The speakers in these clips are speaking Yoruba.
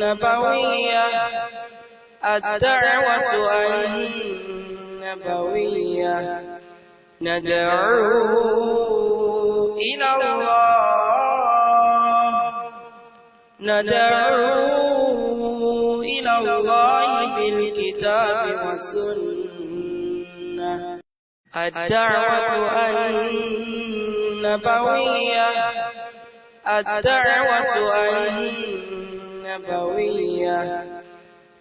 النبوية. الدعوة النبوية. ندعو إلى الله. ندعو إلى الله بالكتاب والسنة. الدعوة النبوية. الدعوة النبوية.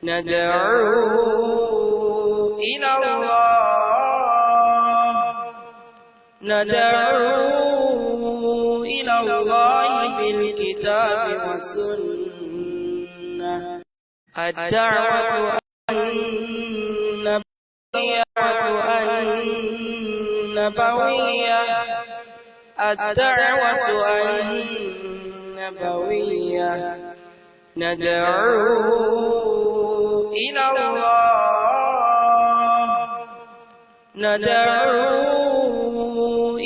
ندعو إلى الله. ندعو إلى الله بالكتاب والسنة. الدعوة النبوية. النبوية. الدعوة النبوية. ندعو إلى الله. ندعو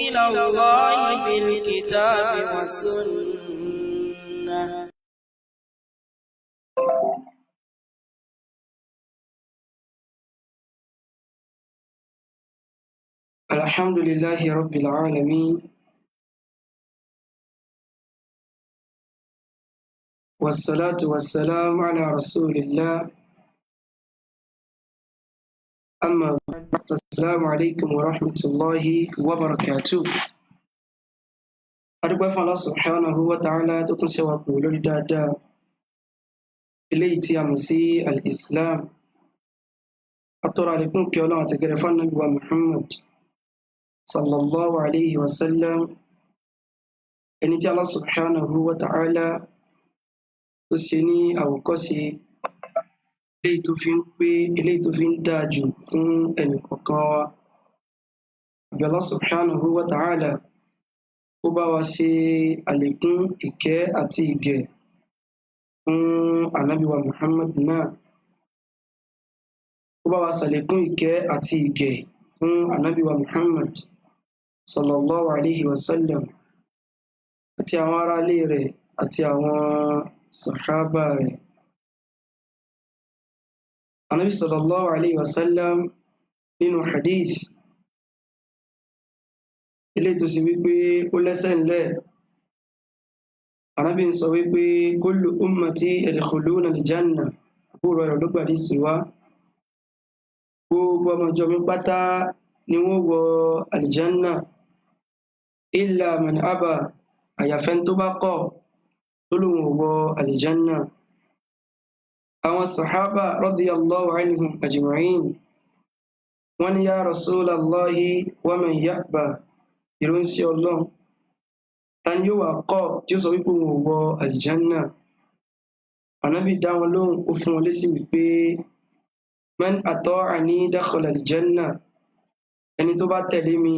إلى الله بالكتاب والسنة. الحمد لله رب العالمين، والصلاة والسلام على رسول الله، أما بعد، السلام عليكم ورحمة الله وبركاته. Adúpẹ́ fún Allah subhanahu wa ta'ala tó tún ṣe wa kù lórí dáadáa eléyìí tí a mọ̀ sí al-Islam. Atọ́rọ àlékún kí Ọlọ́run àti gẹrẹ fún Ànábì wa Muhammad sallallahu alayhi wa sallam, ẹni tí Allah subhanahu wa ta'ala tó ṣe ní àwòkọ́ṣe eléyìí tó fi ń pé, eléyìí tó fi ń dáa jù fún ẹnìkọ̀ọ̀kan wa. Àbí Allah subhanahu wa ta'ala ó bá wa ṣe àlékún ìkẹ́ àti ìgẹ̀ fún Ànábì wa Muhammad náà, ó bá wa ṣàlékún ìkẹ́ àti ìgẹ̀ fún Ànábì wa Muhammad sallallahu alayhi wa sallam àti àwọn aráalé rẹ̀ àti àwọn sàhábà rẹ̀. Ànábì sallallahu alayhi wa sallam nínú hadith eléyìí tó ṣe wípé ó lẹ́sẹ̀ ńlẹ̀, Ànábì ń sọ wípé kullu ummati yadkhuluna al-janna. Abu Hurairah ló gbàdísì wá. Gbogbo ọmọ ìjọ mi pátá ni wọ́n wọ àlìjánà, illa man aba, àyàfẹ́ tó bá kọ̀ tó lóun ò wọ àlìjánà. Àwọn sàhábà radiyallahu anhum ajma'in wọ́n ní ya rasulallahi wa man ya'ba, ìránṣẹ́ Ọlọ́run, ta ni yóò wá kọ̀ tí ó sọ wípé òun ò wọ àlìjánà? Ànábì dá wọn lóhùn, ó fún wọn lésì wípé man ata'ani dakhala aljanna, ẹni tó bá tẹ̀lé mi,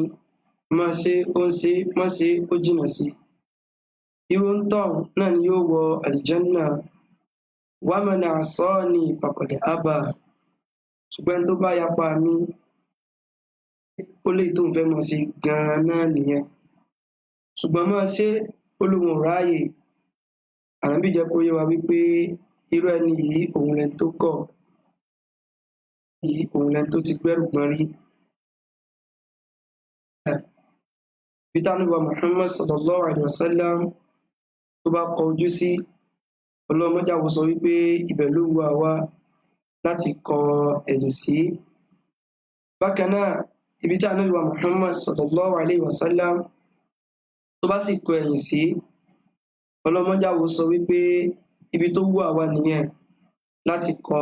máa ṣe ó ń ṣe, má ṣe ó jìnà sí, irú ń tọ̀hún náà ni yóò wọ àlìjánà. Wa man asani faqad aba, ṣùgbọ́n ẹni tó bá yapa mi, ó léyìí tóun fẹ́ máa ṣe gan-an náà nìyẹn, ṣùgbọ́n máa ṣe ó lóun ò ráàyè. Ànábì jẹ́ kó yé wa wípé irú ẹni yìí òun lẹni tó kọ̀ yìí, òun lẹni tó ti gbẹ́rù gbọ́n rí. Bí tánúbà Muhammad sallallahu alayhi wa sallam tó bá kọ ojú sí, ọlọ́mọjáwo sọ wípé ibẹ̀ ló wu àwa láti kọ ẹ̀yìn sí. Bákan náà, ibi tí Ànábì wa Muhammad sallallahu alayhi wa sallam tó bá sì kọ ẹ̀yìn sí, ọlọ́mọjáwo sọ wípé ibi tó wù àwa nìyẹn láti kọ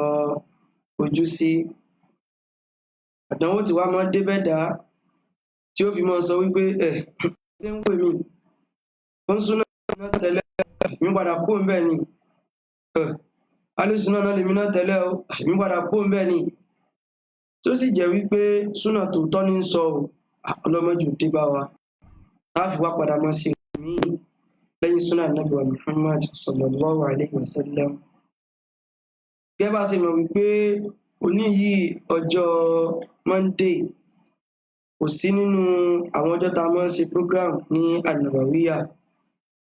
ojú sí. Àdánwò tí wàá máa débẹ̀ dá tí ó fi máa sọ wípé ẹ̀ ṣé ń wò mí, ó ń súná náà tẹ́lẹ̀, èmi padà kú ńbẹ̀ ni, alùsùnà náà lèmi náà tẹ́lẹ̀ o, èmi padà kú ńbẹ̀ ni, tó sì jẹ́ wípé súnà tòótọ́ ní ń sọ o. Ọlọ́mọdé ò dé bá wa tá a fi wá padà máa ṣe míì lẹ́yìn súnà Ànábì wa Muhammad sallallahu alayhi wa sallam. Gẹ́gẹ́ bá a ṣe mọ̀ wípé òní yìí ọjọ́ Monday kò sí nínú àwọn ọjọ́ tá a máa ń ṣe program ní An-Nabawiyya,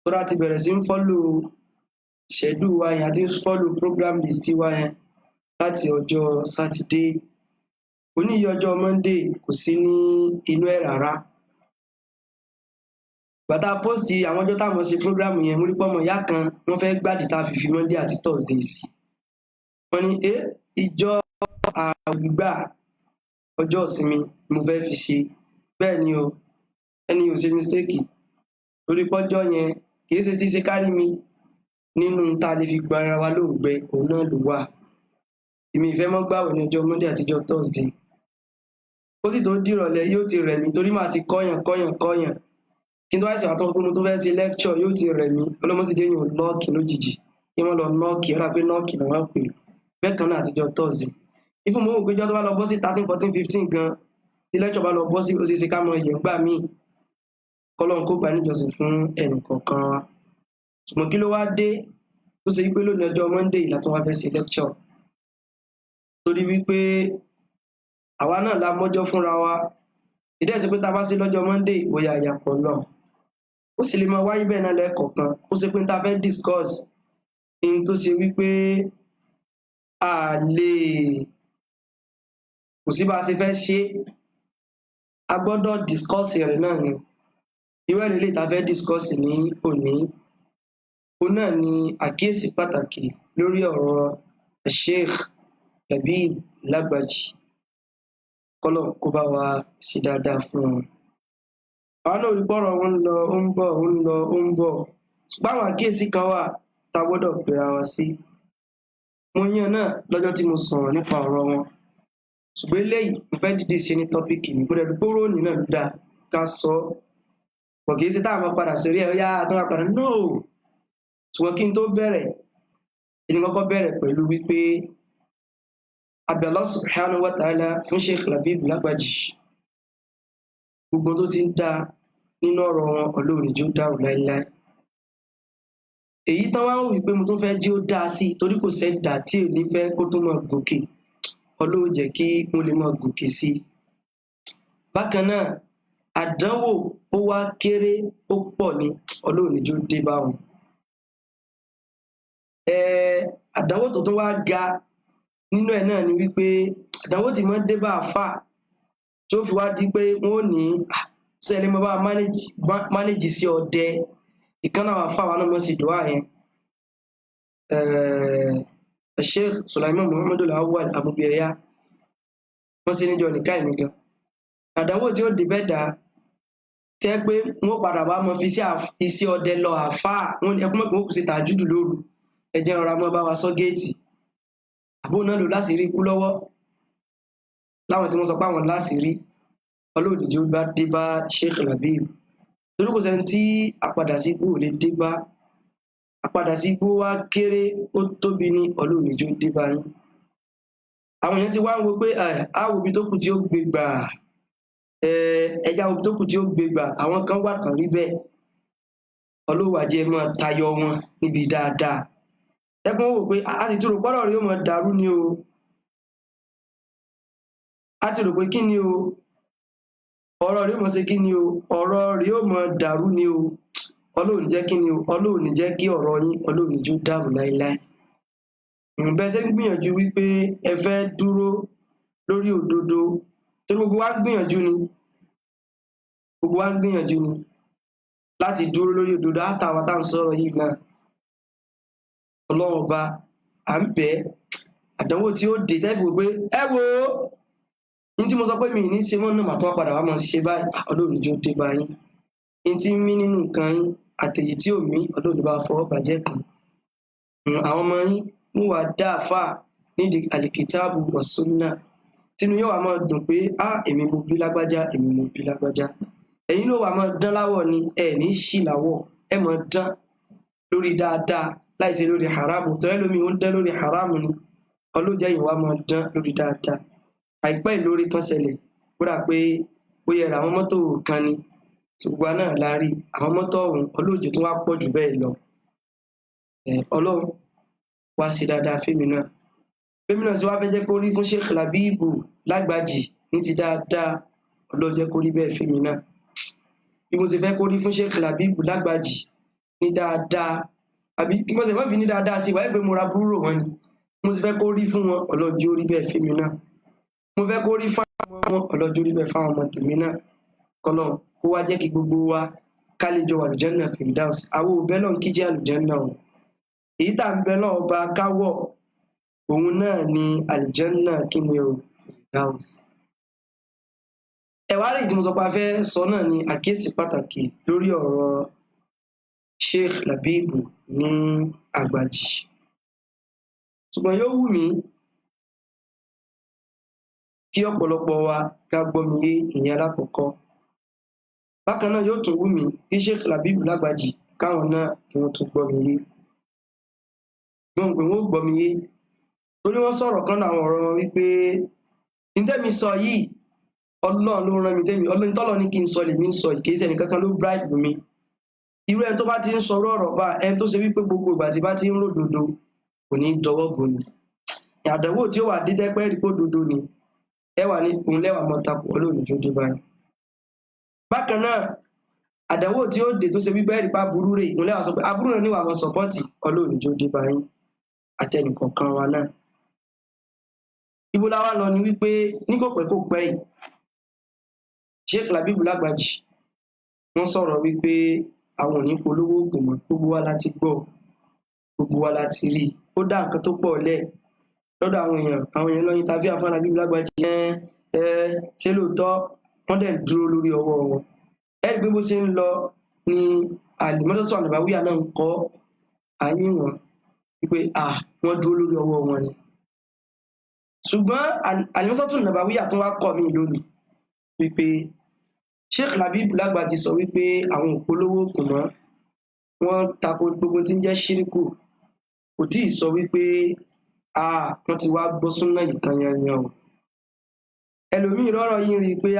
tó rà ti bẹ̀rẹ̀ sí ń follow Schedule wa yẹn, a ti ń follow program list wa yẹn láti ọjọ́ Sátidé. Òní yìí, ọjọ́ Monday, kò sí ní inú ẹ̀ rárá. Ìgbà tá a post àwọn ọjọ́ táwọn ṣe program yẹn, mo rí pé ọmọ ìyá kan wọ́n fẹ́ gbádìí tá a fi fi Monday àti Thursday sí. Wọ́n ní ìjọ àgbà ọjọ́ ìsinmi mo fẹ́ fi ṣe. Bẹ́ẹ̀ ni o, ẹni ò ṣe mistake, torí pọ́jọ́ yẹn kì í ṣe tí ṣe kárí mi nínú tá a lè fi gba ara wa lóǹgbẹ, òun náà ló wà. Èmi ìfẹ́ mọ́ gbàwẹ̀ ní ọjọ́ Monday àtijọ́ Thursday. Ó sì tó dìrọ̀lẹ́, yóò ti rẹ̀ mí, torí màá ti kọ́yàn kọ́yàn kọ́yàn kí n tó wá ṣe àtúntò pé mo tún fẹ́ ṣe lecture, yóò ti rẹ̀ mí. Ọlọ́mọ sì jẹ́ èèyàn lọ́ọ̀kì lójijì, kí wọ́n lọ nọ́ọ̀kì ọ̀rá pé nọ́ọ̀kì náà wọ́n pè bẹ́ẹ̀ kan náà àtijọ́ Thursday. Ìfún mọ́ òpéjọ tó bá lọ bọ́ sí 13, 14, 15 gan, tí lecture bá lọ bọ́ sí, ó ṣeé ṣe ká mọ yẹ̀ ńgbà míì. Kọ́lọ́run kó gbà níjọsìn fún ẹnì kọ̀ọ̀kan wa. Ṣùgbọ́n kí ló wá dé tó ṣe wípé lónìí ọjọ́ Monday la tún wá fẹ́ ṣe lecture? Torí wípé àwa náà la mọ́jọ́ fúnra wa. Ìdí ẹ̀ sí pé tá a bá ṣe lọ́jọ́ Monday, bóyá àyàpọ̀ náà ó sì lè máa wáyé bẹ́ẹ̀ náà lẹ́ẹ̀kọ̀ọ̀kan. Ó ṣe pé tá a fẹ́ discuss in tó ṣe wípé a lè kò sí bá a ṣe fẹ́ ṣe, a gbọ́dọ̀ discuss rẹ̀ náà ni. Irú ẹ̀ lélẹ́yìí tá a fẹ́ discuss ní òní, òun náà ni àkíyèsí pàtàkì lórí ọ̀rọ̀ Sheikh Labib Lagbaji. Kọ́lọ́run kó bá wa ṣe dáadáa fún wọn. Àwa náà rí pọ́rọ̀ wọn ń lọ, ó ń bọ̀, ó ń lọ, ó ń bọ̀, ṣùgbọ́n àwọn àkíyèsí kan wà tá a gbọ́dọ̀ pera wa sí. Mo yán náà lọ́jọ́ tí mo sọ̀rọ̀ nípa ọ̀rọ̀ wọn, ṣùgbọ́n eléyìí mo fẹ́ dìídì ṣe ní topic mi. Mo dẹ̀ rí pé róònì náà ló dáa ká sọ ọ́ pọ̀, kì í ṣe táwọn máa padà sórí ẹ̀, ó yá tó máa padà no. Ṣùgbọ́n kí n tó bẹ̀rẹ̀, èyí kọ́kọ́ bẹ̀rẹ̀ pẹ̀lú wípé abẹ́ Allah subhanahu wa ta'ala fún Sheikh Labib Lagbaji. Gbogbo tó ti ń dá nínú ọ̀rọ̀ wọn, Ọlọ́run ní jẹ́ ó dàrú láéláé. Èyí tán wá ń wí pé mo tún fẹ́ jí ó dáa sí i, torí kò sẹ́dàá tí ò ní fẹ́ kó tún máa gòkè. Ọlọ́run jẹ́ kí wọ́n lè máa gòkè sí i. Bákan náà, àdánwò ó wá kéré ó pọ̀ ni, Ọlọ́run ní jẹ́ ó dé bá wọn. Àdánwò tó tún wá ga nínú ẹ̀ náà ni wípé àdánwò tí máa ń dé bá àáfàá tí ó fi wá di pé wọ́n ò ní ṣé ẹ lè máa bá manage sí ọdẹ. Ìkan náà àwọn àáfàá wa náà mọ̀ sí dùá yẹn, Sheikh Sulaiman Muhammadu Awwal Amubiyaya, wọ́n sì níjọ nìka ìmí gan. Àdánwò tí ó dé bẹ́ẹ̀ dá tẹ́ pé wọ́n padà wá mọ fi iṣẹ́ ọdẹ lọ àáfàá wọn, ẹkún mọ̀ pé wọ́n kò ṣe tàjúdù lóru, ẹ jẹ́ rọra mọ́ bá wa sọ géètì. Àbó náà lò láṣìírí ikú lọ́wọ́ láwọn tí wọ́n sọ pé àwọn láṣìírí. Ọlọ́run jẹ́ ó bá dé bá Sheikh Labib, torí kò sẹ́ni tí àpadà sí ikú ò lè dé bá. Àpadà sí ikú wá kéré ó tóbi ní, Ọlọ́run jẹ́ ó dé bá yín. Àwọn èèyàn ti wá ń wo pé á wo ibi tó kù tí ó gbé gbà, ẹja wo ibi tó kù tí ó gbé gbà. Àwọn kan wà tán rí bẹ́ẹ̀. Ọlọ́run á jẹ́ máa tayọ wọn níbi dáadáa. Ẹkún wò pé a sì ti rò pọ́rọ̀ rí ó máa dàrú ni o, a ti rò pé kí ni o, ọ̀rọ̀ rí ó máa ṣe kí ni o, ọ̀rọ̀ rí ó máa dàrú ni o. Ọlọ́run jẹ́ kí ni o, Ọlọ́run ní jẹ́ kí ọ̀rọ̀ yín, Ọlọ́run ní jẹ́ ó dàrú láéláé. Bẹ́ẹ̀ ṣe ń gbìyànjú wípé ẹ fẹ́ dúró lórí òdodo, torí gbogbo wa ń gbìyànjú ni, gbogbo wa ń gbìyànjú ni láti dúró lórí òdodo. Àtàwọn tá à ń sọ̀rọ̀ yìí náà, Ọlọ́run ọba à ń bẹ̀ ẹ́, àdánwò tí ó dé tẹ́ fi wò pé ẹ wo ní tí mo sọ pé mi ì ní ṣe mọ́ náà, màá tún wá padà wá máa ṣe báyìí. Ọlọ́run ní jẹ́ ó dé bá yín. Ní tí ń mí nínú nǹkan yín àtèyí tí ò mí, Ọlọ́run ní bá fọwọ́ bàjẹ́ kan. Àwọn ọmọ yín mú wàá dá àfáà nídìí alikitaabu wa sunna, tínú yóò wá máa dùn pé á èmi mo bí lágbájá, èmi mo bí lágbájá. Ẹ̀yin ló wá máa dán láwọ̀ ni, ẹ ní ṣì láwọ̀, ẹ máa dán lórí dáadáa láìsí lórí haramu. Tọ́lẹ́ lómi ó ń dán lórí haramu ni, ọlọ́jẹ́ yìí wá máa dán lórí dáadáa. Àìpẹ́ ìlórí kan ṣẹlẹ̀ kódà pé bóyá ra àwọn mọ́tò kan ni, gbogbo wa náà la rí àwọn mọ́tò ọ̀hún. Ọlọ́jẹ́ tó wá pọ̀ jù bẹ́ẹ̀ lọ. Ọlọ́run wá ṣe dáadáa fẹ́mi náà, fẹ́mi náà sì wá fẹ́ jẹ́ kó rí fún Sheikh Labibu Lagbaji ní ti dáadáa. Ọlọ́run jẹ́ kó rí bẹ́ẹ̀ fẹ́mi náà bí mo ṣe fẹ́ kó rí fún Sheikh Labibu Lagbaji ní dáadáa. Àbí kí mo sì má fi ní dáadáa sí wáyé pé mo ra burú rò wọ́n ni. Mo sì fẹ́ kó rí fún wọn, ọlọ́jọ́ orí bẹ́ẹ̀ fẹ́mi náà. Mo fẹ́ kó rí fún àwọn, ọlọ́jọ́ orí bẹ́ẹ̀ fáwọn ọmọ tèmi náà. Kọ́lọ́n kó wá jẹ́ kí gbogbo wa ká lè jọ wà àlùjánnà Firdaus. Àwọn ò bẹ́ lọ́n kí jẹ́ àlùjánnà o. Èyí tá à ń bẹ lọ́n ọba káwọ̀, òun náà ni àlùjánnà kí ni o, Firdaus. Ẹ̀wá rí tí mo sọ pé a fẹ́ sọ náà ni àkíyèsí pàtàkì lórí ọ̀rọ̀ Sheikh Labeeb ní Àgbàjì. Ṣùgbọ́n yóò wù mí kí ọ̀pọ̀lọpọ̀ wa ká gbọ́ mi yé, ìyẹn alákọ̀ọ́kọ́. Bákan náà yóò tún wù mí kí Sheikh Labeeb Lágbàjì káwọn náà kí wọ́n tún gbọ́ mi yé. Gbọ́n pé wọ́n ó gbọ́ mi yé. Torí wọ́n sọ̀rọ̀ kan náà àwọn ọ̀rọ̀ wọn wípé ntẹ́mi sọ yìí, Ọlọ́run ló rán mi tẹ́mi, Ọlọ́run tọ́lọ́ ní kí n sọ lèmi ń sọ yìí, kì í ṣe ẹnìkankan ló bribe mi. Irú ẹni tó bá ti ń sọ̀rọ̀ ọ̀rọ̀ bá ẹni tó ṣe wípé gbogbo ìgbà tí bá ti ń ròdodo kò ní dọwọ́ bò ni. Àdánwò tí ó wà dé tẹ́pẹ́ rí pé òdodo ni, ẹ wà ní òun lẹ́wà mọ́ takò Ọlọ́run jó dé báyìí. Bákan náà, àdánwò tí ó dé tó ṣe wípé ẹ̀rí pa burú rè, òun lẹ́wà sọ pé aburú náà níwà mọ́ sọ́pọ́ọ̀tì, Ọlọ́run jó dé báyìí àtẹnìkọ̀ọ̀kan wa náà. Ibo la wá lọ ni wípé ní kò pẹ́ kò pẹ́ yìí, Sheikh Labeeb Lágbàjì wọ́n sọ̀rọ̀ wípé àwọn ò ní polówó oògùn mọ́. Gbogbo wa la ti gbọ́, gbogbo wa la ti rí i. Ó dá nǹkan tó pọ̀ lẹ̀ lọ́dọ̀ àwọn èèyàn. Àwọn èèyàn lọ interview Àfáà Labeeb Lágbàjì, ẹ ẹ ṣé lóòótọ́? Wọ́n dẹ̀ dúró lórí ọwọ́ wọn. Ẹ rí i pé bó ṣe ń lọ ni Al-Madrasah An-Nabawiyya náà ń kọ́ ayé wọn wípé à wọ́n dúró lórí ọwọ́ wọn ni. Ṣùgbọ́n Al-Madrasah An-Nabawiyya tó wá kọ́ mi lónìí wípé Sheikh Labeeb Lágbàjì sọ wípé àwọn ò polówó oògùn mọ́, wọ́n tako gbogbo tí ń jẹ́ ṣíríkù. Kò tíì sọ wípé a wọ́n ti wá gbọ́ súnà yìí tán yanyan o. Ẹlòmíì rọ́rọ̀ yìí rí i pé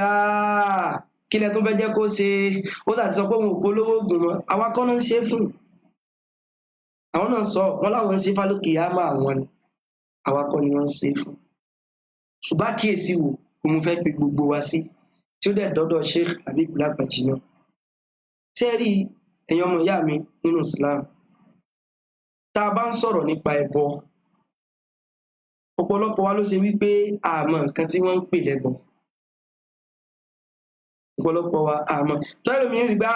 kí lẹ tó fẹ́ jẹ́ kó ṣe, ó sà ti sọ pé òun ò polówó oògùn mọ́. Àwa kọ́ ló ń ṣe é fún. Àwọn náà sọ wọ́n láwọn ń ṣe fálókè ámà àwọn ni, àwa kọ́ ni wọ́n ń ṣe é fún. Ṣùgbọ́n àkíyèsí wo ni mo fẹ́ pe gbogbo wa sí tí ó dẹ̀ dọ́dọ̀ Sheikh Labeeb Lágbàjì náà. Ṣé ẹ rí ẹ̀yin ọmọ ìyá mi nínú Islam, tá a bá ń sọ̀rọ̀ nípa ẹbọ, ọ̀pọ̀lọpọ̀ wa ló ṣe wípé a mọ nǹkan tí wọ́n ń pè lẹ́bọ. Ọ̀pọ̀lọpọ̀ wa a mọ̀. Tọ́lẹ̀ mi rí gbá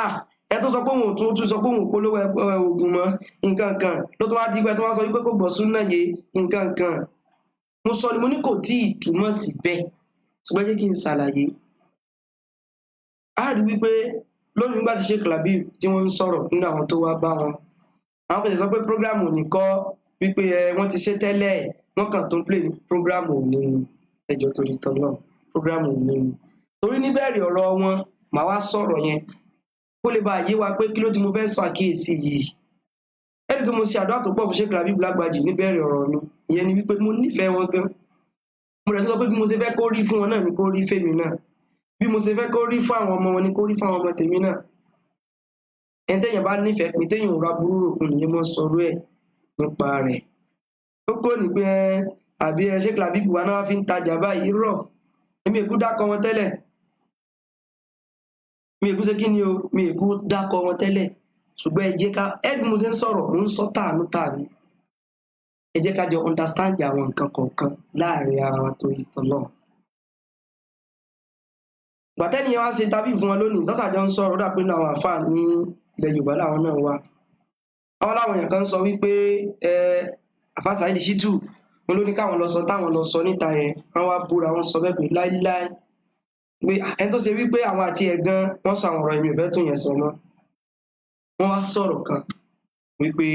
ẹ tó sọ pé òun ò tún tún sọ pé òun ò polówó oògùn mọ́ nǹkan kan ló tún wá di pé tó wá sọ wípé kò gbọ́ súnà yé nǹkan kan. Mo sọ ni mo ní kò tíì túmọ̀ sí bẹ́ẹ̀, ṣùgbọ́n jẹ́ kí n ṣàlàyé. A rí wípé lónìí nígbà tí Sheikh Labeeb tí wọ́n ń sọ̀rọ̀ nínú àwọn tó wá bá wọn, àwọn kan sì sọ pé prógráàmù ò ní kọ́ wípé ẹ wọ́n ti ṣe tẹ́lẹ̀, wọ́n kàn tó ń play ní prógráàmù òní ni. Ẹjọ́ torí tọ́lọ́, prógráàmù òní ni. Torí níbẹ̀rẹ̀ ọ̀rọ̀ wọn, màá wá sọ̀rọ̀ yẹn kó lè bá yé wa pé kí ló tí mo fẹ́ sọ àkíyèsí yìí. Ẹ rí i pé mo ṣe àdúrà tó pọ̀ fún Sheikh Labeeb Lágbàjì níbẹ̀rẹ̀ ọ̀rọ̀ mi. Ìyẹn ni wípé mo nífẹ̀ẹ́ wọn gan. Mo rẹ̀ sọ pé bí mo ṣe fẹ́ kó rí fún wọn náà ni kó rí fèmí náà. Bí mo ṣe fẹ́ kó rí fún àwọn ọmọ wọn ni kó rí fún àwọn ọmọ tèmi náà. Ẹni téèyàn bá nífẹ̀ẹ́ pin téèyàn ò ra burú rò òun nìyẹn mọ́ sọrú ẹ̀ nípa rẹ̀. Ó kò ní pé ẹ àbí ẹ Sheikh Labeeb wa náà fi ń tajà báyìí rọ̀. Èmi èkú dákọ wọn tẹ́lẹ̀. Mi èkú ṣe kí ni o, mi èkú dákọ wọn tẹ́lẹ̀. Ṣùgbọ́n ẹ jẹ́ ká ẹ bí mo ṣe ń sọ̀rọ̀, mò ń sọ tàánú tàánú. Ẹ jẹ́ ká jọ understand àwọn nǹkan kọ̀ọ̀kan láàrin ara wa torí tọlọ́run. Gbàtẹ́ni yẹn wá ṣe interview fún wọn lónìí, tọ́sàjọ́ ń sọ̀rọ̀, ó dà pé nínú àwọn àfáà ní ilẹ̀ Yorùbá làwọn náà wà. Àwọn láwọn èèyàn kan sọ wípé ẹ Àfáà Saheed Shittu wọn ló ní káwọn lọ sọ táwọn lọ sọ níta yẹn, wọ́n wá búra, wọ́n sọ bẹ́ẹ̀ pé láíláí pé ẹni tó ṣe wípé àwọn àti ẹ̀ gan wọ́n sọ àwọn ọ̀rọ̀ èmi ò fẹ́ tún yẹn sọ mọ́. Wọ́n wá sọ̀rọ̀ kan wípé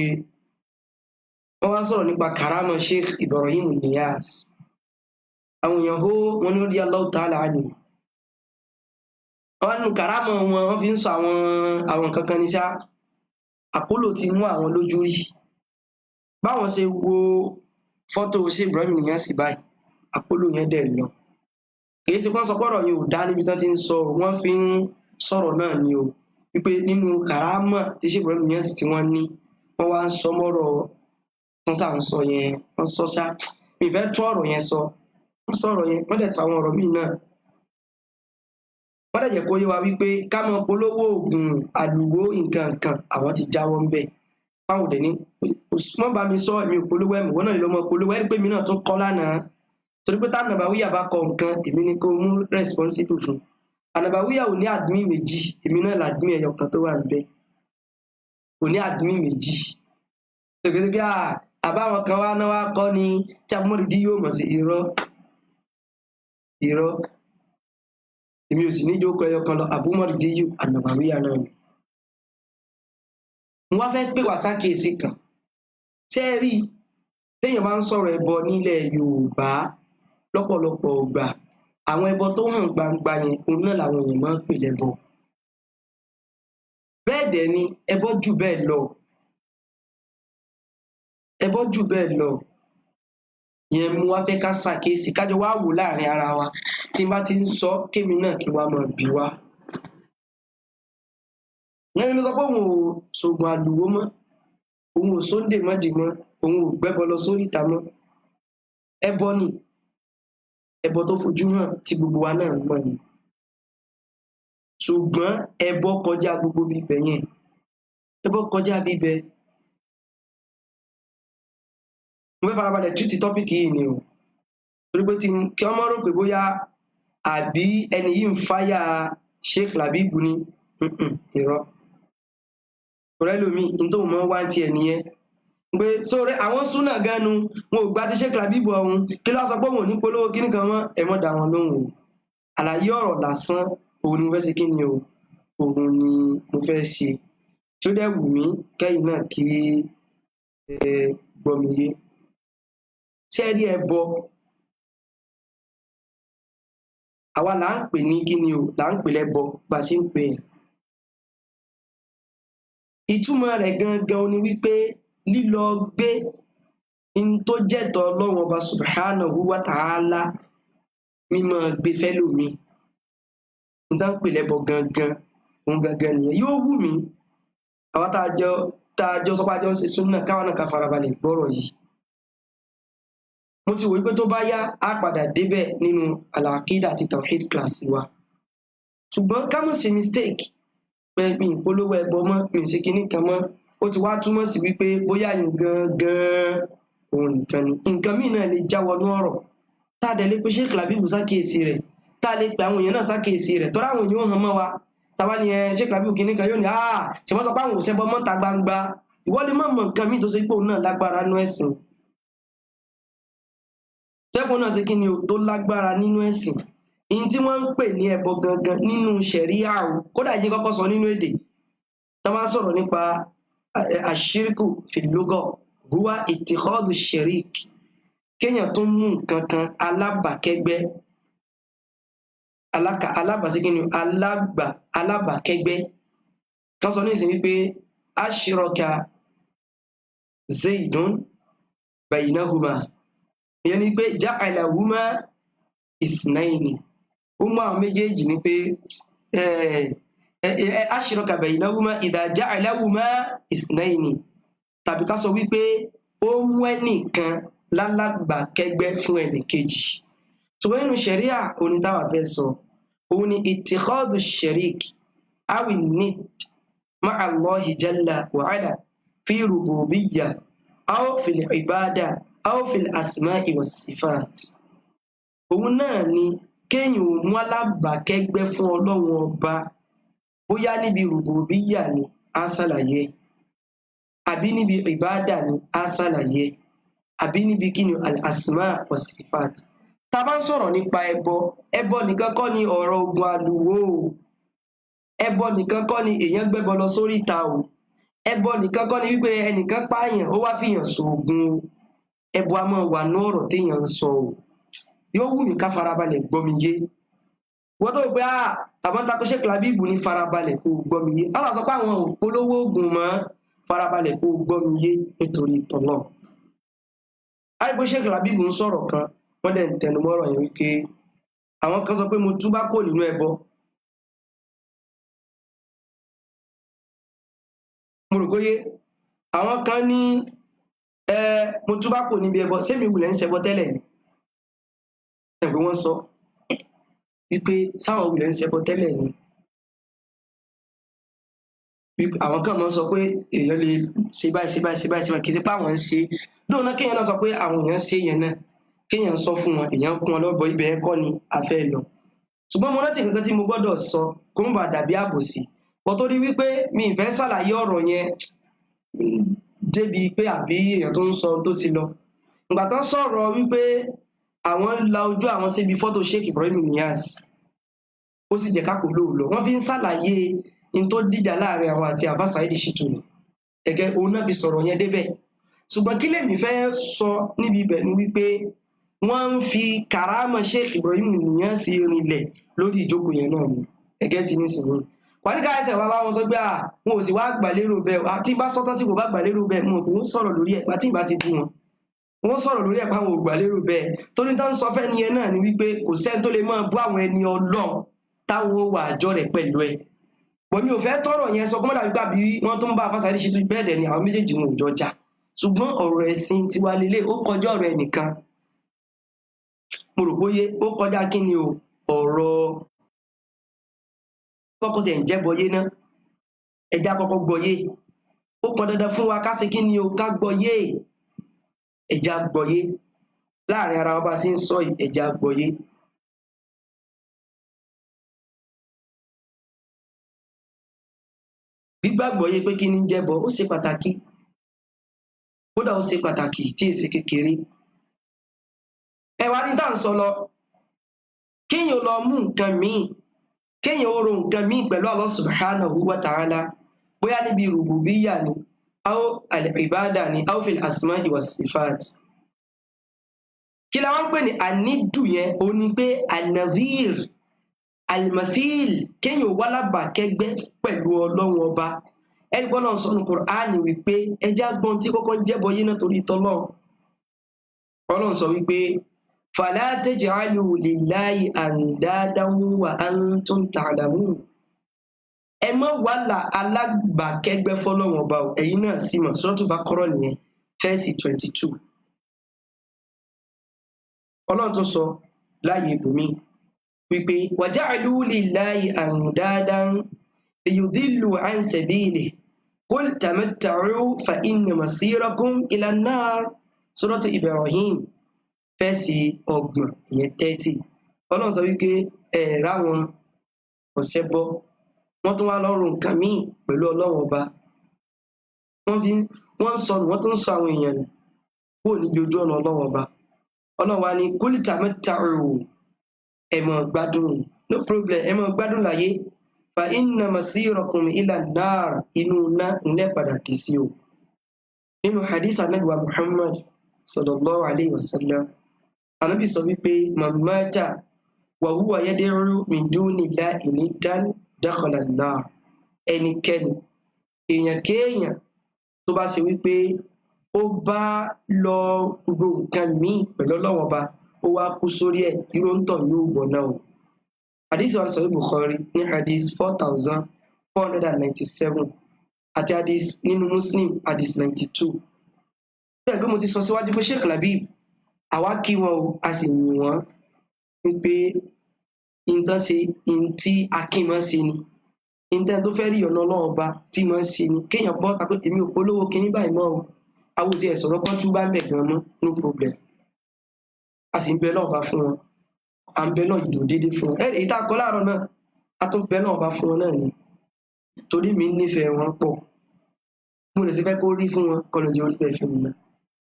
wọ́n wá sọ̀rọ̀ nípa karama Sheikh Ibrahim Niyas. Àwọn èèyàn hó wọn ní radiyallahu ta'ala anhu. Wọ́n nínú karama wọn, wọ́n fi ń sọ àwọn nǹkan kan ní ṣá. Àpólò ti mú àwọn lójú rí. Báwọn ṣe wo fọ́tò Sheikh Ibrahim Niyas báyìí, àpólò yẹn dẹ̀ lọ. Kì í ṣe pé wọ́n sọ pé ọ̀rọ̀ yẹn ò dá níbi tán ti ń sọ, wọ́n fi ń sọ̀rọ̀ náà ni o. Wípé nínú karama tí Sheikh Ibrahim Niyas tí wọ́n ní, wọ́n wá ń sọ mọ́rọ̀ tán sáà ń sọ yẹn, wọ́n sọ ṣá. Mi ì fẹ́ tún ọ̀rọ̀ yẹn sọ. Wọ́n sọ̀rọ̀ yẹn, wọ́n dẹ̀ sọ àwọn ọ̀rọ̀ míì náà. Wọ́n dẹ̀ jẹ́ kó yé wa wípé ká mọ polówó oògùn àlùwó nǹkan kan, àwọn ti jáwọ́ ńbẹ̀. Báwo dẹ̀ ni wọ́n bá mi sọ, èmi ò polówó ẹ̀mí, wọ́n náà lè lọ́mọ polówó ẹ̀rí pé mi náà tún kọ́ lánàá, torí pé tánàbàwíyà bá kọ nǹkan, èmi ni kó mú responsible fún. Ànàbàwíyà ò ní admin méjì, èmi náà làdmin ẹyọ kan tó wà níbẹ̀, kò ní admin méjì. Tòkìtòkì àbáwọn kan wá náà wá kọ́ ni tí amúrídìí yóò mọ̀ sí irọ́ irọ́. Èmi ò sì ní jókòó ẹyọ kan lọ, àbúmọ̀rídìí yóò ànàbàwíyà náà ni. Mo wá fẹ́ pè wá sákìyèsí kan. Ṣé ẹ rí, téèyàn bá ń sọ̀rọ̀ ẹbọ nílẹ̀ Yorùbá lọ́pọ̀lọpọ̀ ọgbà, àwọn ẹbọ tó hàn gbangba yẹn, òun náà làwọn èèyàn máa ń pè lẹ́bọ. Bẹ́ẹ̀ dẹ̀ ni ẹbọ jù bẹ́ẹ̀ lọ. Ẹbọ jù bẹ́ẹ̀ lọ. Ìyẹn mo wá fẹ́ ká ṣàkíyèsí, kájọ wá wò láàrin ara wa. Tí n bá ti ń sọ, kémi náà kí wá máa bi wá. Ìyẹn ló sọ pé òun ò ṣoògùn àlùwó mọ́, òun ò sóńdè mọ́dì mọ́, òun ò gbẹ́bọ lọ sóríta mọ́. Ẹbọ ni, ẹbọ tó fojú hàn tí gbogbo wa náà mọ̀ ni. Ṣùgbọ́n ẹbọ kọjá gbogbo bíbẹ yẹn. Ẹbọ kọjá bíbẹ. Mo fẹ́ farabalẹ̀ tírìtì tọ́pìkì yìí ni o. Torí pé kí wọ́n má rò pé bóyá àbí ẹni yìí ń fáyà Sheikh Labib ni. Irọ́. Ọ̀rẹ́ lomi, ní tóun mọ́ wá ti ẹ̀ nìyẹn. Pé sóore àwọn súnà gan nu, wọn ò gba ti Sheikh Labib ọ̀hún. Kí ló wá sọ pé òun ò ní polówó kíní kan mọ́? Ẹ mọ́ dá wọn lóhùn o. Àlàyé ọ̀rọ̀ lásán, òun ni mo fẹ́ ṣe kí ni o. Òun ni mo fẹ́ ṣe. Tí ó dẹ̀ wù mí kẹ́yìn náà kí ẹ gbọ́ mi yé. Ṣé ẹ rí ẹbọ? Àwa là ń pè ní kí ni o, là ń pè lẹ́bọ bá a ṣe ń pè é. Ìtumọ̀ rẹ̀ gangan ni wípé lílọ gbé in tó jẹ́tọ̀ Ọlọ́run Ọba subhanahu wa ta'ala mímọ́ gbé fẹ́lòmíì. N tá ń pè lẹ́bọ gangan, òun gangan nìyẹn. Yóò wù mí, àwa tá a jọ sọ pé a jọ ń ṣe súnà, káwa náà ká farabalẹ̀ gbọ́rọ̀ yìí. Mo ti wò wípé tó bá yá, á padà débẹ̀ nínú al-aqida àti tawhid class wa. Ṣùgbọ́n ká má ṣe mistake pé mi ì polówó ẹbọ mọ́, mi ì ṣe kinní kan mọ́. Ó ti wá túmọ̀ sí wípé bóyá gangan òun nìkan ni. Nǹkan míì náà lè já wọnú ọ̀rọ̀. Tá a dẹ̀ lè pe Sheikh Labib sákìyèsí rẹ̀. Tá a lè pe àwọn èèyàn náà sákìyèsí rẹ̀. Tọ́lá àwọn èèyàn ó hàn mọ́ wa. Táwa ni ẹ Sheikh Labib kinní kan yóò ní, ṣé wọ́n sọ pé àwọn ò ṣẹbọ mọ́ ta gbangba. Ìwọ lè má mọ nǹkan míì tó ṣe pé òun náà lágbára nínú ẹ̀sìn. Tẹ́kùn náà ṣe kí ni o, tó lágbára nínú ẹ̀sìn. Ìyìn tí wọ́n ń pè ní ẹbọ gangan nínú ṣẹ̀ríà o, kódà yìí kọ́kọ́ sọ nínú èdè. Tá a bá sọ̀rọ̀ nípa àṣírìkù fil-lugha, huwa ittikhadu sharik. Kéèyàn tó mú nǹkan kan alábàákẹ́gbẹ́, alábàákẹ́gbẹ́. Kan sọ ní ìsìn wípé ashraka Zaydun baynahuma. Ìyẹn ni pé ja'alahuma isnaini. Ó mú àwọn méjèèjì ní pé ashraka baynahuma idha ja'alahuma isnaini. Tàbí ká sọ wípé ó mú ẹnìkan lálábàákẹ́gbẹ́ fún ẹnìkejì. Ṣùgbọ́n nínú ṣẹ̀ríà, òun ni táwa fẹ́ sọ. Òun ni ittikhadu sharik awi nid ma'a Allahi jalla wa ala fi rububiyyah aw fil ibada aw fil asma'i was sifat. Òun náà ni kéèyàn ò mú alábàákẹ́gbẹ́ fún Ọlọ́run Ọba, bóyá níbi rùbùbíyà ni á ṣàlàyé, àbí níbi ìbáàdà ni á ṣàlàyé, àbí níbi kíni al-asma was sifat. Tá a bá ń sọ̀rọ̀ nípa ẹbọ, ẹbọ nìkan kọ́ ni ọ̀rọ̀ ogun àlùwò o. Ẹbọ nìkan kọ́ ni èèyàn gbẹ́bọ lọ sóríta o. Ẹbọ nìkan kọ́ ni wípé ẹnìkan pààyàn ó wá fìyàn ṣoògùn o. Ẹbọ a máa wà ní ọ̀rọ̀ téèyàn ń sọ o. Yóò wù mí ká farabalẹ̀ gbọ́ mi yé. Wọ́n tó pé àwọn tako Sheikh Labib ní farabalẹ̀ kó gbọ́ mi yé. Wọ́n sọ pé àwọn ò polówó oògùn mọ́, farabalẹ̀ kó gbọ́ mi yé nítorí tọ̀lọ̀. Àìpé Sheikh Labib ń sọ̀rọ̀ kan, wọ́n dẹ̀ ń tẹnumọ́ ọ̀rọ̀ yẹn wípé àwọn kan sọ pé mo túbá kò nínú ẹbọ. Mo rò pé àwọn kan ní mo túbá kò níbi ẹbọ, ṣé mi wulẹ̀ ń ṣẹbọ tẹ́lẹ̀ ni? Ẹ̀pẹ́ wọ́n sọ wípé sáwọn wulẹ̀ ń ṣẹbọ tẹ́lẹ̀ ni. Àwọn kan máa ń sọ pé èèyàn lè ṣe báyìí, ṣe báyìí, ṣe báyìí, ṣe báyìí, kì í ṣe pé àwọn ń ṣe. Lóun náà, kéèyàn náà sọ pé àwọn èèyàn ń ṣe yẹn náà, kéèyàn sọ fún wọn, èèyàn kún wọn lọ́bọ̀, ibẹ̀ kọ́ ni a fẹ́ lọ. Ṣùgbọ́n mo rántí nǹkan tí mo gbọ́dọ̀ sọ kó má bàa dàbí àbòsí. Bọ̀ torí wípé mi ì fẹ́ ṣàlàyé ọ̀rọ̀ yẹn débi pé àbí èèyàn tó ń sọ tó ti lọ. Ìgbà tán sọ̀rọ̀ wípé àwọn ń la ojú àwọn síbi fọ́tò Sheikh Ibrahim Niass, ó sì jẹ́ kákò lóòlọ́. Wọ́n fi ń ṣàlàyé in tó dìjà láàrin àwọn àti Àfáà Saheed Shittu ni. Gẹ́gẹ́ òun náà fi sọ̀rọ̀ yẹn débẹ̀. Ṣùgbọ́n kí lèmi fẹ́ sọ níbi ibẹ̀ ni wípé wọ́n ń fi kàrámọ̀ Sheikh Ibrahim Niass rinlẹ̀ lórí ìjókòó yẹn náà ni. Gẹ́gẹ́ ti nísìnyí. Wàníkà ẹsẹ̀ wá bá wọn sọ pé à wọn ò sì wá gbà lérò bẹ́ẹ̀. Àti bá sọ́tán tí kò bá gbà lérò bẹ́ẹ̀, mo kò ń sọ̀rọ̀ lórí ẹ̀ àti ìbá ti bú wọn. Wọ́n sọ̀rọ̀ lórí ẹ̀ pé àwọn ò gbà lérò bẹ́ẹ̀. Torí tán ń sọ fẹ́ nìyẹn náà ni wípé kò sẹ́ni tó lè máa bú àwọn ẹni Ọlọ́run táwọn ó wà àjọ rẹ̀ pẹ̀lú ẹ̀. Bọ̀ mi ò fẹ́ tọ̀rọ̀ yẹn sọ kó má dàbí gbà bí wọ́n tún ń bá Àfáà Saheed Shittu bẹ́ẹ̀ dẹ̀ ni àwọn méjèèjì wọn ò jọ jà. Ṣùgbọ́n ọ̀rọ̀ ẹ̀sìn tiwa lélẹ̀, ó kọjá ọ̀rọ̀ ẹnìkan. Mo rò bóyé ó kọjá kí ni o, ọ̀rọ̀ kọ́kọ́ sì ń jẹ́ bọyé ná. Ẹja kọ́kọ́ gbọ́yé. Ó pọn dandan fún wa ká ṣe kí ni o, ká gbọ́yé. Ẹja gbọ́yé. Láàrin ara wa bá ṣe ń sọ yìí, ẹja gbọ́yé. Gbígbàgbọ́yé pé kí ni ń jẹ́bọ, ó ṣe pàtàkì. Kódà ó ṣe pàtàkì tí èsì kékeré. Ẹ wá ní tá à ń sọ lọ, kéèyàn lọ mú nǹkan míì, kéèyàn ó ro nǹkan míì pẹ̀lú Allah subhanahu wa ta'ala, bóyá níbi rububiyya ni, aw al-ibada ni, aw fil asma'i was sifat. Kí la wá ń pè ní ànídù yẹn? Ó ní pé an-nadhir, al-mathil, kéèyàn ó wá lábàákẹ́gbẹ́ pẹ̀lú Ọlọ́run ọba. Ẹni pé Ọlọ́run sọ nínú Kùránì wípé ẹjá gbọ́n tí kọ́kọ́ ń jẹ́bọ yé náà torí tọ́lọ́run. Ọlọ́run sọ wípé fala taj'alu lillahi andadan wa antum ta'lamun. Ẹ má wá là alábàákẹ́gbẹ́ fọ́lọ́run ọba o, ẹ̀yin náà sì mọ̀. Suratu Baqarah nìyẹn, verse 22. Ọlọ́run tún sọ láàyè ibòmíì wípé waja'alu lillahi andadan liyudillu an sabilihi qul tamatta'u fa inna masirakum ila an-nar. Suratu Ibrahim, fẹ́ẹ̀sì 30, ìyẹn 30. Ọlọ́run sọ wípé ẹ ráwọn ọ̀sẹ̀ bọ́, wọ́n tún wá lọ ro nǹkan míì pẹ̀lú Ọlọ́run ọba. Wọ́n ń sọnù, wọ́n tún ń sọ àwọn èèyàn nù kúrò níbi ojú ọ̀nà Ọlọ́run ọba. Ọlọ́run wa ní qul tamatta'u, ẹ máa gbádùn, no problem, ẹ máa gbádùn láyé. Fa inna masirakum ila an-nar, inú iná ńlẹ̀ padà dé sí o. Nínú hadith Ànábì wa Muhammad sallallahu alayhi wa sallam, Ànábì sọ wípé man mata wa huwa yad'u min dunillahi niddan dakhala an-nar. Ẹnikẹ́ni, èèyàn kéèyàn tó bá ṣe wípé ó bá lọ ro nǹkan míì pẹ̀lú Ọlọ́run ọba, ó wá kú sórí ẹ̀, irú ń tàn yóò wọ̀ náà o. Hadith wa sọ Bukhari ní hadith 4497 àti hadith nínú Muslim hadith 92. Bẹ́ẹ̀ pé mo ti sọ síwájú pé Sheikh Labib, àwa kí wọn o, a sì yìn wọ́n wípé nǹkan ṣe n tí akin máa ń ṣe ni. Nǹkan tó fẹ́ rí ọ̀nà Ọlọ́run ọba tí máa ń ṣe ni. Kéèyàn bọ́ ta pé èmi ò polówó kinní báyìí mọ́ o. Àwọn òsì ẹ̀ sọ̀rọ̀ pọ́n tú bá ń bẹ̀ gan mọ́, no problem. A sì ń bẹ Ọlọ́run ọba fún wọn. À ń bẹ Ọlọ́run ìdùn déédéé fún wọn. Èyí tá a kọ láàárọ̀ náà, a tún bẹ Ọlọ́run ọba fún wọn náà ni. Torí mi nífẹ̀ẹ́ wọn pọ̀. Mo lè ṣe fẹ́ kó rí fún wọn, kọ́lọ̀ jẹ́ orí bẹ́ẹ̀ fún mi náà.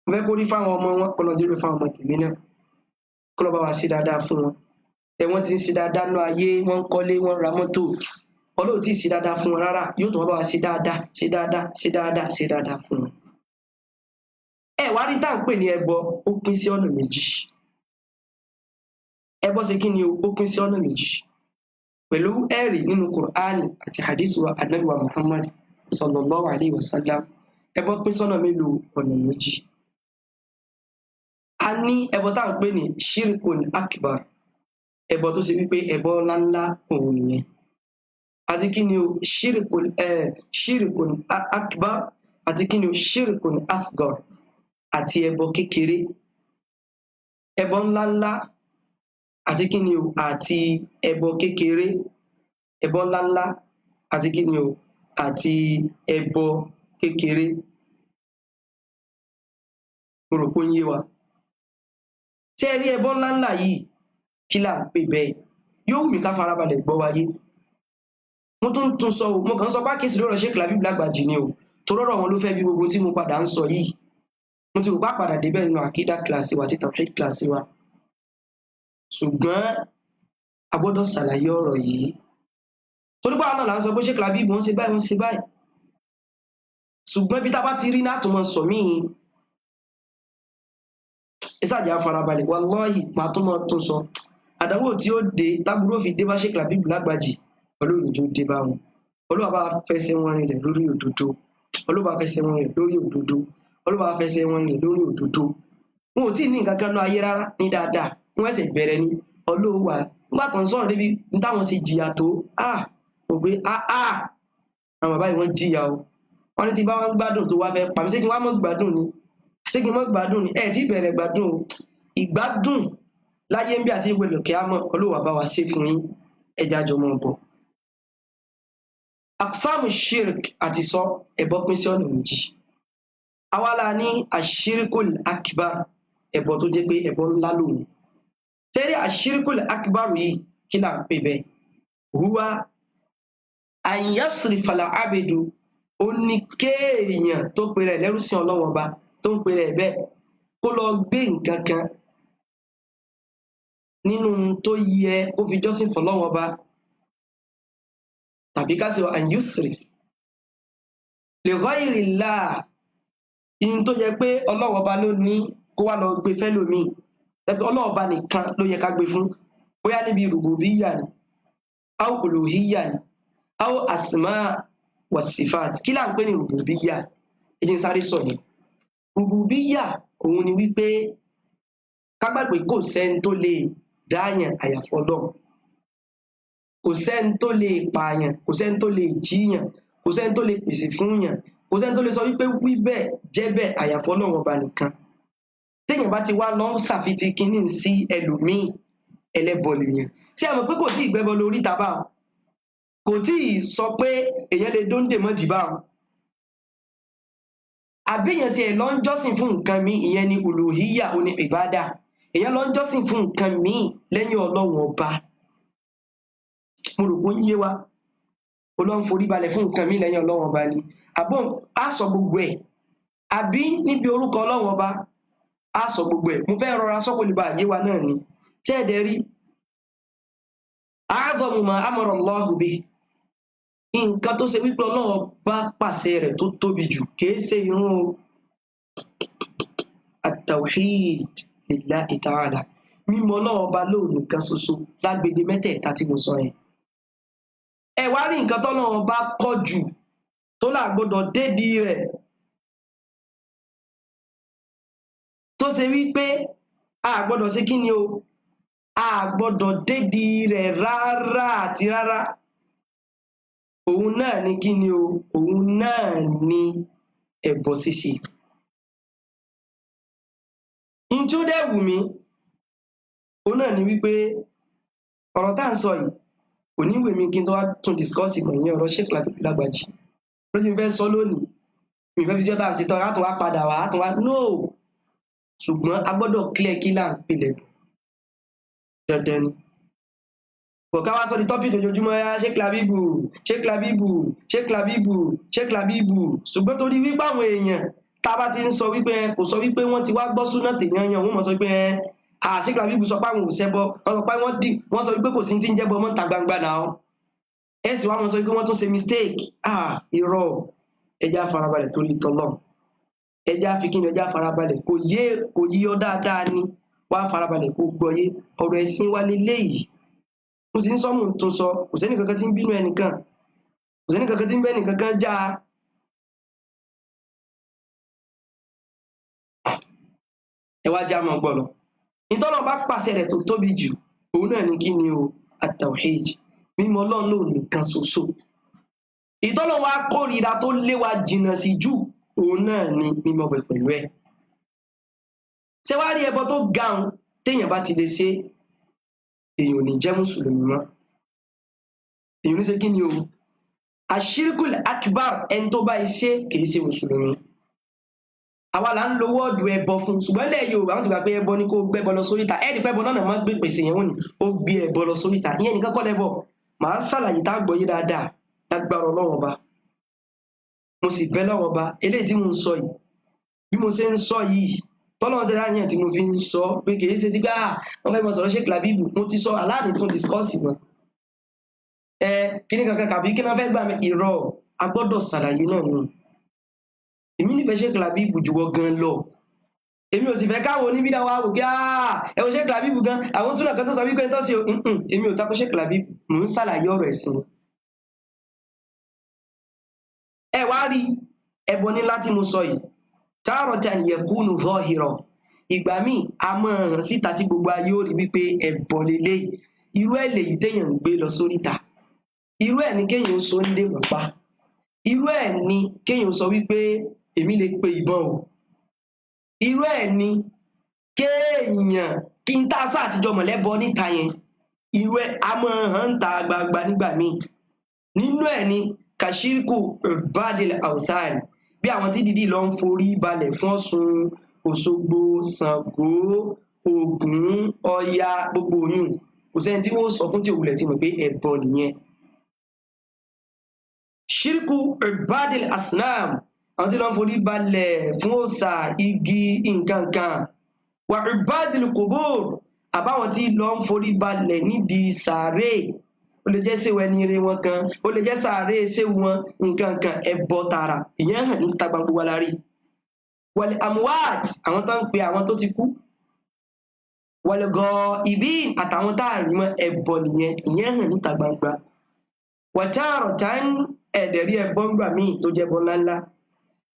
Mo fẹ́ kó rí fáwọn ọmọ wọn, kọ́lọ̀ jẹ́ orí bẹ́ẹ̀ fáwọn ọmọ tèmi náà. Kọ́lọ̀ bá wa ṣe dáadáa fún wọn. Ẹ wọ́n ti ń ṣe dáadáa nínú ayé, wọ́n ń kọ́lé, wọ́n ń ra mọ́tò. Ọlọ́run tí ì ṣe dáadáa fún wọn rárá, yóò tún wá bá wa ṣe dáadáa, ṣe dáadáa, ṣe dáadáa, ṣe dáadáa fún wọn. Ẹ wá rí tá à ń pè ní ẹbọ, ó pín sí ọ̀nà méjì. Ẹbọ ṣe kí ni o, ó pín sí ọ̀nà méjì. Pẹ̀lú ẹ̀rí nínú Kùránì àti hadith wa Ànábì wa Muhammad sallallahu alayhi wa sallam, ẹbọ pín sọ́nà mélòó? Ọ̀nà méjì. A ní ẹbọ tá à ń pè ní shirkun akbar, ẹbọ tó ṣe wípé ẹbọ ńláńlá òun nìyẹn. Àti kí ni o, shirkun akbar, àti kí ni o, shirkun asgar, àti ẹbọ kékeré. Ẹbọ ńláńlá àti kí ni o, àti ẹbọ kékeré. Ẹbọ ńláńlá àti kí ni o, àti ẹbọ kékeré. Mo rò pé ó ń yé wa. Ṣé ẹ rí ẹbọ ńláńlá yìí, kí là ń pè bẹ́ẹ̀? Yóò wù mí ká farabalẹ̀ gbọ́ wáyé. Mo tún tún sọ o, mo kàn ń sọ pákíyèsí lórí ọ̀rọ̀ Sheikh Labib Lagbaji ni o, torí ọ̀rọ̀ wọn ló fẹ́ bí gbogbo tí mo padà ń sọ yìí. Mo ti rò pá padà débẹ̀ nínú àkídà kíláàsì wa àti tawhid kíláàsì wa, ṣùgbọ́n a gbọ́dọ̀ ṣàlàyé ọ̀rọ̀ yìí torí pé àwọn náà là ń sọ pé Sheikh Labib wọ́n ṣe báyìí, wọ́n ṣe báyìí, ṣùgbọ́n ibi tá a bá ti rí náà tó mọ sọ míì. Ẹ ṣáàjà farabalẹ̀, wallahi màá tún mọ tún sọ. Àdánwò tí ó dé táburú fi dé bá Sheikh Labib Lagbaji, Ọlọ́run ní jó dé bá wọn. Ọlọ́run bá fẹsẹ̀ wọn rinlẹ̀ lórí òdodo, Ọlọ́run bá fẹsẹ̀ wọn rinlẹ̀ lórí òdodo, Ọlọ́run bá fẹsẹ̀ wọn rinlẹ̀ lórí òdodo. Wọn ò tí ì ní nǹkan kan náà ayé rárá ní dáadáa, wọn ẹsẹ̀ bẹ̀rẹ̀ ni. Ọlọ́run wà nígbà tó ń sọ̀rọ̀ débi ní táwọn ṣe jìyà tó a ò pé a a àwọn bàbá yìí wọ́n jìyà o. Wọ́n ní tí bá wọn gbádùn tó wá fẹ́ pàmí, ṣé kí wọ́n mọ̀ gbádùn ni? Ṣé kí n mọ̀ gbádùn ni? Ẹ tí bẹ̀rẹ̀ gbádùn o. Ìgbádùn láyé ń bí àti ìwé lòkè àmọ́ Ọlọ́run wà bá wa ṣe fún yín. Ẹja jọ mọ̀ bọ̀. Aqsamu shirk àti sọ ẹbọ pín sí ọ̀nà méjì. Àwa la ní ashirikul akbar, ẹbọ tó jẹ́ pé ẹbọ ńlá lòun. Tẹ́rí ashirikul akbar yìí, kí là ń pè bẹ́ẹ̀? Huwa an yasrifa al-abdu, ó ní kéèyàn tó pe rẹ̀ lẹ́rúsìn Ọlọ́run Ọba, tó ń pe rẹ̀ bẹ́ẹ̀, kó lọ gbé nǹkan kan nínú tó yẹ kó fi jọ́sìn fọlọ́run Ọba, tàbí ká sọ an yusrif li ghayrillah, in tó yẹ pé Ọlọ́run Ọba ló ní kó wá lọ gbé fẹ́lòmíì, tàbí Ọlọ́run Ọba nìkan ló yẹ ká gbé fún, bóyá níbi rububiyya ni, aw uluhiyya ni, aw asma wa sifat. Kí là ń pè ní rububiyya? Ẹ jẹ́ n sáré sọ yẹn. Rububiyya òun ni wípé ká gbàgbé kò sẹ́ni tó lè dáyàn àyàfọ́ Ọlọ́run, kò sẹ́ni tó lè pààyàn, kò sẹ́ni tó lè jíyàn, kò sẹ́ni tó lè pèsè fún yàn, kò sẹ́ni tó lè sọ wípé wí bẹ́ẹ̀ jẹ́ bẹ́ẹ̀ àyàfọ́ Ọlọ́run Ọba nìkan. Téèyàn bá ti wá lọ ń ṣàfitì kínní sí ẹlòmíì, ẹlẹ́bọ lèèyàn. Ṣé ẹ mọ̀ pé kò tí ì gbẹ́bọ lórí ìta báwọn? Kò tí ì sọ pé èèyàn lè dóńdè mọ́dì báwọn. Àbí èèyàn ṣe ẹ̀ lọ ń jọ́sìn fún nǹkan míì, ìyẹn ni uluhiyya, ó ní ìbádà. Èèyàn lọ ń jọ́sìn fún nǹkan míì lẹ́yìn Ọlọ́run Ọba. Mo rò pé ó ń yé wa. Ó lọ ń forí balẹ̀ fún nǹkan míì lẹ́yìn Ọlọ́run Ọba ni. Àbọ̀ á sọ gbogbo ẹ̀. Àbí níbi orúkọ Ọlọ́run Ọba, á sọ gbogbo ẹ̀. Mo fẹ́ rọra sọ kó lè bá yé wa náà ni. Ṣé ẹ dẹ̀ rí? A'zamu ma amara Allahu bihi. Nǹkan tó ṣe wípé Ọlọ́run Ọba pàṣẹ rẹ̀ tó tóbi jù kìí ṣe irun o. At-tawhid lillahi ta'ala. Mímọ̀ Ọlọ́run Ọba lóun nìkan ṣoṣo lágbègbè mẹ́tẹ̀ẹ̀ta tí mo sọ yẹn. Ẹ wá rí nǹkan tọ́lọ́run Ọba kọ̀ jù tó là gbọ́dọ̀ dédìí rẹ̀, tó ṣe wípé a gbọ́dọ̀ ṣe kí ni o, a gbọ́dọ̀ dédìí rẹ̀ rárá àti rárá. Òun náà ni kí ni o, òun náà ni ẹbọ ṣíṣe. N tí ó dẹ̀ wù mí, òun náà ni wípé ọ̀rọ̀ tá à ń sọ yìí kò ní wù mí kí n tó wá tún discuss ìmọ̀ ìyẹn ọ̀rọ̀ Sheikh Labib Lagbaji. Lójú mi fẹ́ sọ lónìí, mi fẹ́ fi sí ọ̀tá àti tán, á tún wá padà wá, á tún wá no. Ṣùgbọ́n a gbọ́dọ̀ clear kí là ń pilẹ̀ bọ̀. Dandan ni. Bọ̀ ká wá sọ di topic ojoojúmọ́ yá, Sheikh Labibu, Sheikh Labibu, Sheikh Labibu, Sheikh Labibu. Ṣùgbọ́n torí wípé àwọn èèyàn tá a bá ti ń sọ wípé kò sọ wípé wọ́n ti wá gbọ́ súnà tèèyàn yàn, wọ́n mọ̀ sọ wípé Sheikh Labibu sọ pé àwọn ò ṣẹbọ, wọ́n sọ pé wọ́n dì, wọ́n sọ wípé kò sí ti ń jẹ́bọ mọ́ ta gbangba náà. Ẹ sì wá mọ̀ sọ wípé wọ́n tún ṣe mistake. Irọ́, ẹja farabalẹ̀ torí tọlọ́run. Ẹja fi kíni, ẹja farabalẹ̀, kò yé, kò yí ọ dáadáa ni, wá farabalẹ̀ kó gbọ́ yé. Ọ̀rọ̀ ẹ̀sìn wa leléyìí. Mo sì ń sọ, mò ń tún sọ, kò sẹ́ni kankan tí ń bínú ẹnìkan, kò sẹ́ni kankan tí ń bẹ́ ẹnìkankan já. Ẹ wá já mọ́ gbọ́ lọ. Ìtọ́lọ́run bá pàṣẹ rẹ̀ tó tóbi jù, òun náà ni kí ni o, at-tawhid, mímọ̀ Ọlọ́run lóun nìkan ṣoṣo. Ìtọ́lọ́run wá kórìíra tó lé wa jìnnà sí jù, òun náà ni mímọ̀ bẹ̀ pẹ̀lú ẹ̀. Ṣé wá rí ẹbọ tó ga un téèyàn bá ti lè ṣe, èèyàn ò ní jẹ́ mùsùlùmí mọ́. Èèyàn ò ní ṣe kí ni o, Àṣírìkùl akbar, ẹni tó bá iṣẹ́ kìí ṣe mùsùlùmí. Àwa là ń lo wọ́ọ̀dù ẹbọ fún, ṣùgbọ́n ilẹ̀ Yorùbá wọ́n ti gbà pé ẹbọ ni kó gbẹ́bọ lọ sóríta. Ẹ̀ẹ́dì pẹ́bọ náà máa gbé pèsè yẹn, wọ́n ní ó gbé ẹbọ lọ sóríta. Ìyẹn nìkan kọ́ lẹ́bọ. Màá ṣàlàyé tá a gbọ́ yé dáadáa lágbára Ọlọ́run Ọba. Mo sì bẹ̀ Ọlọ́run Ọba, eléyìí tí mo ń sọ yìí, bí mo ṣe ń sọ yìí, tọ́lọ́run ṣe láàrin tí mo fi ń sọ pé kì í ṣe ti gbá wọn fẹ́ mọ sọ̀rọ̀ Sheikh Labib. Mo ti sọ aláàdín tún discuss mọ́ ẹ kíní kankan kàbí kí wọ́n fẹ́ gbà mí. Irọ́, a gbọ́dọ̀ ṣàlàyé náà ni. Èmi nífẹ̀ẹ́ Sheikh Labib jù wọ́ gan lọ. Èmi ò sì fẹ́ káwọn oníbídà wa wò kí ẹ wo Sheikh Labib gan, àwọn súnà kan tó sọ wípé tó ṣe. Èmi ò takò Sheikh Labib, mò ń ṣàlàyé ọ̀rọ̀ ẹ̀sìn ni. Ẹ wá rí ẹbọ ní láti mo sọ yìí, taratan yakunu zahira, ìgbà míì a máa hàn síta tí gbogbo ayé ó rí wípé ẹbọ leléyìí. Irú ẹ̀ lèyí téèyàn ń gbé lọ sóríta, irú ẹ̀ ní kéèyàn ó so ń dè mọ́ pa, irú ẹ̀ ní kéèyàn sọ wípé èmi lè pe ìbọn o, irú ẹ̀ ní kéèyàn kí n tá a sá àtijọ́ mọ̀lẹ́bọ níta yẹn, irú ẹ̀ a máa hàn ń ta gbangba nígbà míì. Nínú ẹ̀ ní kàṣírìkù badil awsan, bí àwọn tí dídì lọ ń forí balẹ̀ fún Ọ̀ṣun, Òṣogbo, Ṣàngó, Ògún, Ọya, gbogbo oyún, kò sẹ́ni tí wọ́n sọ fún tí òwúlẹ̀ ti mọ̀ pé ẹbọ nìyẹn. Ṣírìkù badil asnam, àwọn tí lọ ń forí balẹ̀ fún òòṣà, igi, nǹkankan. Wà ibadil qubur, àbáwọn tí lọ ń forí balẹ̀ nídìí sàárè, ó lè jẹ́ séwu ẹni ire wọn kan, ó lè jẹ́ sàárè séwu wọn, nǹkan kan, ẹbọ tààrà, ìyẹn hàn níta gbangba wa la rí. Wal amwat, àwọn tó ń pe àwọn tó ti kú. Wal ghaibin, àtàwọn tá à rí mọ́, ẹbọ nìyẹn, ìyẹn hàn níta gbangba. Wa taratan, ẹ̀dẹ̀rí ẹbọ ńgbà míì tó jẹ́ ẹbọ ńláńlá,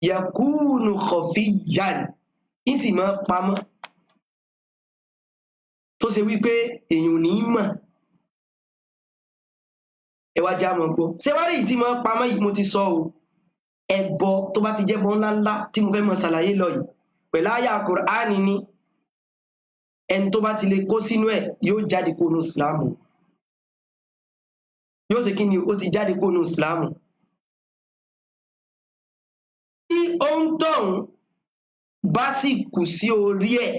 yakunu khafiyan, ń sì máa pamọ́, tó ṣe wípé èèyàn ò ní mọ̀. Ẹ wá já mọ gbọ́, ṣé wá rí èyí tí máa pamọ́ yìí, mo ti sọ o, ẹbọ tó bá ti jẹ́bọ ńláńlá tí mo fẹ́ mọ ṣàlàyé lọ yìí pẹ̀lú àyà Kùránì ni, ẹni tó bá ti lè kó sínú ẹ̀ yóò jáde kó nu ìsìláàmù. Yóò ṣe kí ni? Ó ti jáde kó nu ìsìláàmù. Tí ó ń tọ̀hún bá sì kù sí orí ẹ̀,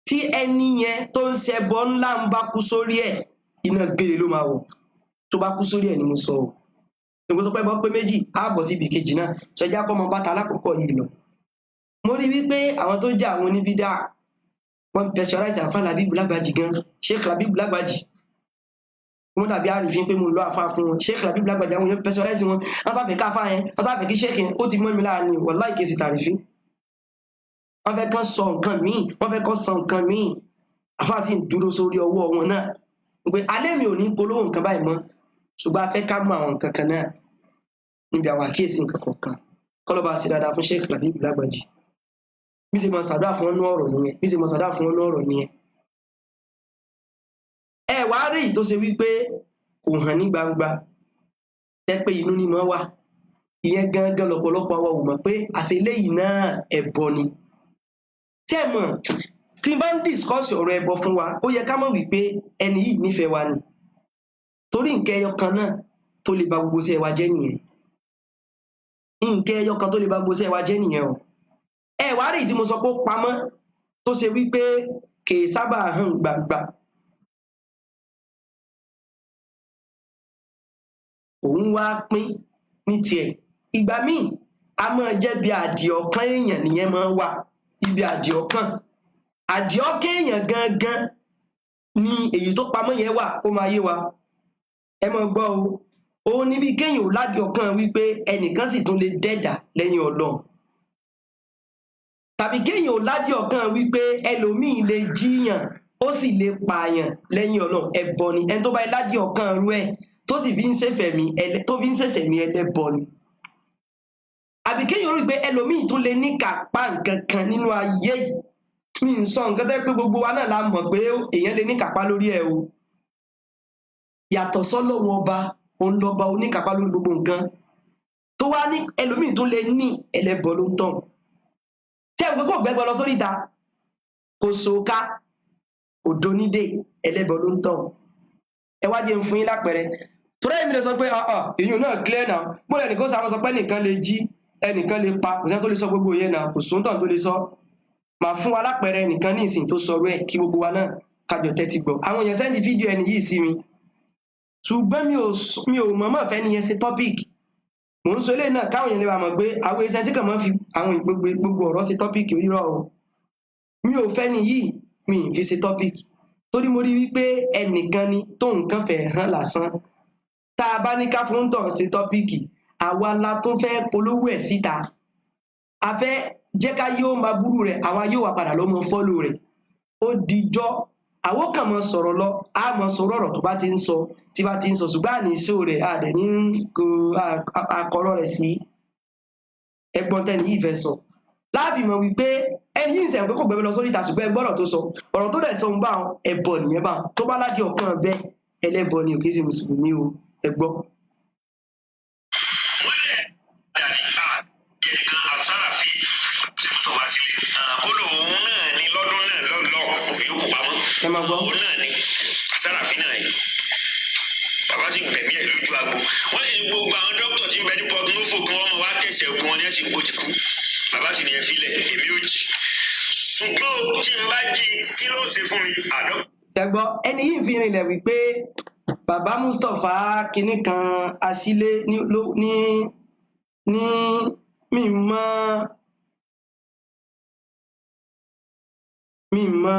tí ẹni yẹn tó ń ṣẹbọ ńlá ń bá kú sórí ẹ̀, iná gbére ló máa wọ̀. Tó bá kú sórí ẹ̀ ni mo sọ o. Ìgbésọ pé bọ́ pé méjì á bọ̀ síbi kejì náà, sọjá kọ́ mọ bàtà alákọ̀ọ́kọ́ yìí lọ. Mo rí wípé àwọn tó jẹ́ àwọn oníbídà wọ́n pressurize àfa Labib Lágbàjì gan, Sheikh Labib Lágbàjì. Wọ́n dàbí àrífín pé mo lọ àfa fún wọn. Sheikh Labib Lágbàjì, àwọn yẹn pressurize wọn, wọ́n sáfẹ́ káfa yẹn, wọ́n sáfẹ́ kí Sheikh yẹn, ó ti mọ́ mi láàánú, wàláì kìí ṣe tàrífín. Wọ́n fẹ́ kán sọ nǹkan míì, wọ́n fẹ́ kán sọ nǹkan míì. Àfa sì ń dúró sórí ọwọ́ wọn náà pé alẹ́ mi ò ní polówó nǹkan báyìí mọ́, ṣùgbọ́n a fẹ́ ká mọ àwọn nǹkan kan náà níbi àwọn àkíyèsí nǹkan kọ̀ọ̀kan. Kọ́lọ́ bá ṣe dáadáa fún Sheikh Labib Lágbàjì. Bí ṣe máa ṣàdúrà fún ọ́nú ọ̀rọ̀ nìyẹn, bí ṣe máa ṣàdúrà fún ọ́nú ọ̀rọ̀ nìyẹn. Ẹ wá rí èyí tó ṣe wípé kò hàn ní gbangba, tẹ́ pé inú ni mọ́ wà. Ìyẹn gangan lọ́pọ̀lọpọ̀ àwa ò mọ̀ pé àṣẹ eléyìí náà ẹbọ ni. Tí ẹ mọ̀, tí n bá ń discuss ọ̀rọ̀ ẹbọ fún wa, ó yẹ ká mọ̀ wípé ẹni yìí nífẹ̀ẹ́ wa ni. Torí nǹkan ẹyọ kan náà tó lè ba gbogbo iṣẹ́ wa jẹ́ nìyẹn. Nǹkan ẹyọ kan tó lè ba gbogbo iṣẹ́ wa jẹ́ nìyẹn o. Ẹ wá rí tí mo sọ pé ó pamọ́, tó ṣe wípé kì í sábà hàn gbangba. Òun wá pín ní tiẹ̀. Ìgbà míì a máa jẹ́ bí àdìọ́kàn èèyàn nìyẹn máa wà. Ibi àdìọ́kàn. Àdìọ́kàn èèyàn gangan ni èyí tó pamọ́ yẹn wà, ó máa yé wa. Ẹ máa gbọ́ o. Òun ni bí kéèyàn ò ládìọ́kàn wípé ẹnìkan sì tún lè dẹ́dà lẹ́yìn Ọlọ́run. Tàbí kéèyàn ò ládìọ́kàn wípé ẹlòmíì lè jíyàn, ó sì lè pààyàn lẹ́yìn Ọlọ́run. Ẹbọ ni. Ẹni tó bá ládìọ́kàn rú ẹ̀ tó sì fi ń ṣèfẹ̀mí, tó fi ń ṣẹ̀ṣẹ̀mí, ẹlẹ́bọ ni. Àbí kéèyàn rí pé ẹlòmíì tún lè ní kápá nǹkan kan nínú ayé yìí. Mi ń sọ nǹkan tẹ́ pé gbogbo wa náà la mọ̀ pé èèyàn lè ní kápá lórí ẹ̀ o. Yàtọ̀ sọ́lọ́run ọba, òun lọ́ba oníkápá lórí gbogbo nǹkan. Tó wá ní ẹlòmíì tún lè ní, ẹlẹ́bọ ló ń tàn. Tí ẹ̀ ń pé kò gbẹ́gbẹ́ lọ sórí ìta, kò sòka, kò donídè, ẹlẹ́bọ ló ń tàn. Ẹ wá jẹ́ n fún yín lápẹẹrẹ. Torí èmi lè sọ pé ìyún náà clear now. Bóyá ẹnìkan sọ àwọn sọ pé ẹnìkan lè jí, ẹnìkan lè pa, kò sẹ́ni tó lè sọ gbogbo yẹn náà, kò sóńtàn tó lè sọ. Màá fún wa lápẹẹrẹ ẹnìkan ní ìsìn tó sọrú ẹ̀ kí gbogbo wa náà kájọ tẹ́tí gbọ́. Àwọn èèyàn send fídíò ẹni yìí sí mi, ṣùgbọ́n mi ò mọ̀ọ́mọ̀ fẹ́ nìyẹn ṣe topic. Mò ń sọ eléyìí náà káwọn èèyàn lè bá mọ̀ pé àwọn iṣẹ́ tí kàn máa ń fi àwọn gbogbo ọ̀rọ̀ ṣe topic, irọ́ o. Mi ò fẹ́ ni yìí, mi ì fi ṣe topic torí mo rí wípé ẹnìkan ni tó nǹkan fẹ́ hàn lásán. Tá a bá ní ká fún tọ̀ ṣe topic, àwa la tún fẹ́ polówó ẹ̀ síta, a fẹ́ jẹ́ ká yóò máa burú rẹ̀, àwa yóò wá padà lọ́ mọ follow rẹ̀. Ó dijọ́ àwọn kàn mọ sọ̀rọ̀ lọ, a mọ sọ̀rọ̀ ọ̀rọ̀ tó bá ti ń sọ, tí bá ti ń sọ, ṣùgbọ́n àní ṣó rẹ̀, a dẹ̀ ní kó akọ̀rọ̀ rẹ̀ sí. Ẹgbọ́n tẹ́ni yìí fẹ́ sọ láàfin mọ̀ wípé ẹni yìí ń sẹ̀wọ̀n pé kò gbẹ́bẹ́ lọ sórí ìta, ṣùgbọ́n ẹgbọ́rọ̀ tó sọ, ọ̀rọ̀ tó dẹ̀ sọ ń bá ẹbọ nìyẹn bá tó bá ládìí ọ̀kan bẹ́ẹ̀, ẹlẹ́bọ ni, ò kì í ṣe mùsùlùmí o. Ẹgbọ́. Wọ́n lẹ̀ dàbí ẹnìkan asáràfí tí Mustapha sílẹ̀ kódò òun náà ní lọ́dún náà lọ́lọ́ òfin yòókù pamọ́. Ẹ máa gbọ́. Òun náà ní asáràfí náà yìí, bàbá sì gbẹ̀mí ẹ̀ lójú agbo. Wọ́n sì ní gbogbo àwọn dókítà tí ń bẹ ní Port Novo kí wọ́n mọ̀ wá kẹsẹ̀ ogun wọn ní ẹ̀sìn kó ti kú. Bàbá sì ní ẹ filẹ̀, èmi ò jì, ṣùgbọ́n o tí n bá jí, kí ló ṣe fún mi àdó. Ẹgbọ́ ẹni yìí fi rinlẹ̀ wípé bàbá Mustapha kinní kan asílé ní ní ní mi mọ mi mọ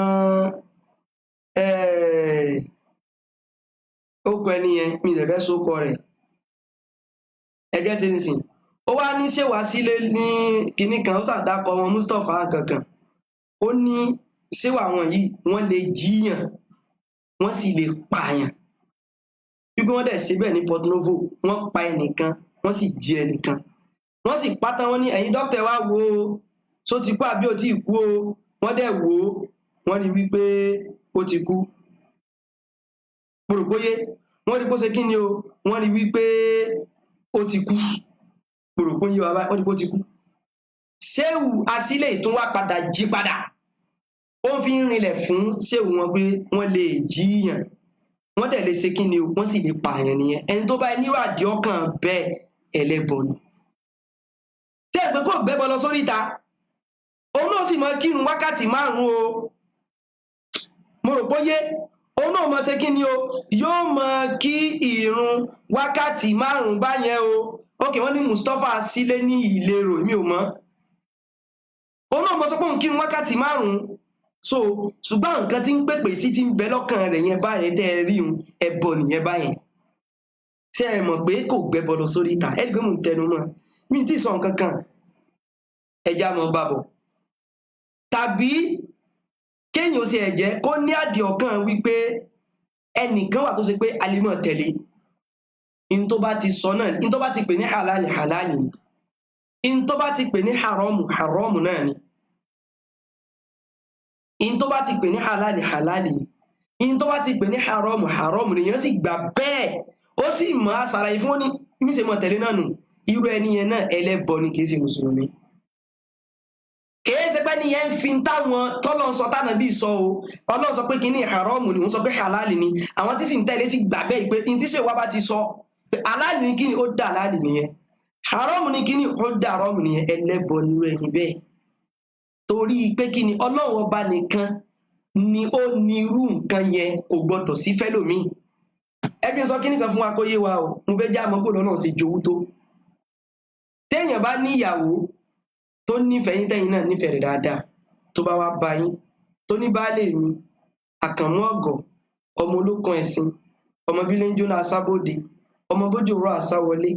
ó kọ ẹni yẹn, mi lè fẹ́ sókọ rẹ̀. Ẹgẹ́ tí ń sìn ó wá ní ṣé wàá sílé ní kinní kan, ó sàdákọ wọn Mustapha kankan. Ó ní ṣé wàá wọn yìí, wọ́n lè jíyàn, wọ́n sì lè pààyàn, wípé wọ́n dẹ̀ ṣe bẹ́ẹ̀ ní Port Novo, wọ́n pa ẹnìkan, wọ́n sì jí ẹnìkan, wọ́n sì pátá. Wọ́n ní ẹ̀yin dókítà ẹ wá wo ó, ṣó ti kú àbí ò tí ì kú o? Wọ́n dẹ̀ wò ó, wọ́n rí wípé ó ti kú. Mo rò bóyé wọ́n rí bó ṣe kí ni o, wọ́n rí wípé ó ti kú. Mo rò pé ó ń yé wa báyìí, wọ́n rí pé ó ti kú. Ṣéwù asílẹ̀ tún wá padà jí padà, ó fi ń rinlẹ̀ fún ṣéwù wọn pé wọ́n lè jíyàn, wọ́n dẹ̀ lè ṣe kí ni o, wọ́n sì lè pààyàn nìyẹn. Ẹni tó bá nírò àdìọ́kàn bẹ́ẹ̀, ẹlẹ́bọ ni. Tẹ́ ẹ̀ pé kò gbẹ́bọ lọ sórí ìta, òun náà sì máa kírun wákàtí 5 o. Mo rò bóyé òun náà máa ṣe kí ni o, yóò máa kí ìrun wákàtí 5 báyẹn o. Ókè, wọ́n ní Mustapha sílé ní ìlérò, mi ò mọ̀. Òun náà máa sọ pé òun kírun wákàtí 5. So ṣùgbọ́n nǹkan tí ń pèpè sí ti ń bẹ lọ́kàn rẹ̀ yẹn báyẹn tẹ́ ẹ rí un, ẹbọ nìyẹn báyẹn. Ṣé ẹ mọ̀ pé kò gbẹ́bọ lọ sórí ìta? Ẹ rí i pé mò ń tẹnu mọ́, mi ì tí ì sọ nǹkan kan, ẹja mọ́ bàbọ̀. Tàbí kéèyàn ó ṣe ẹ̀jẹ̀ kó ní àdìẹ ọkàn wípé ẹnìkan wà tó ṣe pé a lè mọ̀ tẹ̀lé in tó bá ti sọ náà, in tó bá ti pè ní halali, halali ni, in tó bá ti pè ní haramu, haramu náà ni, in tó bá ti pè ní halali, halali ni, in tó bá ti pè ní haramu, haramu ni, èèyàn sì gbà bẹ́ẹ̀, ó sì mọ̀ á ṣàlàyé fún ó ní mí ṣe mọ̀ tẹ̀lé náà nù. Irú ẹni yẹn náà ẹlẹ́bọ ni, kì í ṣe mùsùlùmí. Kìí ṣe pé nìyẹn ń fi táwọn tọ́lọ́ ń sọ tánàbí sọ o. Ọlọ́run sọ pé kínní haramu ni, òun sọ pé halali ni, àwọn tí sì ń tẹ̀lé sì gbà bẹ́ẹ̀ pé ní tí ṣèwà bá ti sọ pé halali ni kíni, ó dà halali nìyẹn, haramu ni kíni, ó dà haramu nìyẹn. Ẹlẹ́bọ nírú ẹni bẹ́ẹ̀, torí pé kíni, Ọlọ́run ọba nìkan ni ó ní irú nǹkan yẹn, kò gbọdọ̀ sí fẹ́lòmíì. Ẹ jẹ́ n sọ kíní kan fún wa kó yé wa o, mo fẹ́ já mọ́ bó lọ́nà ṣe jowú tó. Téèyàn bá ní ìyàwó tó nífẹ̀ẹ́ yín, tẹ́yin náà nífẹ̀ẹ́ rẹ̀ dáadáa, tó bá wá bá yín tó ní baálé mi àkànmú ọ̀gọ̀, ọmọ olókun ẹ̀sìn, ọmọ bílé ń jóná asábóde, ọmọ bójú òró àsáwọlé,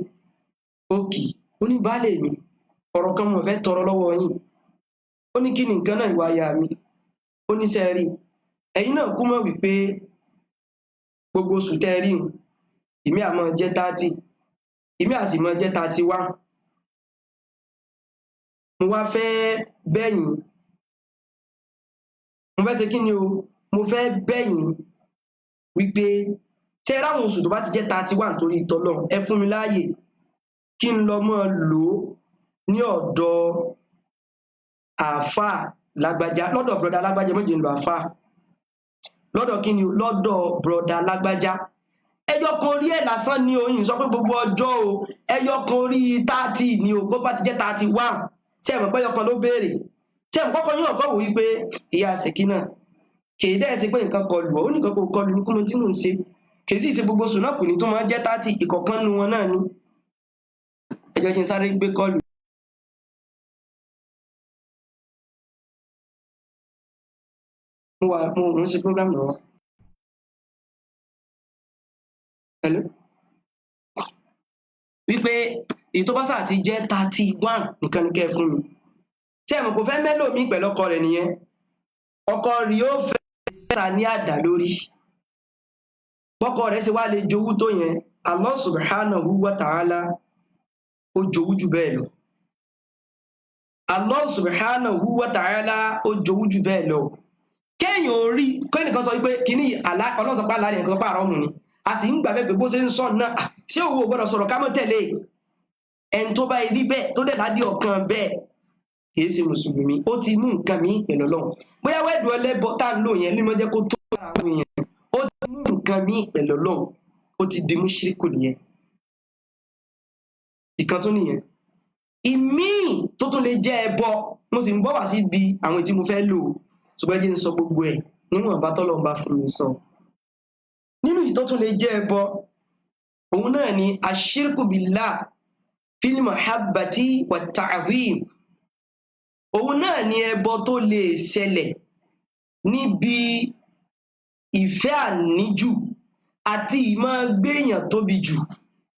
òkì, ó ní baálé mi, ọ̀rọ̀ kan mo fẹ́ tọrọ lọ́wọ́ yín. Ó ní kí ni nǹkan náà, ìwà aya mi? Ó ní ṣé ẹ rí, ẹ̀yin náà kú mọ̀ wípé gbogbo oṣù tẹ́ ẹ rí un, ìmí á máa jẹ́ 30, ìmí á sì máa jẹ́ 31. Mo wá fẹ́ bẹ̀yìn, mo fẹ́ ṣe kí ni o, mo fẹ́ bẹ̀yìn wípé ṣé ẹ ráwọn oṣù tó bá ti jẹ́ 31, torí tọlọ́run, ẹ fún mi láàyè kí n lọ máa lò ó ní ọ̀dọ̀ àáfàá lágbájá, lọ́dọ̀ bùrọ̀dá lágbájá, méje ń lo àáfàá lọ́dọ̀ kí ni o, lọ́dọ̀ bùrọ̀dá lágbájá. Ẹyọ kan orí ẹ̀ lásán ni o, yìí sọ pé gbogbo ọjọ́ o, ẹyọ kan orí 30 ni o, kó bá ti jẹ́ 31. Tí ẹ mọ̀ pé ẹyọ kan ló béèrè, tí ẹ mọ̀ kọ́kọ́ yín ọ̀kọ́ wò wípé ìyá Ṣèkínà kì í dẹ́ ṣe pé nǹkan kọlù ọ́, ó ní nǹkan kò kọlù ní kúmọ tí mò ń ṣe, kì í sì ṣe gbogbo sùn náà kù ní tó máa jẹ́ 30, ìkọ̀kan nu wọn náà ni. Ẹ jẹ́ kí n sáré gbé kọlù. Mo wà, mo ń ṣe program lọ́wọ́. Hello? Wípé èyí tó bá sáà ti jẹ́ 31 nìkan ni kẹ́ ẹ fún mi. Tí ẹ mọ̀ kò fẹ́ mẹ́lòmíì pẹ̀lú ọkọ rẹ̀ nìyẹn. Ọkọ rẹ̀ yóò fẹ́ sá ní àdá lórí. Bọ́kọ rẹ̀ ṣe wá lè jowú tó yẹn, Allah subhanahu wa ta'ala ó jowú jù bẹ́ẹ̀ lọ. Allah subhanahu wa ta'ala ó jowú jù bẹ́ẹ̀ lọ. Kéèyàn ò rí, kẹ́nìkan sọ wípé kíní àlá, Ọlọ́run sọ pé àlá nìkan sọ pé àrọ́mù ni. A sì ń gbà bẹ́ẹ̀ pé bó ṣe ń sọ náà, ṣé òun ò gbọ́dọ̀ sọ̀rọ̀ ká mọ́ tẹ̀lé? Ẹni tó bá rí bẹ́ẹ̀ tó dẹ̀ ládìí ọ̀kan bẹ́ẹ̀ kìí ṣe mùsùlùmí, ó ti mú nǹkan míì pẹ̀lú Ọlọ́run. Bóyá wẹ́ẹ̀dù ẹlẹ́bọ tá à ń lò yẹn ní mọ́ jẹ́ kó tó ara àwọn èèyàn, ó ti mú nǹkan míì pẹ̀lú Ọlọ́run, ó ti di mùṣírìkù nìyẹn. Ìkan tún nìyẹn. Ìmíì tó tún lè jẹ́ ẹbọ, mo sì ń bọ̀ wá síbi àwọn tí mo fẹ́ lò, ṣùgbọ́n jẹ́ n sọ gbogbo ẹ̀ níwọ̀nba tọ́lọ́run bá fún mi sọ. Nínú èyí tó tún lè jẹ́ ẹbọ, òun náà ni ashirku billah fil mahabbati wa ta'zim. Òun náà ni ẹbọ tó lè ṣẹlẹ̀ níbi ìfẹ́ àníjù àti ìmọ̀ gbéèyàn tóbi jù,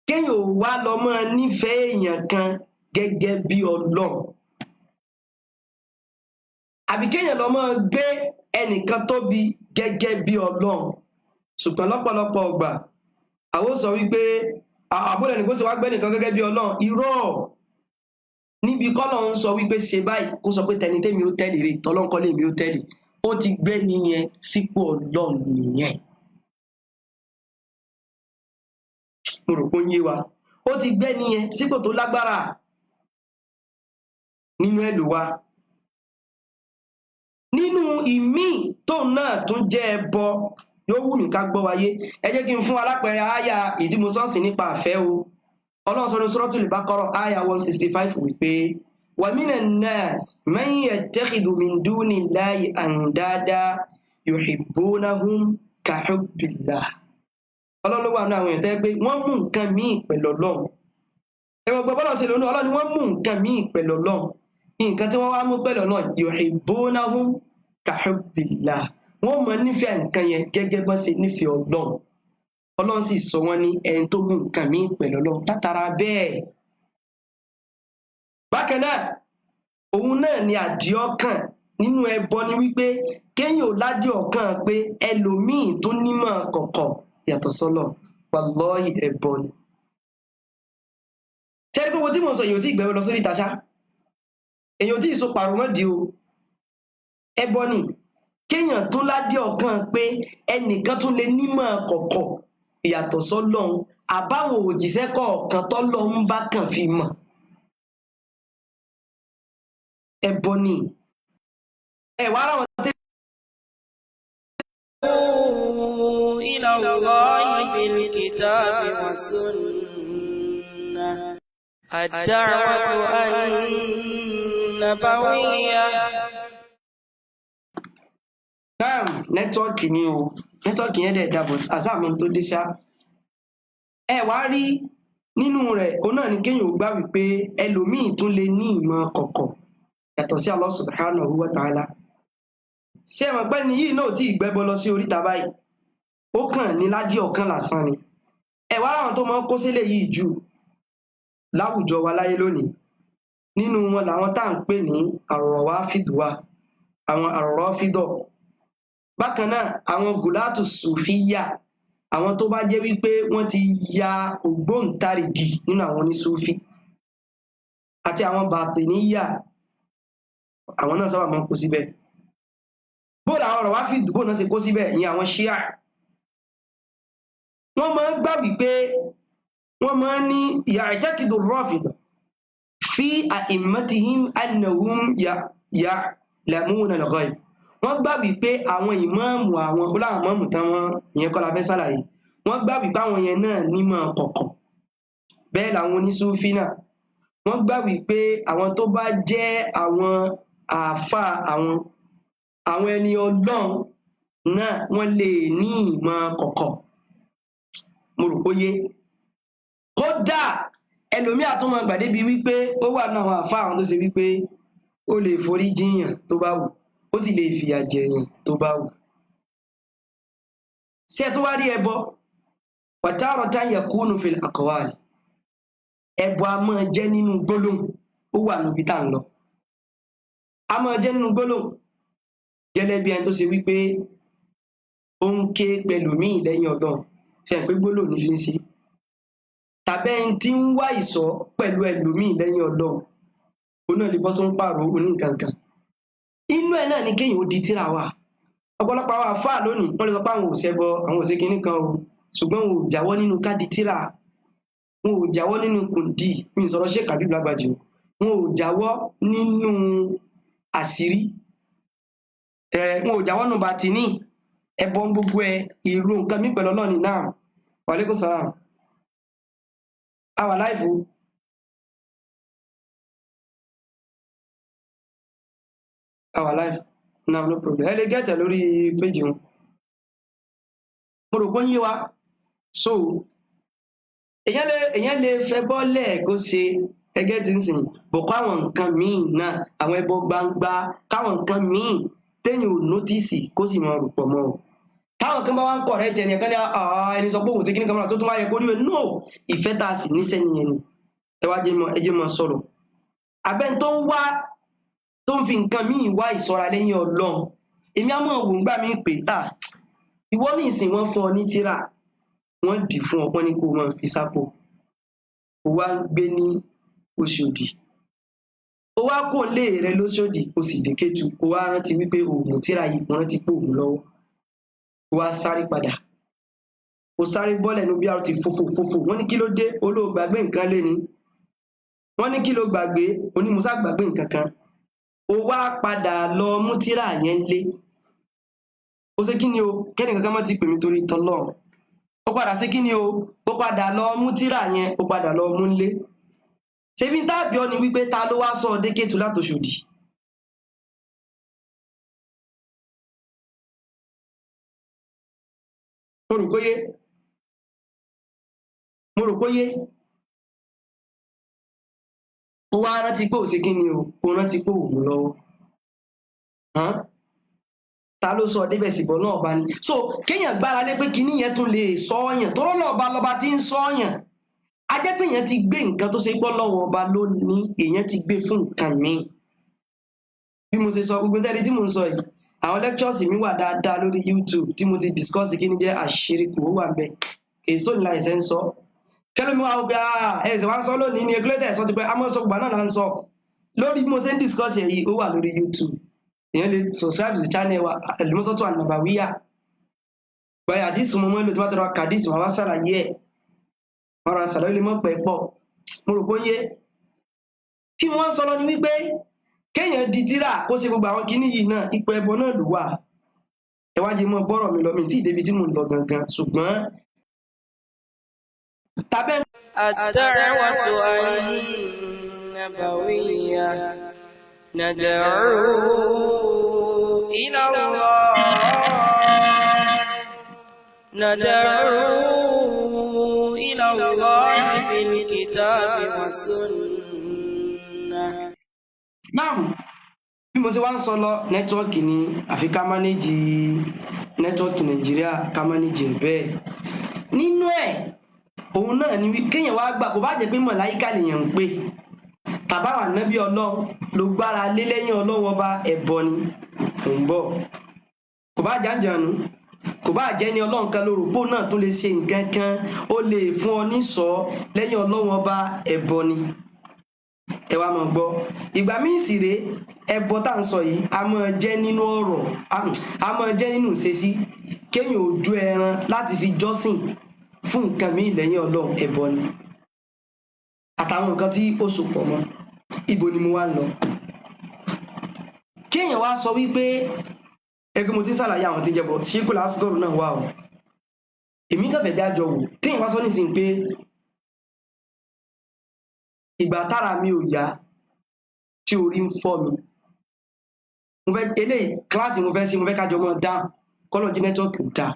kéèyàn ò wá lọ máa nífẹ̀ẹ́ èèyàn kan gẹ́gẹ́ bí Ọlọ́run, àbí kéèyàn lọ máa gbé ẹnìkan tóbi gẹ́gẹ́ bí Ọlọ́run. Ṣùgbọ́n lọ́pọ̀lọpọ̀ ọgbà àwọn ó sọ wípé àbúrò ẹnì kó ṣe wá gbé nìkan gẹ́gẹ́ bí Ọlọ́run. Irọ́, níbi kọ́lọ̀ ń sọ wípé ṣe báyìí, kó sọ pé tẹni tẹ́mi ó tẹ́lẹ̀ rè, tọ́lọ́n kọ́ lèmi ó tẹ́lẹ̀, ó ti gbé nìyẹn sípò Ọlọ́run nìyẹn. Mo rò pé ó ń yé wa. Ó ti gbé nìyẹn sípò tó lágbára nínú ẹ̀ ló wà. Nínú ìmíì tóun náà tún jẹ́ ẹbọ, yóò wù mí ká gbọ́ wáyé. Ẹ jẹ́ kí n fún alápẹ̀rẹ̀ àyà èyí tí mo sọ́ọ̀sì nípa àfẹ́ o. Ọlọ́run sọ ní Suratul Baqarah àyà 165 wípé wa minan nas man yattakhidhu min dunillahi andada yuhibbunahum ka hubbillah. Ọlọ́run ló wà ní àwọn èèyàn tó yẹ pé wọ́n mú nǹkan míì pẹ̀lú Ọlọ́run. Ẹ̀wọ̀n gbọ́ bọ́lá ṣe lónìí, Ọlọ́run ni wọ́n mú nǹkan míì pẹ̀lú Ọlọ́run. Nǹkan tí wọ́n wá mú pẹ̀lú Ọlọ́run, yuhibbunahum ka hubbillah. Wọ́n mọ nífẹ̀ẹ́ nǹkan yẹn gẹ́gẹ́ bọ́n ṣe nífẹ̀ẹ́ Ọlọ́run. Ọlọ́run sì sọ wọ́n ní ẹni tó mú nǹkan míì pẹ̀lú Ọlọ́run látara bẹ́ẹ̀. Bákan náà, òun náà ni àdìọ́kàn nínú ẹbọ ni wípé kéèyàn ò ládìọ́kàn pé ẹlòmíì tó nímọ̀ kọ̀kọ̀ yàtọ̀ sọ́lọ̀, wallahi ẹbọ ni. Ṣé ẹni pé wo tí mò ń sọ èyàn ò tí ì gbẹ́wọ́ lọ sórí ìta ṣá, èyàn ò tí ì so pàrọ̀ mọ́dìí o, ẹbọ ni. Kéèyàn tó ládìọ́kàn pé ẹnìkan tún lè nímọ̀ kọ̀kọ̀ ìyàtọ̀ sọ́lọ́run àbáwọn òjíṣẹ́ kọ̀ọ̀kan tọ́lọ́run bá kàn fi mọ̀, ẹbọ ni. Ẹ wá ráwọn tẹ́ إلى الله بالكتاب والسنة الدعوة النبوية. Naam, nẹ́tíwọ́ọ̀kì ni o, nẹ́tíwọ́ọ̀kì yẹn dẹ̀ da, but àsáàmù tó dé ṣá. Ẹ wá rí nínú rẹ̀, òun náà ni kéèyàn ò gbà wípé ẹlòmíì tún lè ní ìmọ̀ kọ̀kọ̀ yàtọ̀ sí Allah subhanahu wa ta'ala. Ṣé ẹ mọ̀ pé ni yìí náà ò tí ì gbẹ́bọ lọ sí oríta báyìí, ó kàn ní ládìí ọ̀kan lásán ni. Ẹ wá ráwọn tó máa ń kó sílẹ̀ yìí jù láwùjọ wa láyé lónìí, nínú wọn làwọn tá à ń pè ní àrọ̀wáfídù wa, àwọn àrọ̀fídọ̀. Bákan náà, àwọn gùlátù sùfíyà, àwọn tó bá jẹ́ wípé wọ́n ti ya ògbóǹtarìgì nínú àwọn onísúfí, àti àwọn bàtìníyà, àwọn náà sábà máa ń kó síbẹ̀. Bó làwọn rọ̀wáfídù bó náà ṣe kó síbẹ̀, ìyẹn àwọn ṣíà. Wọ́n máa ń gbà wípé wọ́n máa ń ní ya'taqidu rọ́fìdọ̀ fi a'immatihim annahum ya'lamuna al-ghaib. Wọ́n gbà wípé àwọn ìmáàmù àwọn ó láwọn ìmáàmù tán wọ́n, ìyẹn kọ́ la fẹ́ ṣàlàyé. Wọ́n gbà wípé àwọn yẹn náà nímọ̀ kọ̀kọ̀. Bẹ́ẹ̀ làwọn onísúfí náà, wọ́n gbà wípé àwọn tó bá jẹ́ àwọn àáfàá, àwọn ẹni Ọlọ́run náà, wọ́n lè ní ìmọ̀ kọ̀kọ̀. Mo rò pó yé. Kódà ẹlòmíà tó máa gbà débi wípé ó wà nínú àwọn àáfàá àwọn tó ṣe wípé ó lè forí jiyàn tó bá wù, ó sì lè fìyà jẹyàn tó bá wù. Ṣé ẹ tún wá rí ẹbọ? Wataratan yakunu fil aqwal. Ẹbọ a máa jẹ́ nínú gbólóhùn, ó wà níbi tá à ń lọ. A máa jẹ́ nínú gbólóhùn gẹ́lẹ́ bí ẹni tó ṣe wípé ó ń ké pẹlòmíì lẹ́yìn Ọlọ́run, ṣe é pé gbólóhùn ní fi ń ṣe, tàbí ẹni tí ń wá ìṣọ́ pẹ̀lú ẹlòmíì lẹ́yìn Ọlọ́run, òun náà lè bọ́ só ń pààrọ̀ oníǹkankan. Inú ẹ̀ náà ni kéèyàn ó di tíra wa. Ọ̀pọ̀lọpọ̀ àwọn àfáà lónìí wọ́n lè sọ pé àwọn ò ṣẹbọ, àwọn ò ṣe kinní kan o, ṣùgbọ́n wọn ò jáwọ́ nínú ká di tíra, wọn ò jáwọ́ nínú kùndì. Mi ì sọ̀rọ̀ Sheikh Habib Lagbaji o, wọn ò jáwọ́ nínú àṣírí, wọn ò jáwọ́ nínú bàtìní ẹbọ ń gbogbo ẹ ìró nǹkan mi pẹ̀lú Ọlọ́run náà. Wa alaikum salam. A wà láìfo. A wà láìfo náà, no problem. Ẹ lè gẹ́tẹ̀ lórí péjì wọn. Mo rò pé ó ń yé wa. So èèyàn lè fẹ́ bọ́lẹ̀ kó ṣe ẹgẹ́ tí ń sìn bò kó àwọn nǹkan míì náà, àwọn ẹbọ gbangba, káwọn nǹkan míì téèyàn ò nótìsì kó sì máa rò pọ̀ mọ́ ọ. Táwọn kan bá wá ń kọ̀rẹ́ jẹ nìkan ní ẹni sọ pé òun ṣe kíní kan mọ́ra tó tún wá yẹ kó rí o. No, ìfẹ́ tá a sì níṣẹ́ nìyẹn ni. Ẹ wá jẹ́ mọ, ẹ jẹ́ mọ sọ̀rọ̀. Abẹ́ni tó ń wá, tó ń fi nǹkan míì wá ìṣọ́ra lẹ́yìn Ọlọ́run, èmi á mọ̀ wò ń gbà mí pé ìwọ ní ìsìn wọ́n fún ọ ní tíra, wọ́n dì fún ọ, wọ́n ní kó o máa fi sápò, o wá ń gbé ní Òṣòdì, o wá kó lé rẹ lóṣòdì, o sì dé Kétu, o wá rántí wípé o mú tíra yìí, o rántí pé òun lọ́wọ́, o wá sáré padà, o sáré bọ́lẹ̀ ní BRT fòfò fòfò. Wọ́n ní kí ló dé? Olóò gbàgbé nǹkan lé ni. Wọ́n ní kí ló gbàgbé? Onímùsà gbàgbé nǹkan kan. O wá padà lọ mú tíra yẹn lé. O ṣe kí ni o? Kẹ́ni kankan má ti pè mí torí tọlọ́run. O padà ṣe kí ni o? O padà lọ mú tíra yẹn, o padà lọ mú lé. Ṣebí táàbí ọ ni wípé ta ló wá sọ ọ dé Kétu látòṣòdì? Mo rò pé yé. Mo rò pé yé. O wá rántí pé ò ṣe kí ni o? O rántí pé ò mú lọ́wọ́. Ta ló sọ débẹ̀ síbọ̀ náà ọba ni? So kéèyàn gbára lé pé kinní yẹn tún lè sọ ọ̀yàn, tọ́rọ́ náà ọba lọ́ba tí ń sọ ọ̀yàn. A jẹ́ pé èèyàn ti gbé nǹkan tó ṣe pọ́ lọ́wọ́ ọba ló ní, èèyàn ti gbé fún nǹkan míì. Bí mo ṣe sọ gbogbo tẹ́lẹ̀ tí mò ń sọ yìí, àwọn lectures mi wà dáadáa lórí YouTube tí mo ti discuss kí ni jẹ́ àṣírí, kò wà bẹ́ẹ̀. Èso ńlá ẹ̀sẹ̀ ń sọ. Kẹ́lómi wá wò pé ẹ̀sẹ̀ wá ń sọ lónìí ni ekúlẹ́tẹ̀ sọ ti pé amọ́ sọ gbà náà là ń sọ. Lórí bí mo ṣe ń discuss ẹ̀ yìí, ó wà lórí YouTube. Èèyàn lè subscribe sí channel wa Al-Mursalat An-Nabawiyya. Báyìí àdìsí mo mọ́ ń lò tí wọ́n ti rọ kàdísì wọn wá ṣàlàyé ẹ̀. Ọ̀rọ̀ àṣàlàyé lè mọ́ pẹ́ pọ̀. Mo rò pé ó yé. Kí wọ́n sọ lọ ni wípé kéèyàn di tíra kó ṣe gbogbo àwọn kinní yìí náà, ipò ẹbọ náà ló wà. Ẹ wá jẹ́ mọ́ bọ́rọ̀ mi lọ, mi tí ì débi tí mò ń lọ gangan, ṣùgbọ́n tàbẹ́. الدعوة النبوية ندعو إلى الله، ندعو إلى الله بالكتاب والسنة. Naam, bí mo ṣe wá ń sọ lọ, network ni, àfi ká manage network Nàìjíríà, ká manage ẹ̀ bẹ́ẹ̀. Nínú ẹ̀ òun náà ni kéèyàn wá gbà kó bá jẹ́ pé mọ̀láyíkà lèèyàn ń pè tàbáwọn ànábì Ọlọ́run ló gbára lé lẹ́yìn Ọlọ́run ọba, ẹ̀bọ ni. Ò ń bọ̀, kò bá jàǹjànú, kò bá jẹ́ ní Ọlọ́run kan lórúkọ náà tó lè ṣe nǹkan kan, ó lè fún ọ níṣọ́ lẹ́yìn Ọlọ́run ọba, ẹ̀bọ ni. Ẹ wá máa gbọ́, ìgbà míì sì rèé, ẹbọ tá à ń sọ yìí a máa jẹ́ nínú ọ̀rọ̀, a máa jẹ́ nínú ìṣesí. Kéèyàn ò du ẹran láti fi jọ́sìn fún nǹkan míì lẹ́yìn Ọlọ́run, ẹbọ ni, àtàwọn nǹkan tí ó so pọ̀ mọ́. Ibo ni mo wá ń lọ? Kéèyàn wá sọ wípé ẹgbẹ́ mo ti ń ṣàlàyé àwọn tí ń jẹbọ ṣíkú lásìkò náà wà o. Èmi kàn fẹ́ jájọ wò téèyàn bá sọ nísìnyí pé ìgbà tára mi ò yá tí orí ń fọ́ mi, mo fẹ́ eléyìí kíláàsì mo fẹ́ sí, mo fẹ́ kájọ mọ́ dáhùn kọ́lọ́jì nẹ́tíwọ́ọ̀kì ò dáa.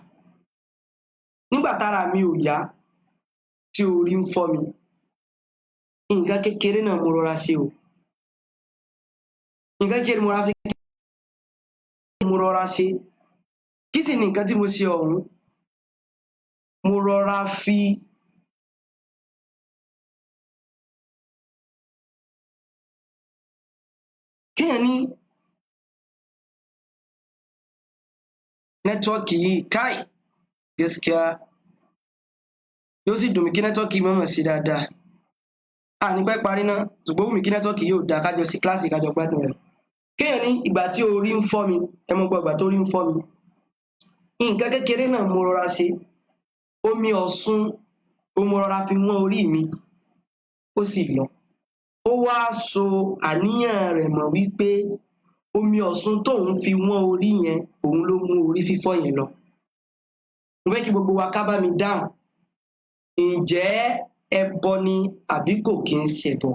Nígbà tára mi ò yá tí orí ń fọ́ mi, nǹkan kékeré náà mo rọra ṣe o, nǹkan kékeré mo rọra ṣe, mo rọra ṣe. Kí sì ni nǹkan tí mo ṣe ọ̀hún? Mo rọra fi kéèyàn ní nẹ́tíwọ́ọ̀kì yìí káì gaskiya yóò sì dùn mí kí nẹ́tíwọ́ọ̀kì yìí mọ̀mọ̀ sí dáadáa. A ní pẹ́ parí ná, ṣùgbọ́n ó wù mí kí nẹ́tíwọ́ọ̀kì yìí ò dáa kájọ sí kíláàsì kájọ gbádùn rẹ̀. Kéèyàn ní ìgbà tí orí ń fọ́ mi, ẹ mọ gbọ́, ìgbà tó orí ń fọ́ mi, nǹkan kékeré náà mo rọra ṣe, omi Ọ̀ṣun ó mo rọra fi wọ́n orí mi, ó sì lọ. Ó wá so àníyàn rẹ̀ mọ̀ wípé omi Ọ̀ṣun tóun fi wọ́n orí yẹn òun ló mú orí fífọ́ yẹn lọ. Mo fẹ́ kí gbogbo wa ká bá mi dáhùn, ǹjẹ́ ẹbọ ni àbí kò kí ń ṣẹbọ?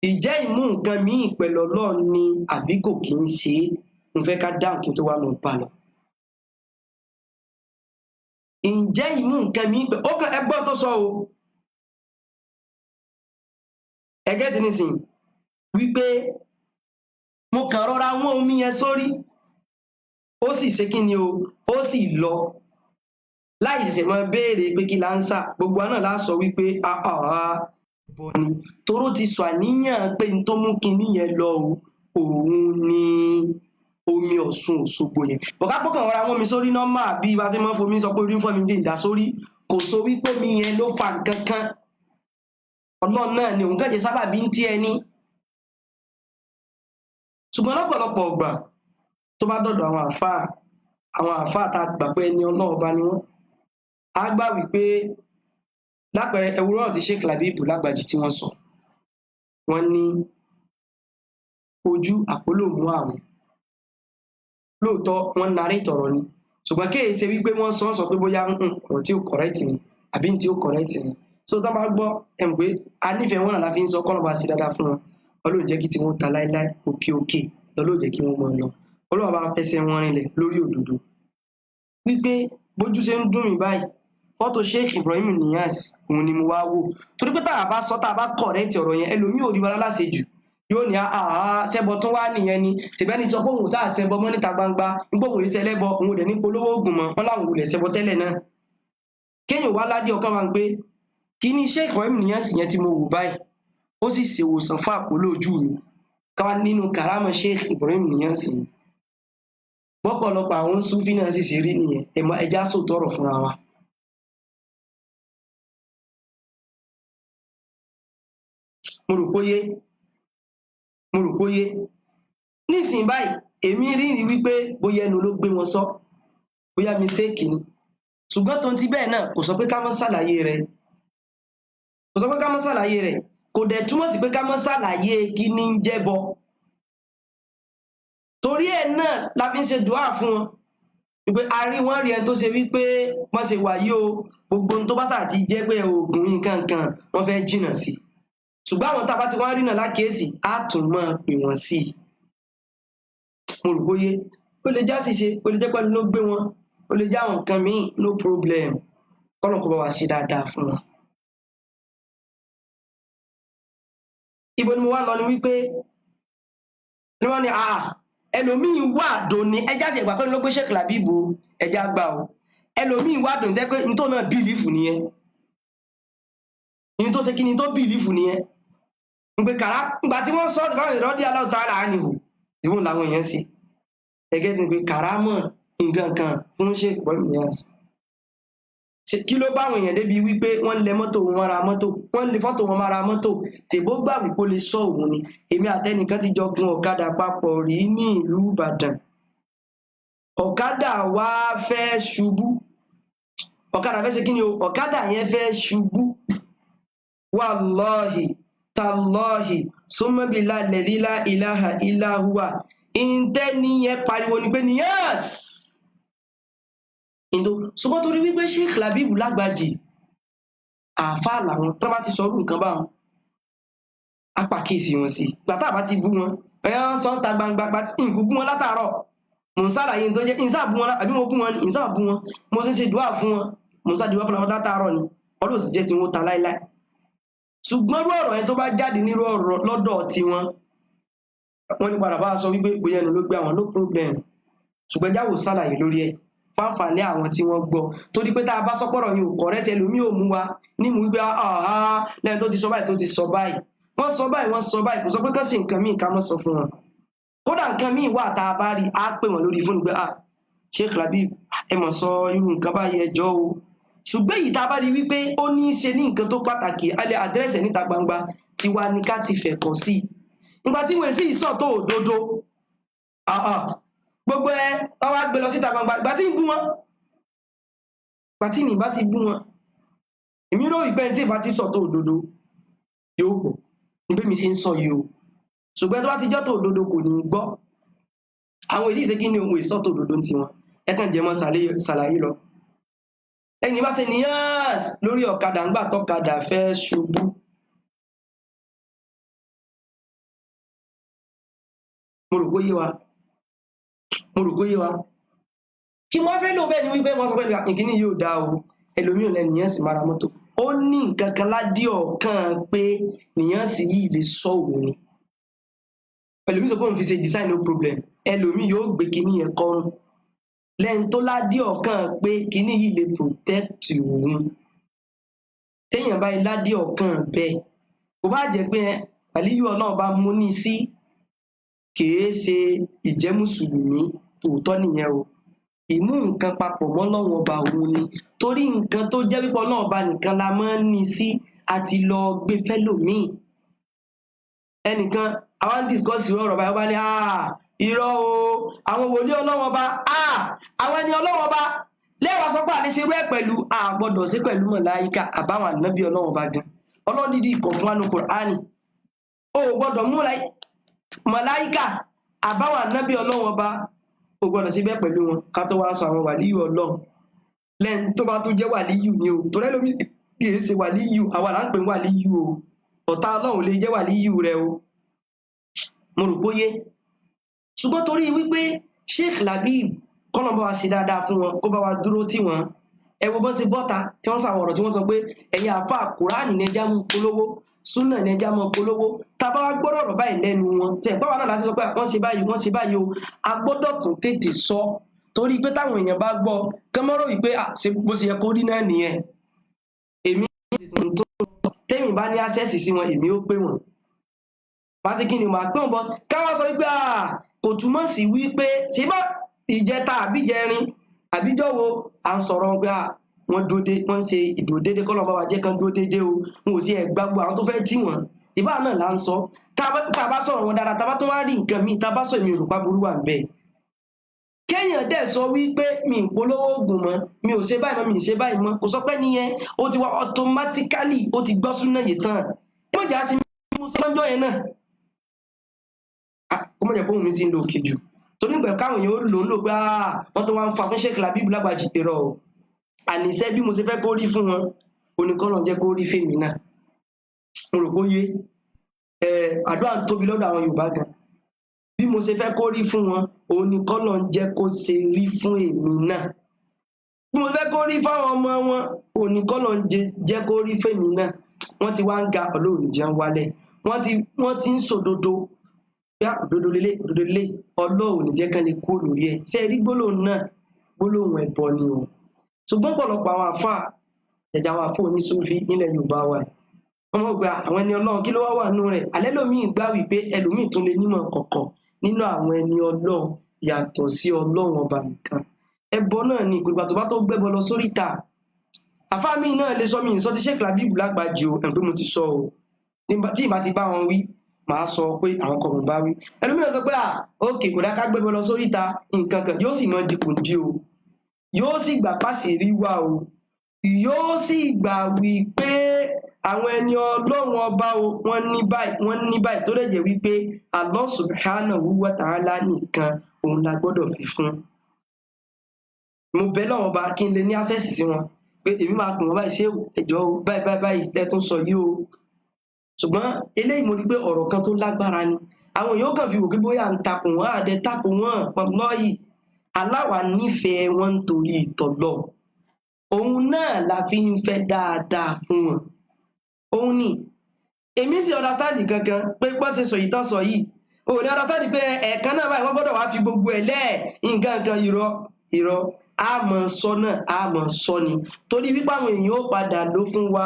Ìjẹ́ ìmú nǹkan míì pẹ̀lú Ọlọ́run ni àbí kò kí ń ṣe é? Mo fẹ́ ká dáhùn kí n tó wá mọ̀ bá lọ. Ǹjẹ́ ìmú nǹkan míì pẹ̀lú ó kàn ẹgbọ́n tó sọ o, ẹgẹ́ ti nísìnyí wípé mo kàn rọra wọ́n omi yẹn sórí, ó sì ṣe kí ni o, ó sì lọ láì ṣẹ̀ṣẹ̀ máa béèrè pé kí la ń sà. Gbogbo wa náà la sọ wípé àhàhà ẹbọ ni, toró ti sọ àníyàn pé n tó mú kinní yẹn lọ o òun ni omi Ọ̀ṣun Òṣogbo yẹn. Bọ̀ká pọ̀kàn rọra wọ́n mi sórí nọ́mà bí bá ṣe máa ń fomi sọ pé orí ń fọ́ mi dé ìdá sórí, kò sọ wípé omi yẹn ló fa nǹkan kan. Ọlọ́run náà ni òun kàn jẹ́ sábàbí ń tí ẹni. Ṣùgbọ́n lọ́pọ̀lọpọ̀ ọgbà tó bá dọ̀dọ̀ àwọn àáfàá, àwọn àáfàá tá a gbà pé ẹni Ọlọ́run ọba ni wọ́n, á gbà wípé lápẹẹrẹ ẹwúrọ̀ tí Sheikh Labib Lágbàjì tí wọ́n sọ, wọ́n ní ojú àpólò mú àwọn. Lóòótọ́ wọ́n narí tọ̀rọ̀ ni, ṣùgbọ́n kéè ṣe wípé wọ́n sọ sọ pé bóyá ọ̀rọ̀ tí ó correct ni àbí tí ó correct ni. So tá bá gbọ́ ẹ̀ mọ̀ pé a nífẹ̀ẹ́ wọn náà la fi ń sọ kọ́nà bá ṣe dáadáa fún wọn. Ọlọ́run jẹ́ kí tí wọ́n ta láéláé, òkè òkè lọ́lọ́run jẹ́ kí wọ́n mọ̀ lọ. Ọlọ́run bá fẹsẹ̀ wọn rinlẹ̀ lórí òdodo. Wípé bójú ṣe ń dùn mí báyìí, fọ́tò Sheikh Ibrahim Niass òun ni mo wá wò. Torí pé tá a bá sọ tá a bá correct ọ̀rọ̀ yẹn, ẹlòmíì ò rí wa láṣejù. Yóò ní àhá ṣẹbọ tún wá nìyẹn ni, ṣèbẹ́ni sọ pé òun sáà ṣẹbọ mọ́ níta gbangba, nígbà òun ìṣẹlẹ́bọ, òun ò dẹ̀ ní polówó oògùn mọ́, wọ́n láwọn ò lè ṣẹbọ tẹ́lẹ̀ náà. Kéèyàn wá ládé ọkàn máa ń pé kí ni Sheikh Ibrahim Niass yẹn tí mo wò báyìí, ó sì ṣèwòsàn fún àpòlò ojú mi. Káwá nínú kàrámọ̀ Sheikh Ibrahim Niass ni. Bọ́pọ̀lọpọ̀ àwọn Súfí náà sì ṣe rí nìyẹn, ẹja sòótọ́ ọ̀rọ̀ fúnra wa. Mo rò póyé, mo rò póyé. Nísìnyí báyìí, èmi rí rí wípé bóyá ẹnu ló gbé wọn sọ, bóyá mistake ni. Ṣùgbọ́n tó ti bẹ́ẹ̀ náà kò sọ pé ká má ṣàlàyé rẹ̀. Kò sọ pé ká má ṣàlàyé rẹ̀. Kò dẹ̀ túmọ̀ sí pé ká má ṣàlàyé kí ní ń jẹ́bọ. Torí ẹ̀ náà la fi ń ṣe dùá fún wọn. Wípé a rí wọ́n rí ẹni tó ṣe wípé wọ́n ṣe wà yìí o, gbogbo ohun tó bá ṣáà ti jẹ́ pé oògùn nǹkan kan wọ́n fẹ́ jìnnà sí. Ṣùgbọ́n àwọn tá a bá ti wá rí náà lákìyèsí, á tún máa pè wọ́n sí i. Mo rò bóyé ó lè já ṣìṣe, ó lè jẹ́ pẹ́lú ló gbé wọn, ó lè jẹ́ àwọn nǹkan míì, no problem. Kọ́lọ̀ kó bá wa ṣe dáadáa fún wọn. Ibo ni mo wá lọ ni wípé ni wọ́n ní àà ẹlòmíì wà dòní, ẹja sì ẹ̀gbà pé ló gbé Sheikh Labib o, ẹja gbà o. Ẹlòmíì wà dòní jẹ́ pé n tó náà bìlífù nìyẹn. N tó ṣe kí ni tó bìlífù nìyẹn. Npé kàrá ìgbà tí wọ́n sọ ọ́ báwọn ìrọ́dí aláwọ̀ tá a là á nìhò, ìwọ̀n làwọn èèyàn ṣe. Ẹgẹ́ ti pé kàrámọ̀ nǹkan kan fún Sheikh Ibrahim Niass. Kí ló bá àwọn èèyàn débi wípé wọ́n lẹ mọ́tò wọn ra mọ́tò, wọ́n lẹ fọ́tò wọn máa ra mọ́tò, ṣèbó gbà wípé ó lè sọ òun ni. Èmi àtẹnìkan ti jọ gun ọ̀kadà papọ̀ rí ní ìlú Ìbàdàn. Ọ̀kadà wa fẹ́ ṣubú. Ọ̀kadà fẹ́ ṣe kí ni o? Ọ̀kadà yẹn fẹ́ ṣubú. Wàlọ́hì, tàlọ́hì, summa billahi alladhi la ilaha illa huwa. Ìǹtẹ́ni yẹn pariwo ni pé Niass. Ìdó ṣùgbọ́n torí wípé Sheikh Labib Lágbàjì àáfàá làwọn, tán bá ti sọrú nǹkan báwọn, á pàkíyèsí wọn sí. Ìgbà tá a bá ti bú wọn, ẹ̀yàn sọ ń ta gbangba gba tí nǹkú bú wọn látàárọ̀. Mò ń ṣàlàyé tó jẹ́ ìsá bú wọn àbí mo bú wọn ni ìsá bú wọn. Mo sì ń ṣe dùá fún wọn. Mò ń ṣàdúrà fún wọn látàárọ̀ ni. Ọlọ́run sì jẹ́ tí wọ́n ta láéláé. Ṣùgbọ́n irú ọ̀rọ̀ yẹn tó bá jáde nírú ọ̀rọ̀ lọ́dọ̀ tiwọn, wọ́n ní padà bá a sọ wípé bóyá ẹnu ló gbé àwọn, no problem. Ṣùgbọ́n jáwò ṣàlàyé lórí ẹ̀ fáǹfààní àwọn tí wọ́n gbọ́, torí pé tá a bá sọpọ̀rọ̀ yìí ò correct, ẹlòmíì ò mú wa nímú wípé àhá lẹ́yìn tó ti sọ báyìí, tó ti sọ báyìí, wọ́n sọ báyìí, wọ́n sọ báyìí, kò sọ pé kán sì nǹkan míì ká mọ́ sọ fún wọn. Kódà nǹkan míì wà tá a bá rí, á pè wọ́n lórí fóònù pé ah, Sheikh Labib, ẹ mọ̀ sọ irú nǹkan báyìí, ẹ jọ̀ọ́ o. Ṣùgbọ́n èyí tá a bá rí wípé ó ní í ṣe ní nǹkan tó pàtàkì, a lè àdírẹ́sì ẹ̀ níta gbangba, tiwa ni ká ti fẹ̀kọ̀ sí i. Ìgbà tí wọ́n sì sọ tó òdodo, gbogbo ẹ wọ́n wá gbé lọ síta gbangba. Ìgbà tí ń bú wọn, ìgbà tí ní ìbá ti bú wọn, èmi rò wípé ẹni tí ìbá ti sọ tó òdodo yóò gbọ́ ní bí mi ṣe ń sọ yìí o. Ṣùgbọ́n tó bá ti jọ́ tó òdodo kò ní í gbọ́. Àwọn èyí ṣe kí ni ohun ìsọ tó òdodo ń tiwọn, ẹ kàn jẹ́ mọ́ ṣàlàyé lọ. Ẹni bá ṣe níyàs lórí ọ̀kadà ńgbà tọ́kadà fẹ́ ṣubú, mo rò pé yé wa, mo rò pé yé wa. Kí wọ́n fẹ́ lò bẹ́ẹ̀ ni wípé wọ́n sọ pé ìkíní yóò dáa o, ẹlòmíì ò lẹ nìyẹn sì mara mọ́tò, ó ní nǹkan kan ládìí ọ̀kan pé nìyẹn sì yìí lè sọ òun ni. Ẹlòmíì sọ pé òun fi ṣe design, no problem. Ẹlòmíì yóò gbé kíní yẹn kọrùn lẹ́yìn tó ládìí ọ̀kan pé kíní yìí lè protect òun. Téèyàn báyìí ládìí ọ̀kan bẹ́ẹ̀, kò bá jẹ́ pé àlíyù Ọlọ́run bá mú ní sí, kìí ṣe ìjẹ́ mùsùlùmí tòótọ́ nìyẹn o. Ìmú nǹkan papọ̀ mọ́ Ọlọ́run ọba òun ni, torí nǹkan tó jẹ́ wípé Ọlọ́run ọba nìkan la máa ń ní sí, àti lọ gbé fẹ́lòmíì. Ẹnìkan àwa ń discuss irú ọ̀rọ̀ báyìí, ó bá ní irọ́ o, àwọn wòlíì Ọlọ́run ọba, àwọn ẹni Ọlọ́run ọba lẹ́wàá sọ pé àlẹ́ ṣe irú ẹ̀ pẹ̀lú, a gbọ́dọ̀ ṣe pẹ̀lú màláíkà àbáwọn ànábì Ọlọ́run ọba gan. Ọlọ́run dídì kọ̀ fún wa ní Kùránì, o ò gbọ́dọ̀ mú màláíkà àbáwọn ànábì Ọlọ́run ọba, o gbọ́dọ̀ sí bẹ́ẹ̀ pẹ̀lú wọn, ká tó wá sọ àwọn wàlíyù Ọlọ́run. Lẹ́yìn tó bá tún jẹ́ wàlíyù ni o, torí ẹlòmíì kì í ṣe wàlíyù, àwa là ń pè ní wàlíyù o, ọ̀tá Ọlọ́run lè jẹ́ wàlíyù rẹ o. Mo rò bóyé. Ṣùgbọ́n torí wípé Sheikh Labib kọ́nà bá wa ṣe dáadáa fún wọn, kó bá wa dúró tì wọ́n, ẹ wo bọ́n ṣe bọ́ta tí wọ́n sàwọn ọ̀rọ̀ tí wọ́n sọ pé ẹ̀yin àáfàá Kùránì ní ẹja mú polówó, súnà ní ẹja mú polówó. Tá a bá wá gbọ́dọ̀ ọ̀rọ̀ báyìí lẹ́nu wọn, tẹ̀ báwa náà láti sọ pé wọ́n ṣe báyìí, wọ́n ṣe báyìí o, a gbọ́dọ̀ tún tètè sọ, torí pé táwọn èèyàn bá gbọ́ kán mọ́ rò wípé ṣe bó ṣe yẹ kó rí náà nìyẹn. Èmi tó tẹ́mi bá ní access sí wọn, èmi ó pè wọ́n, màá ṣe kí ni, màá pè wọ́n, bọ́ káwá sọ wípé kò túmọ̀ sí wípé ṣé bá ìjẹta àbíjẹrin àbíjọ́wọ́ à ń sọ̀rọ̀ pé wọ́n dúró dé, wọ́n ń ṣe ìdúró déédéé, kọ́ lọ́ọ́ bá wa jẹ́ kán dúró déédéé o, wọn ò sí ẹ̀ gbàgbọ́ àwọn tó fẹ́ tì wọ́n, ìbá náà là ń sọ. Tá a bá sọ̀rọ̀ wọn dáadáa, tá a bá tún wá rí nǹkan míì, tá a bá sọ èmi ò rò pa burú wà ńbẹ̀. Kéèyàn dẹ̀ sọ wípé mi ì polówó oògùn mọ́, mi ò ṣe báyìí mọ́, mi ì ṣe báyìí mọ́, kò sọ pé nìyẹn ó ti wá automatically ó ti gbọ́ súnà yìí tán. Ẹ má jà sí mú sọ́njọ́ yẹn náà. Kó má jẹ́ pé òun mi ti ń lo òkè jù, torí ìgbà káwọn èèyàn ó lò ó lò pé wọ́n tó wá ń fa fún Sheikh Labib Lágbàjì, irọ́ o. Àníṣe bí mo ṣe fẹ́ kó rí fún wọn, oníkọ́nà jẹ́ kó rí fèmí náà. Mo rò pé ó yé. Àdúrà ń tóbi lọ́dọ̀ àwọn Yorùbá gan. Bí mo ṣe fẹ́ kó rí fún wọn, oníkọ́nà jẹ́ kó ṣe rí fún èmi náà. Bí mo fẹ́ kó rí fáwọn ọmọ wọn, oníkọ́nà jẹ́ kó rí fèmí náà. Wọ́n ti wá ń ga, Ọlọ́run jẹ́ ń wálẹ̀. Wọ́n ti ń sòdodo. Bí òdodo lélẹ̀, òdodo lélẹ̀, Ọlọ́run jẹ́ kán lè kúrò lórí ẹ̀. Ṣé ẹ rí gbólóhùn náà? Gbólóhùn ẹbọ ni o. Ṣùgbọ́n ọ̀pọ̀lọpọ̀ àwọn àfáà, jẹ̀jẹ̀ àwọn àfáà onísúfí nílẹ̀ Yorùbá wa, wọ́n mọ̀ pé àwọn ẹni Ọlọ́run kí ló wá wà nínú rẹ̀? Alẹ́ lòmíì gbà wípé ẹlòmíì tún lè nímọ̀ kọ̀kọ̀ nínú àwọn ẹni Ọlọ́run yàtọ̀ sí Ọlọ́run ọba nìkan. Ẹbọ náà ni ìgbà tó bá tó gbẹ́bọ lọ sórí ìta. Àfáà míì náà lè sọ, mi ìsọ ti Sheikh Labib Lágbàjì o, ẹ̀ pé mo ti sọ o. Tí ìbá ti bá wọn wí, màá sọ pé àwọn kan mò ń bá wí. Ẹlòmíì náà sọ pé ókè kò dá ká gbẹ́bọ lọ sórí ìta nǹkan kan, yóò sì mọ dikùn dí o. Yóò sì gbà pàṣírí wà o. Yóò sì gbà wípé àwọn ẹni Ọlọ́run ọba o, wọ́n ní báyìí, wọ́n ní báyìí, tó dẹ̀ jẹ́ wípé Allah subhanahu wa ta'ala nìkan òun la gbọ́dọ̀ fi fún. Mo bẹ lọ́wọ́ ọba kí n lè ní access sí wọn pé èmi máa pè wọ́n báyìí, ṣé ẹjọ́ o, báyìí báyìí báyìí tẹ́ tún sọ yìí o. Ṣùgbọ́n eléyìí mo rí pé ọ̀rọ̀ kan tó lágbára ni. Àwọn èèyàn kàn fi wò pé bóyá ń takò wọ́n, àdẹ takò wọ́n, wallahi aláwa nífẹ̀ẹ́ wọn nítorí ìtọ̀lọ́. Òun náà la fi ń fẹ́ dáadáa fún wọn. Òun ni èmi sì understand kankan pé bọ́n ṣe sọ yìí tán sọ yìí. O ní understand pé ẹ̀ẹ̀kan náà báyìí wọ́n gbọ́dọ̀ wá fi gbogbo ẹ̀ lẹ́ẹ̀ nǹkan kan irọ́ irọ́. A mọ̀ sọ náà, a mọ̀ sọ ni. Torí wípé àwọn èèyàn ó padà ló fún wa.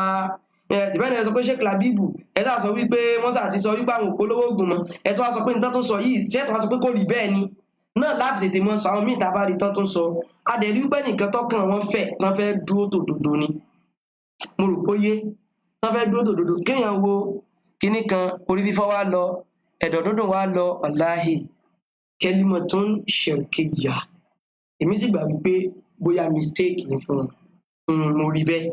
Tìbẹ́ni ẹ sọ pé Sheikh Labeeb ẹ sá sọ wípé wọ́n sá ti sọ wípé àwọn òpolówó oògùn mọ́. Ẹ tó wá sọ pé nǹkan tó sọ yìí, ṣé ẹ tó wá sọ pé kò rí bẹ́ẹ̀ ni? Náà láti tètè mọ sọ àwọn míì tá a bá rí tán tó sọ. A dẹ̀ rí wípé nìkan tọ́kàn wọn fẹ̀ tán fẹ́ dúró tòdodo ni. Mo rò pé ó yé. Tán fẹ́ dúró tòdodo. Kéèyàn wo kinní kan, orí fífọ́ wá lọ, ẹ̀dọ̀ dúndùn wá lọ, wàláhì kalimatun shirkiyya. Èmi sì gbà wípé bóyá mistake ni fún wọn. Mo rí bẹ́ẹ̀.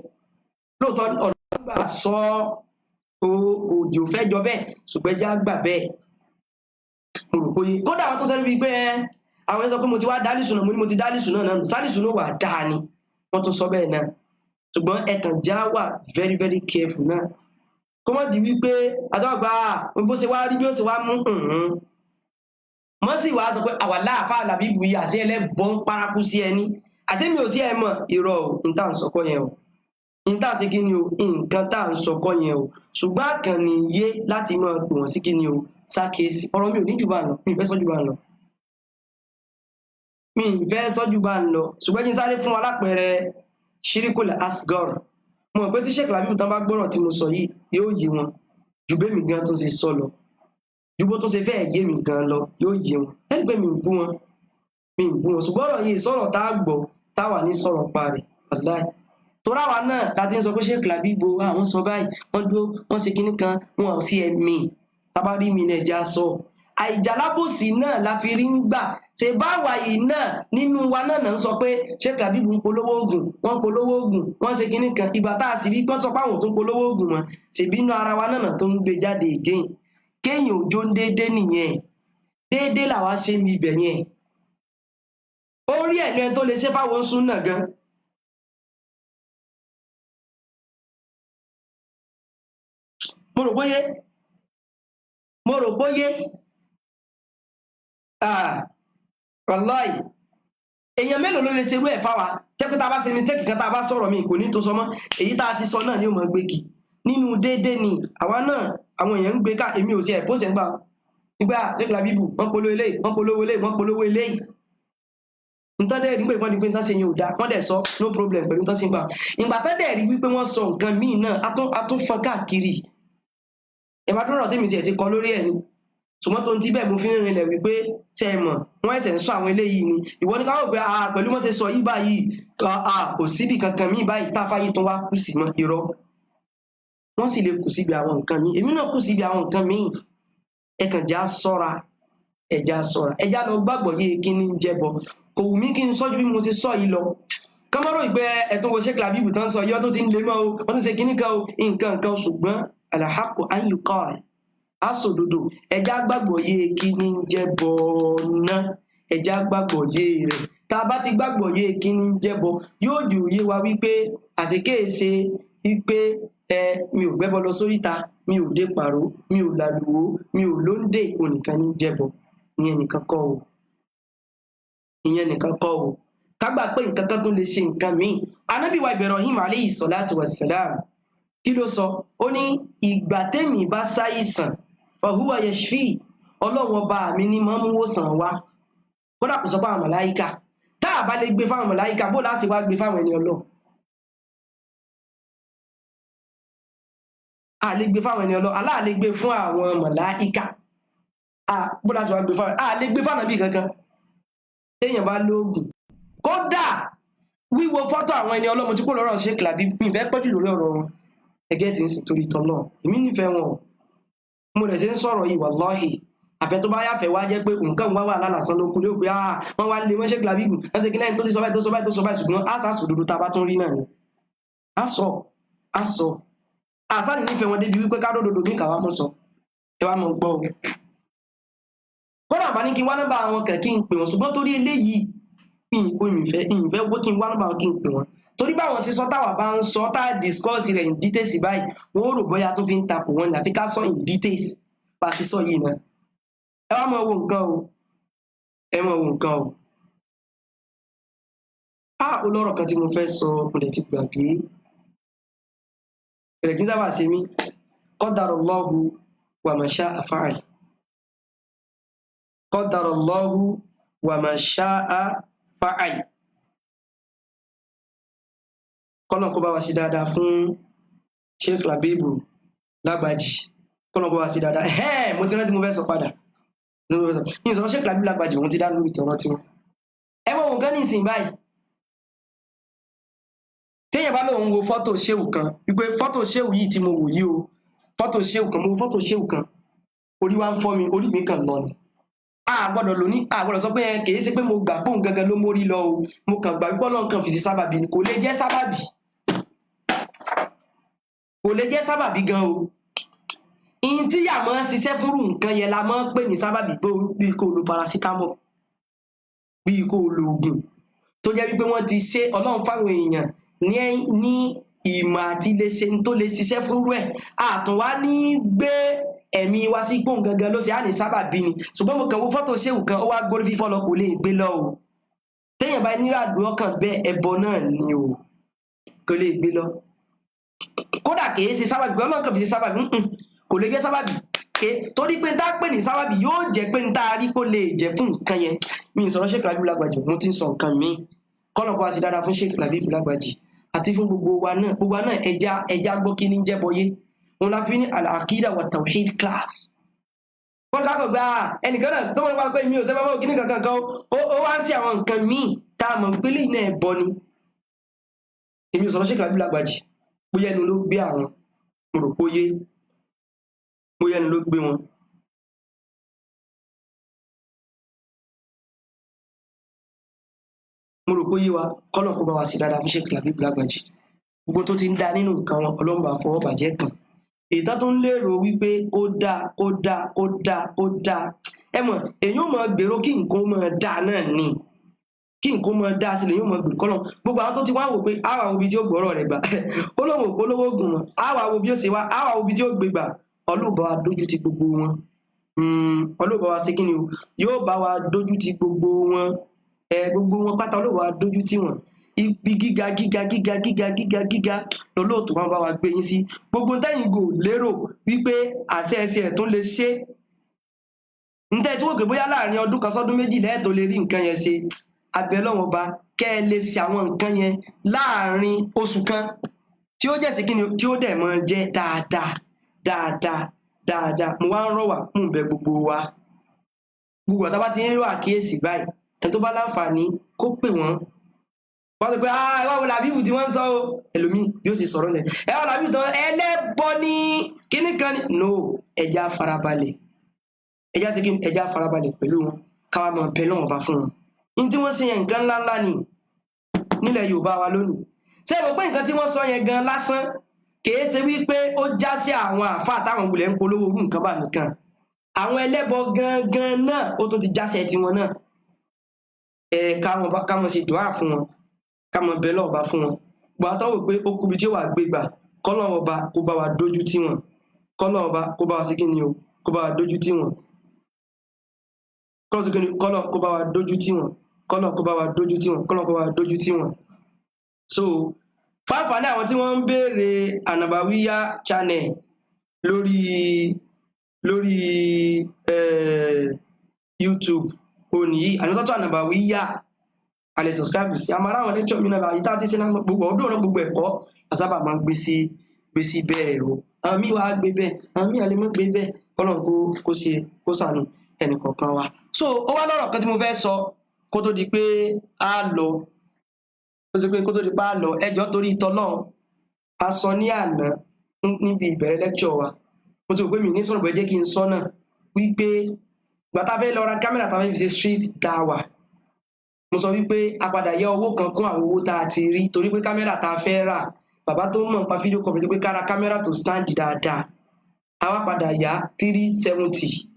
Lóòótọ́ ọ̀nà gbà sọ o òdì ò fẹ́ jọ bẹ́ẹ̀, ṣùgbọ́n ẹja gbà bẹ́ẹ̀. Mo rò pé kódà àwọn tó sọ níbi pé àwọn sọ pé mo ti wá dálìsùn náà, mo ní mo ti dálìsùn náà náà, sálìsùn náà wà dáa ni. Wọ́n tún sọ bẹ́ẹ̀ náà. Ṣùgbọ́n ẹ kàn já wà very very careful náà. Kó má di wípé àtọ́gbà bó ṣe wá rí bí ó ṣe wá mú mọ́ sì wá sọ pé àwa láàfáà Làbíbù yìí àti ẹlẹ́bọn paraku sí ẹni. Àti mi ò sí ẹ mọ̀ irọ́ o, n tá à ń sọkọ́ yẹn o. N tá à ṣe kí ni o, nǹkan tá à ń sọkọ́ yẹn o. Ṣùgbọ́n àkànní yé láti máa pè wọ́n sí kí ni o, ṣàkíyèsí. Ọ̀rọ̀ mi ò ní jù bá ń lọ, mi ì fẹ́ sọ jù bá ń lọ. Mi ì fẹ́ sọ jù bá ń lọ. Ṣùgbọ́n kí n sáré fún wa lápẹẹrẹ Shirikul Asgore. Mo mọ̀ pé tí Sheikh Labeeb tán bá gbọ́rọ̀ tí mo sọ yìí, yóò yé wọn ju bẹ́ẹ̀ mi gan tó ṣe sọ lọ. Ju bó tó ṣe fẹ́ yé mi gan lọ, yóò yé wọn. Ẹni pé mi ò bú wọn, mi ò bú wọn. Ṣùgbọ́n ọ̀rọ̀ yìí sọ̀rọ̀ tá a gbọ́, tá a wà ní sọ̀rọ̀ pa rẹ̀, wàláhì. Torí àwa náà la ti ń sọ pé Sheikh Labeeb àwọn sọ báyìí, wọ́n dúró, wọ́n ṣe kinní kan, wọn ò sí ẹ̀mí. Tá bá rí mi náà ẹja sọ. Àìjàlábòsí náà la fi rí ń gbà. Ṣé báwa yìí náà nínú wa náà náà ń sọ pé Sheikh Labeeb ń polówó oògùn, wọ́n ń polówó oògùn, wọ́n ṣe kinní kan. Ìgbà tá a sì rí pé wọ́n sọ pé àwọn ò tún polówó oògùn mọ́, ṣèbí inú ara wa náà tó ń gbé jáde again. Kéèyàn ò jó ń déédé nìyẹn. Déédé làwa ṣe ń ibẹ̀ yẹn. Ó rí ẹ̀mí ẹni tó lè ṣe fáwọn ń sún náà gan. Mo rò bóyé. Mo rò bóyé. Wàláì. Èèyàn mélòó ló lè ṣerú ẹ̀ fáwa? Jẹ́ pé tá a bá ṣe mistake kan tá a bá sọ̀rọ̀ mi kò ní tó sọ mọ́. Èyí tá a ti sọ náà ni ó máa gbé kì. Nínú déédé ni àwa náà àwọn èèyàn ń gbé ká èmi ò sí ẹ̀ pósẹ̀ ń gbà. Nígbà Sheikh Labeeb wọ́n polówó eléyìí, wọ́n polówó eléyìí, wọ́n polówó eléyìí. Nǹkan dẹ̀ rí pé wọ́n di pé nǹkan ṣe yẹn ò dáa, wọ́n dẹ̀ sọ no problem pẹ̀lú nǹkan ṣe ń gbà. Ìgbà tán dẹ̀ rí wípé wọ́n sọ nǹkan míì náà, a tún fọn káàkiri. Ẹ̀bá tó rọ̀ tèmi tiẹ̀ ti kọ lórí ẹ̀ ni. Ṣùgbọ́n tó ń tí bẹ́ẹ̀ mo fi ń rinlẹ̀ wípé tẹ́ ẹ mọ̀, wọ́n ẹ̀sẹ̀ ń sọ àwọn eléyìí ni. Ìwọ ní ká wò pé pẹ̀lú wọ́n ṣe sọ yìí báyìí, kò síbi kankan míì báyìí tá a fáyé tó wá kù sí mọ́ irọ́. Wọ́n sì lè kù síbi àwọn nǹkan míì. Èmi náà kù síbi àwọn nǹkan míì. Ẹ kàn já sọ́ra, ẹ já sọ́ra, ẹ já lọ gbàgbọ́ yé kí ni ń jẹbọ. Kò wù mí kí n sọ ju bí mo ṣe sọ yìí lọ. Kọ́mọ́rò ìgbẹ́ ẹ̀tún wo Sheikh Labeeb tán sọ yọ́ tó ti ń le mọ́ o, wọ́n ti ṣe kinní kan o, nǹkan kan ṣùgbọ́n alhaqqu an yuqal. A sòdodo, ẹ já gbàgbọ́ yé kí ni ń jẹbọ ná, ẹ já gbàgbọ́ yé rẹ̀. Tá a bá ti gbàgbọ́ yé kí ni ń jẹbọ, yóò jù yé wa wípé àṣekéèṣe wípé mi ò gbẹ́bọ lọ sóríta, mi ò dé pàró, mi ò làlùwò, mi ò lóńdè, onìkan ní jẹbọ. Ìyẹn nìkan kọ́ o. Ìyẹn nìkan kọ́ o. Ká gbà pé nǹkan kan tó lè ṣe nǹkan míì. Ànábì wa Ibrahim alayhi salatu wassalam. Kí ló sọ? Ó ní ìgbà tẹ́mi bá ṣàìsàn, fahuwa yashfi, Ọlọ́run ọba mi ní máa ń wòsàn wá. Kódà kò sọ pé àwọn màláíkà. Tá a bá lè gbé fáwọn màláíkà, bó láti wá gbé fáwọn ẹni Ọlọ́run? A lè gbé fáwọn ẹni Ọlọ́run, aláà lè gbé fún àwọn màláíkà. Bó láti wá gbé fáwọn, a lè gbé fáwọn bí kankan. Téèyàn bá lóògùn. Kódà wíwo fọ́tò àwọn ẹni Ọlọ́run tí kò lọ́rọ̀ Sheikh Labeeb, mi ìfẹ́ pẹ́jù lórí ọ̀rọ̀ wọn. Ẹgẹ́ ti ń sìn torí tán náà. Èmi nífẹ̀ẹ́ wọn. Mo rẹ̀ ṣe ń sọ̀rọ̀ yìí wàláhì. Àfẹ́ tó bá yàfẹ́ wá jẹ́ pé nǹkan wá wà lálàsán ló kú ló pé wọ́n wá lé mọ́ Sheikh Labeeb. Wọ́n ṣe kí lẹ́yìn tó ti sọ báyìí tó sọ báyìí tó sọ báyìí ṣùgbọ́n á sàṣò òdodo tá a bá tún rí náà ni. Á sọ, á sọ. Àṣà ní nífẹ̀ẹ́ wọn débi wípé ká ródòdó mí kàwá mọ́ sọ. Ẹ wá mọ̀ gbọ́ o. Kódà bá ní kí n wá nọ́mbà àwọn kẹ̀ kí n pè wọ́n ṣùgbọ́n torí eléyìí Ìfẹ́ ìfẹ́ wó kí n wá nọ́mbà wọn kí n pè wọ́n, torí báwọn ṣe sọ táwa bá ń sọ tá a discuss rẹ̀ in details báyìí, wọ́n ó rò bóyá tó fi ń takò wọ́n ní, àfi ká sọ in details bá a ṣe sọ yìí náà. Ẹ wá máa wo nǹkan o, ẹ máa wo nǹkan o. Á ó lọ́rọ̀ kan tí mo fẹ́ sọ, mo dẹ̀ ti gbàgbé rẹ̀ kí n sábà ṣe mí. Qadarallahu wa ma sha'a fa'al, qadarallahu wa ma sha'a fa'al. Kọ́lọ̀ kó bá wa ṣe dáadáa fún Sheikh Labibu Lágbàjì, kọ́lọ̀ kó bá wa ṣe dáadáa. Ẹ̀hẹ́n, mo ti rántí mo fẹ́ sọ padà ní ìsọ̀rọ̀ Sheikh Labibu Lágbàjì, òun ti dá lórí tọ̀rọ̀ tiwọn. Ẹ mọ̀ wọn gan ní ìsìn báyìí, téèyàn bá lóun wo fọ́tò ṣéwù kan, wípé fọ́tò ṣéwù yìí tí mo wò yìí o, fọ́tò ṣéwù kan, mo wo fọ́tò ṣéwù kan, orí wa ń fọ́ mi, orí mi kàn lọ ni. A gbọ́dọ̀ lò ní, a gbọ́dọ̀ sọ pé ẹ kìí ṣe pé mo gbà pé òun gangan ló mórí lọ o, mo kàn gbà wípé Ọlọ́run kan fi ṣe sábàbí ni. Kò lè jẹ́ sábàbí, kò lè jẹ́ sábàbí gan o. Ihun tí yà máa ń ṣiṣẹ́ fúnrú nǹkan yẹn la máa ń pè ní sábàbí, pé bí kò lo paracetamol, bí kò lo oògùn tó jẹ́ wípé wọ́n ti ṣe, Ọlọ́run fáwọn èèyàn ní ìmọ̀ àti lè ṣe tó lè ṣiṣẹ́ fúnrú ẹ̀. Àtúnwá ní gbé ẹ̀mí wa sí gbóhùn gangan ló ṣe á ní sábàbí ni. Ṣùgbọ́n mo kàn wo fọ́tò ṣéwù kan, ó wá gbórí fífọ́ lọ, kò lè gbé lọ o. Téèyàn bá nírò àdúrà kan bẹ́ẹ̀, ẹbọ náà ni o, kò lè gbé lọ. Kódà kìí ṣe sábàbí pé Ọlọ́run kàn fi ṣe sábàbí, kò lè jẹ́ sábàbí, torí pé tá a pè ní sábàbí yóò jẹ́ pé n tá a rí kó lè jẹ́ fún nǹkan yẹn. Mi ì sọ̀rọ̀ Sheikh Labibu Lágbàjì, mo ti ń sọ nǹkan míì. Kọ́lọ̀ kó wá sí dáadáa fún Sheikh Labibu Lágbàjì àti fún gbogbo wa náà. Gbogbo wa náà, ẹja gbọ́ kí ní jẹ́ bọyé. Òun la fi ní al-aqida wa tawhid class. Wọ́n ká kọ̀ gba ẹnìkan náà tó mọ̀ nípa pé mi ò sẹ́fẹ́ mọ́ kíní kankan kan, ó wá ń ṣe àwọn nǹkan míì tá a mọ̀ pé lẹ́yìn náà ẹbọ ni. Èmi ò sọ̀rọ̀ Sheikh Labibu Lágbàjì, bóyá ẹnu ló gbé àwọn, mo rò pé ó yé, bóyá ẹnu ló gbé wọn. Mo rò pé ó yé wa. Kọ́lọ̀ kó bá wa sí dáadáa fún Sheikh Labibu Lágbàjì. Gbogbo tó ti ń da nínú nǹkan wọn, Ọlọ́run bá fọwọ́ bàjẹ́ kàn. Èyí tó ń lérò wípé kó dáa, kó dáa, kó dáa, kó dáa, ẹ mọ̀ èyí ò mọ̀ gbèrò kí nǹkan ó mọ̀ dáa náà ni, kí nǹkan ó mọ̀ dáa sílẹ̀, yóò mọ̀ gbèrò. Kọ́lọ̀ gbogbo àwọn tó ti wá wò pé àwa wo ibi tí ó gbọ́rọ̀ rẹ̀ gbà, ó lóun ò polówó gùn mọ́, àwa wo bí ó ṣe wá, àwa wo ibi tí ó gbé gbà, Ọlọ́run bá wa dójú ti gbogbo wọn. Ọlọ́run bá wa ṣe kí ni o, yóò bá wa dójú ti gbogbo wọn. Ẹ gbogbo wọn pátá Ọlọ́run bá wa dójú tì wọ́n. Ibi gíga gíga gíga gíga gíga gíga lọ́lọ́ọ̀tún wọn bá wa gbé yín sí. Gbogbo tẹ́yìn gò lérò wípé àṣẹ ẹsẹ̀ ẹ̀ tún lè ṣe ntẹ́ tí wọ́n pè bóyá láàrin ọdún kan sọ́dún méjì lẹ́ẹ̀tọ́ lè rí nǹkan yẹn ṣe, abẹ́ Ọlọ́run ọba kẹ́ ẹ lè ṣe àwọn nǹkan yẹn láàrin oṣù kan, tí ó jẹ́ sí kí ni, tí ó dẹ̀ mọ́ jẹ́ dáadáa dáadáa dáadáa. Mo wá ń rọ̀ wá, mò ń bẹ gbogbo wa, gbogbo àtàbá ti ń rọ àkíyèsí báyìí, ẹni tó bá láǹfààní kó pè wọ́n. Wọ́n sọ pé ẹ wá wo Làbíbù tí wọ́n ń sọ o, ẹlòmíì yóò sì sọ̀rọ̀ ẹ̀, ẹ wá Làbíbù tán ẹlẹ́bọ ní kíní kan ní. No, ẹja farabalẹ̀, ẹja ṣe kíni, ẹja farabalẹ̀ pẹ̀lú wọn, káwa máa bẹ lọ́wọ́n bá fún wọn. Ní tí wọ́n ṣe yẹn nǹkan ńláńlá ni nílẹ̀ Yorùbá wa lónìí. Ṣé ẹ mọ̀ pé nǹkan tí wọ́n sọ yẹn gan lásán kìí ṣe wípé ó já sí àwọn àáfàá táwọn wulẹ̀ ń polówó orú nǹkan bá nìkan, àwọn ẹlẹ́bọ gangan náà ó tún ti jásẹ̀ tiwọn náà. Ẹ káwọn ṣe dùá fún wọn, káwọn bẹ lọ́ọ̀bá fún wọn. Gbogbo àtọ́wò pé ó kúbi tí ó wà gbégbà, kọ́lọ́ọ̀ ọba kó bá wa dójú tì wọ́n, kọ́lọ́ọ̀ ọba kó bá wa ṣe kíni o, kó bá wa dójú tì wọ́n, kọ́lọ́ọ̀ ṣe kíni, kọ́lọ́ọ̀ kó bá wa dójú tì wọ́n, kọ́lọ́ọ̀ kó bá wa dójú tì wọ́n, kọ́lọ́ọ̀ kó bá wa dójú tì wọ́n. So fáfàní àwọn tí wọ́n ń béèrè Anabawiya channel lórí YouTube òní yìí, Ànúsátù Anabawiya, a lè subscribe sí àmọ́ àwọn lecture mi náà báyìí tá a ti ṣe náà gbogbo ọdún náà, gbogbo ẹ̀kọ́ àsábà máa ń gbé sí bẹ́ẹ̀ o. Àwọn míì wàá gbé bẹ́ẹ̀, àwọn míì àlè mọ́ gbé bẹ́ẹ̀, kọ́lọ́n kó ṣe kó ṣàánú ẹnì kọ̀ọ̀kan wa. So ó wá lọ́rọ̀ kan tí mo fẹ́ sọ kó tó di pé a lọ, ó ṣe pé kó tó di pé a lọ, ẹjọ́ torí tọlọ́run, a sọ ní àná níbi ìbẹ̀rẹ̀ lecture wa, mo ti rò pé mi ní sọ̀rọ̀ bẹ́ẹ̀, jẹ́ kí n sọ náà wípé ìgbà tá a fẹ́ lọ ra kámẹ́rà tá a fẹ́ fi ṣe street dawa, mo sọ wípé a padà yá owó kan kún àwọn owó tá a ti rí, torí pé kámẹ́rà tá a fẹ́ rà, bàbá tó mọ̀ nípa fídíò kọ̀ọ̀pù pé ká ra kámẹ́rà tó stand dáadáa, a wá padà yá 370.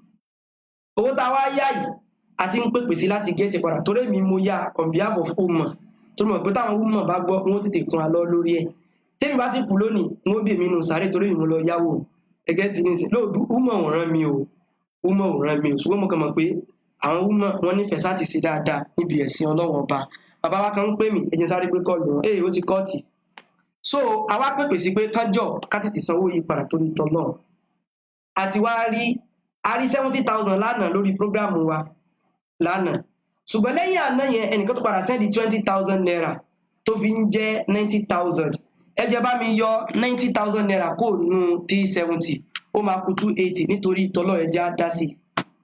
Owó tá a wá yá yìí A ti ń pèpè sí láti get padà, torí èmi mo yá on behalf of umma, tó mọ̀ pé táwọn umma bá gbọ́, wọn ó tètè kún wa lọ lórí ẹ̀. Tẹ́mi bá sì kú lónìí, wọn ó bì mí nù sáré, torí èmi mo lọ yáwó ẹgẹ́ ti ní sìn lóòdù. Umma ò rán mi o, umma ò rán mi o, ṣùgbọ́n mo kàn mọ̀ pé àwọn umma wọn nífẹ̀ẹ́ sáti ṣe dáadáa níbi ẹ̀sìn Ọlọ́run Ọba. Bàbá wa kan ń pè mí, ẹ jẹ́ n sáré gbé call wọn. Ee, ó ti cut. So àwa pèpè sí pé kánjọ ká tètè sanwó yìí padà torí tọlọ́run. Àti wá rí, a rí 70,000 lánàá lórí program wa lánàá, ṣùgbọ́n lẹ́yìn àná yẹn, ẹnìkan tó padà send ₦20,000 tó fi ń jẹ́ 90,000. Ẹ jẹ́ bá mi yọ ₦90,000 kó nu 370, ó máa kù 280. Nítorí tọlọ́, ẹ jẹ́ á dá sí.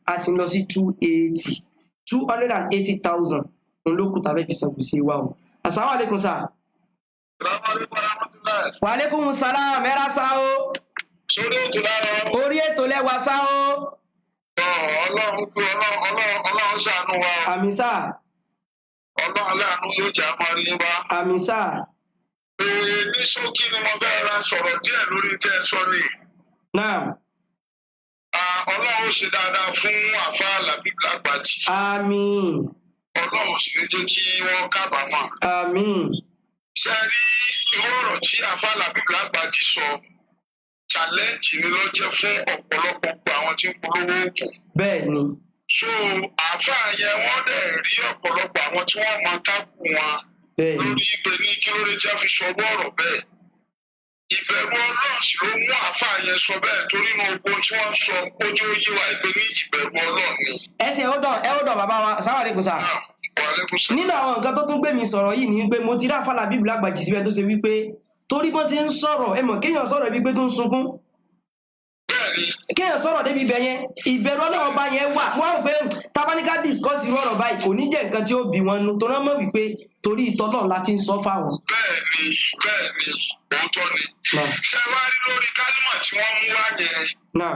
A sì ń lọ sí 280, 280,000 òun ló kù tàbí fi san gbèsè wa o. Asalaamu aleykum sir. Wa aleykum salam, ẹ ra sá o. Sórí ètò lára. Orí ètò lẹ́wà sá o. Ọlọ́run pé Ọlọ́run, Ọlọ́run ṣàánú wa. Àmín sir. Ọlọ́run aláàánú yóò jẹ́ àmọ́ rí yín bá. Àmín sir. Ee, ní ṣókí ni mo fẹ́ ra sọ̀rọ̀ díẹ̀ lórí tẹ́ ẹ sọ ni. Naam. Ọlọ́run ṣe dáadáa fún àfáà Làbíb Lágbàjì. Àmín. Ọlọ́run sì ní jẹ́ kí wọ́n kábàámọ̀. Àmín. Ṣé ẹ rí irú ọ̀rọ̀ tí àfáà Làbíb Lágbàjì sọ? Challenge ni ló jẹ́ fún ọ̀pọ̀lọpọ̀ gbogbo àwọn tí ń polówó oògùn. Bẹ́ẹ̀ ni. So àáfàá yẹn, wọ́n dẹ̀ rí ọ̀pọ̀lọpọ̀ àwọn tí wọ́n mọ tákù wọn Bẹ́ẹ̀ ni. lórí ibẹ̀ ní kí ló dé tí a fi sọ ọwọ́ ọ̀rọ̀ bẹ́ẹ̀. Ìbẹ̀rù Ọlọ́run sì ló mú àáfàá yẹn sọ bẹ́ẹ̀, torí inú ogun tí wọ́n ń sọ, ó jẹ́ ó yé wa pé ní ìbẹ̀rù Ọlọ́run ni. Ẹ ṣe, hold on, ẹ hold on, bàbá wa. Assalamu alaikum sir. Wa alaikum salam. Nínú àwọn nǹkan tó tún gbé mi sọ̀rọ̀ yìí ni pé mo ti rí àfáà Làbíb Lágbàjì síbẹ̀ tó ṣe wípé torí bọ́n ṣe ń sọ̀rọ̀, ẹ mọ̀ kéèyàn sọ̀rọ̀ bíi pé tó ń sunkún. Bẹ́ẹ̀ni. Kéèyàn sọ̀rọ̀ débi ibẹ̀ yẹn, ìbẹ̀rù Ọlọ́run Ọba yẹn wà. Mo wá rò pé tabaníkà discuss irú ọ̀rọ̀ báyìí, kò ní jẹ́ nǹkan tí ó bí wọn nu, torí wọ́n mọ̀ wípé torí ìtọ́lọ́run la fi ń sọ fáwọn. Bẹ́ẹ̀ni, bẹ́ẹ̀ni, òótọ́ ni. Náà. Ṣé wàá rí lórí kálímà tí wọ́n mú wá yẹn? Náà.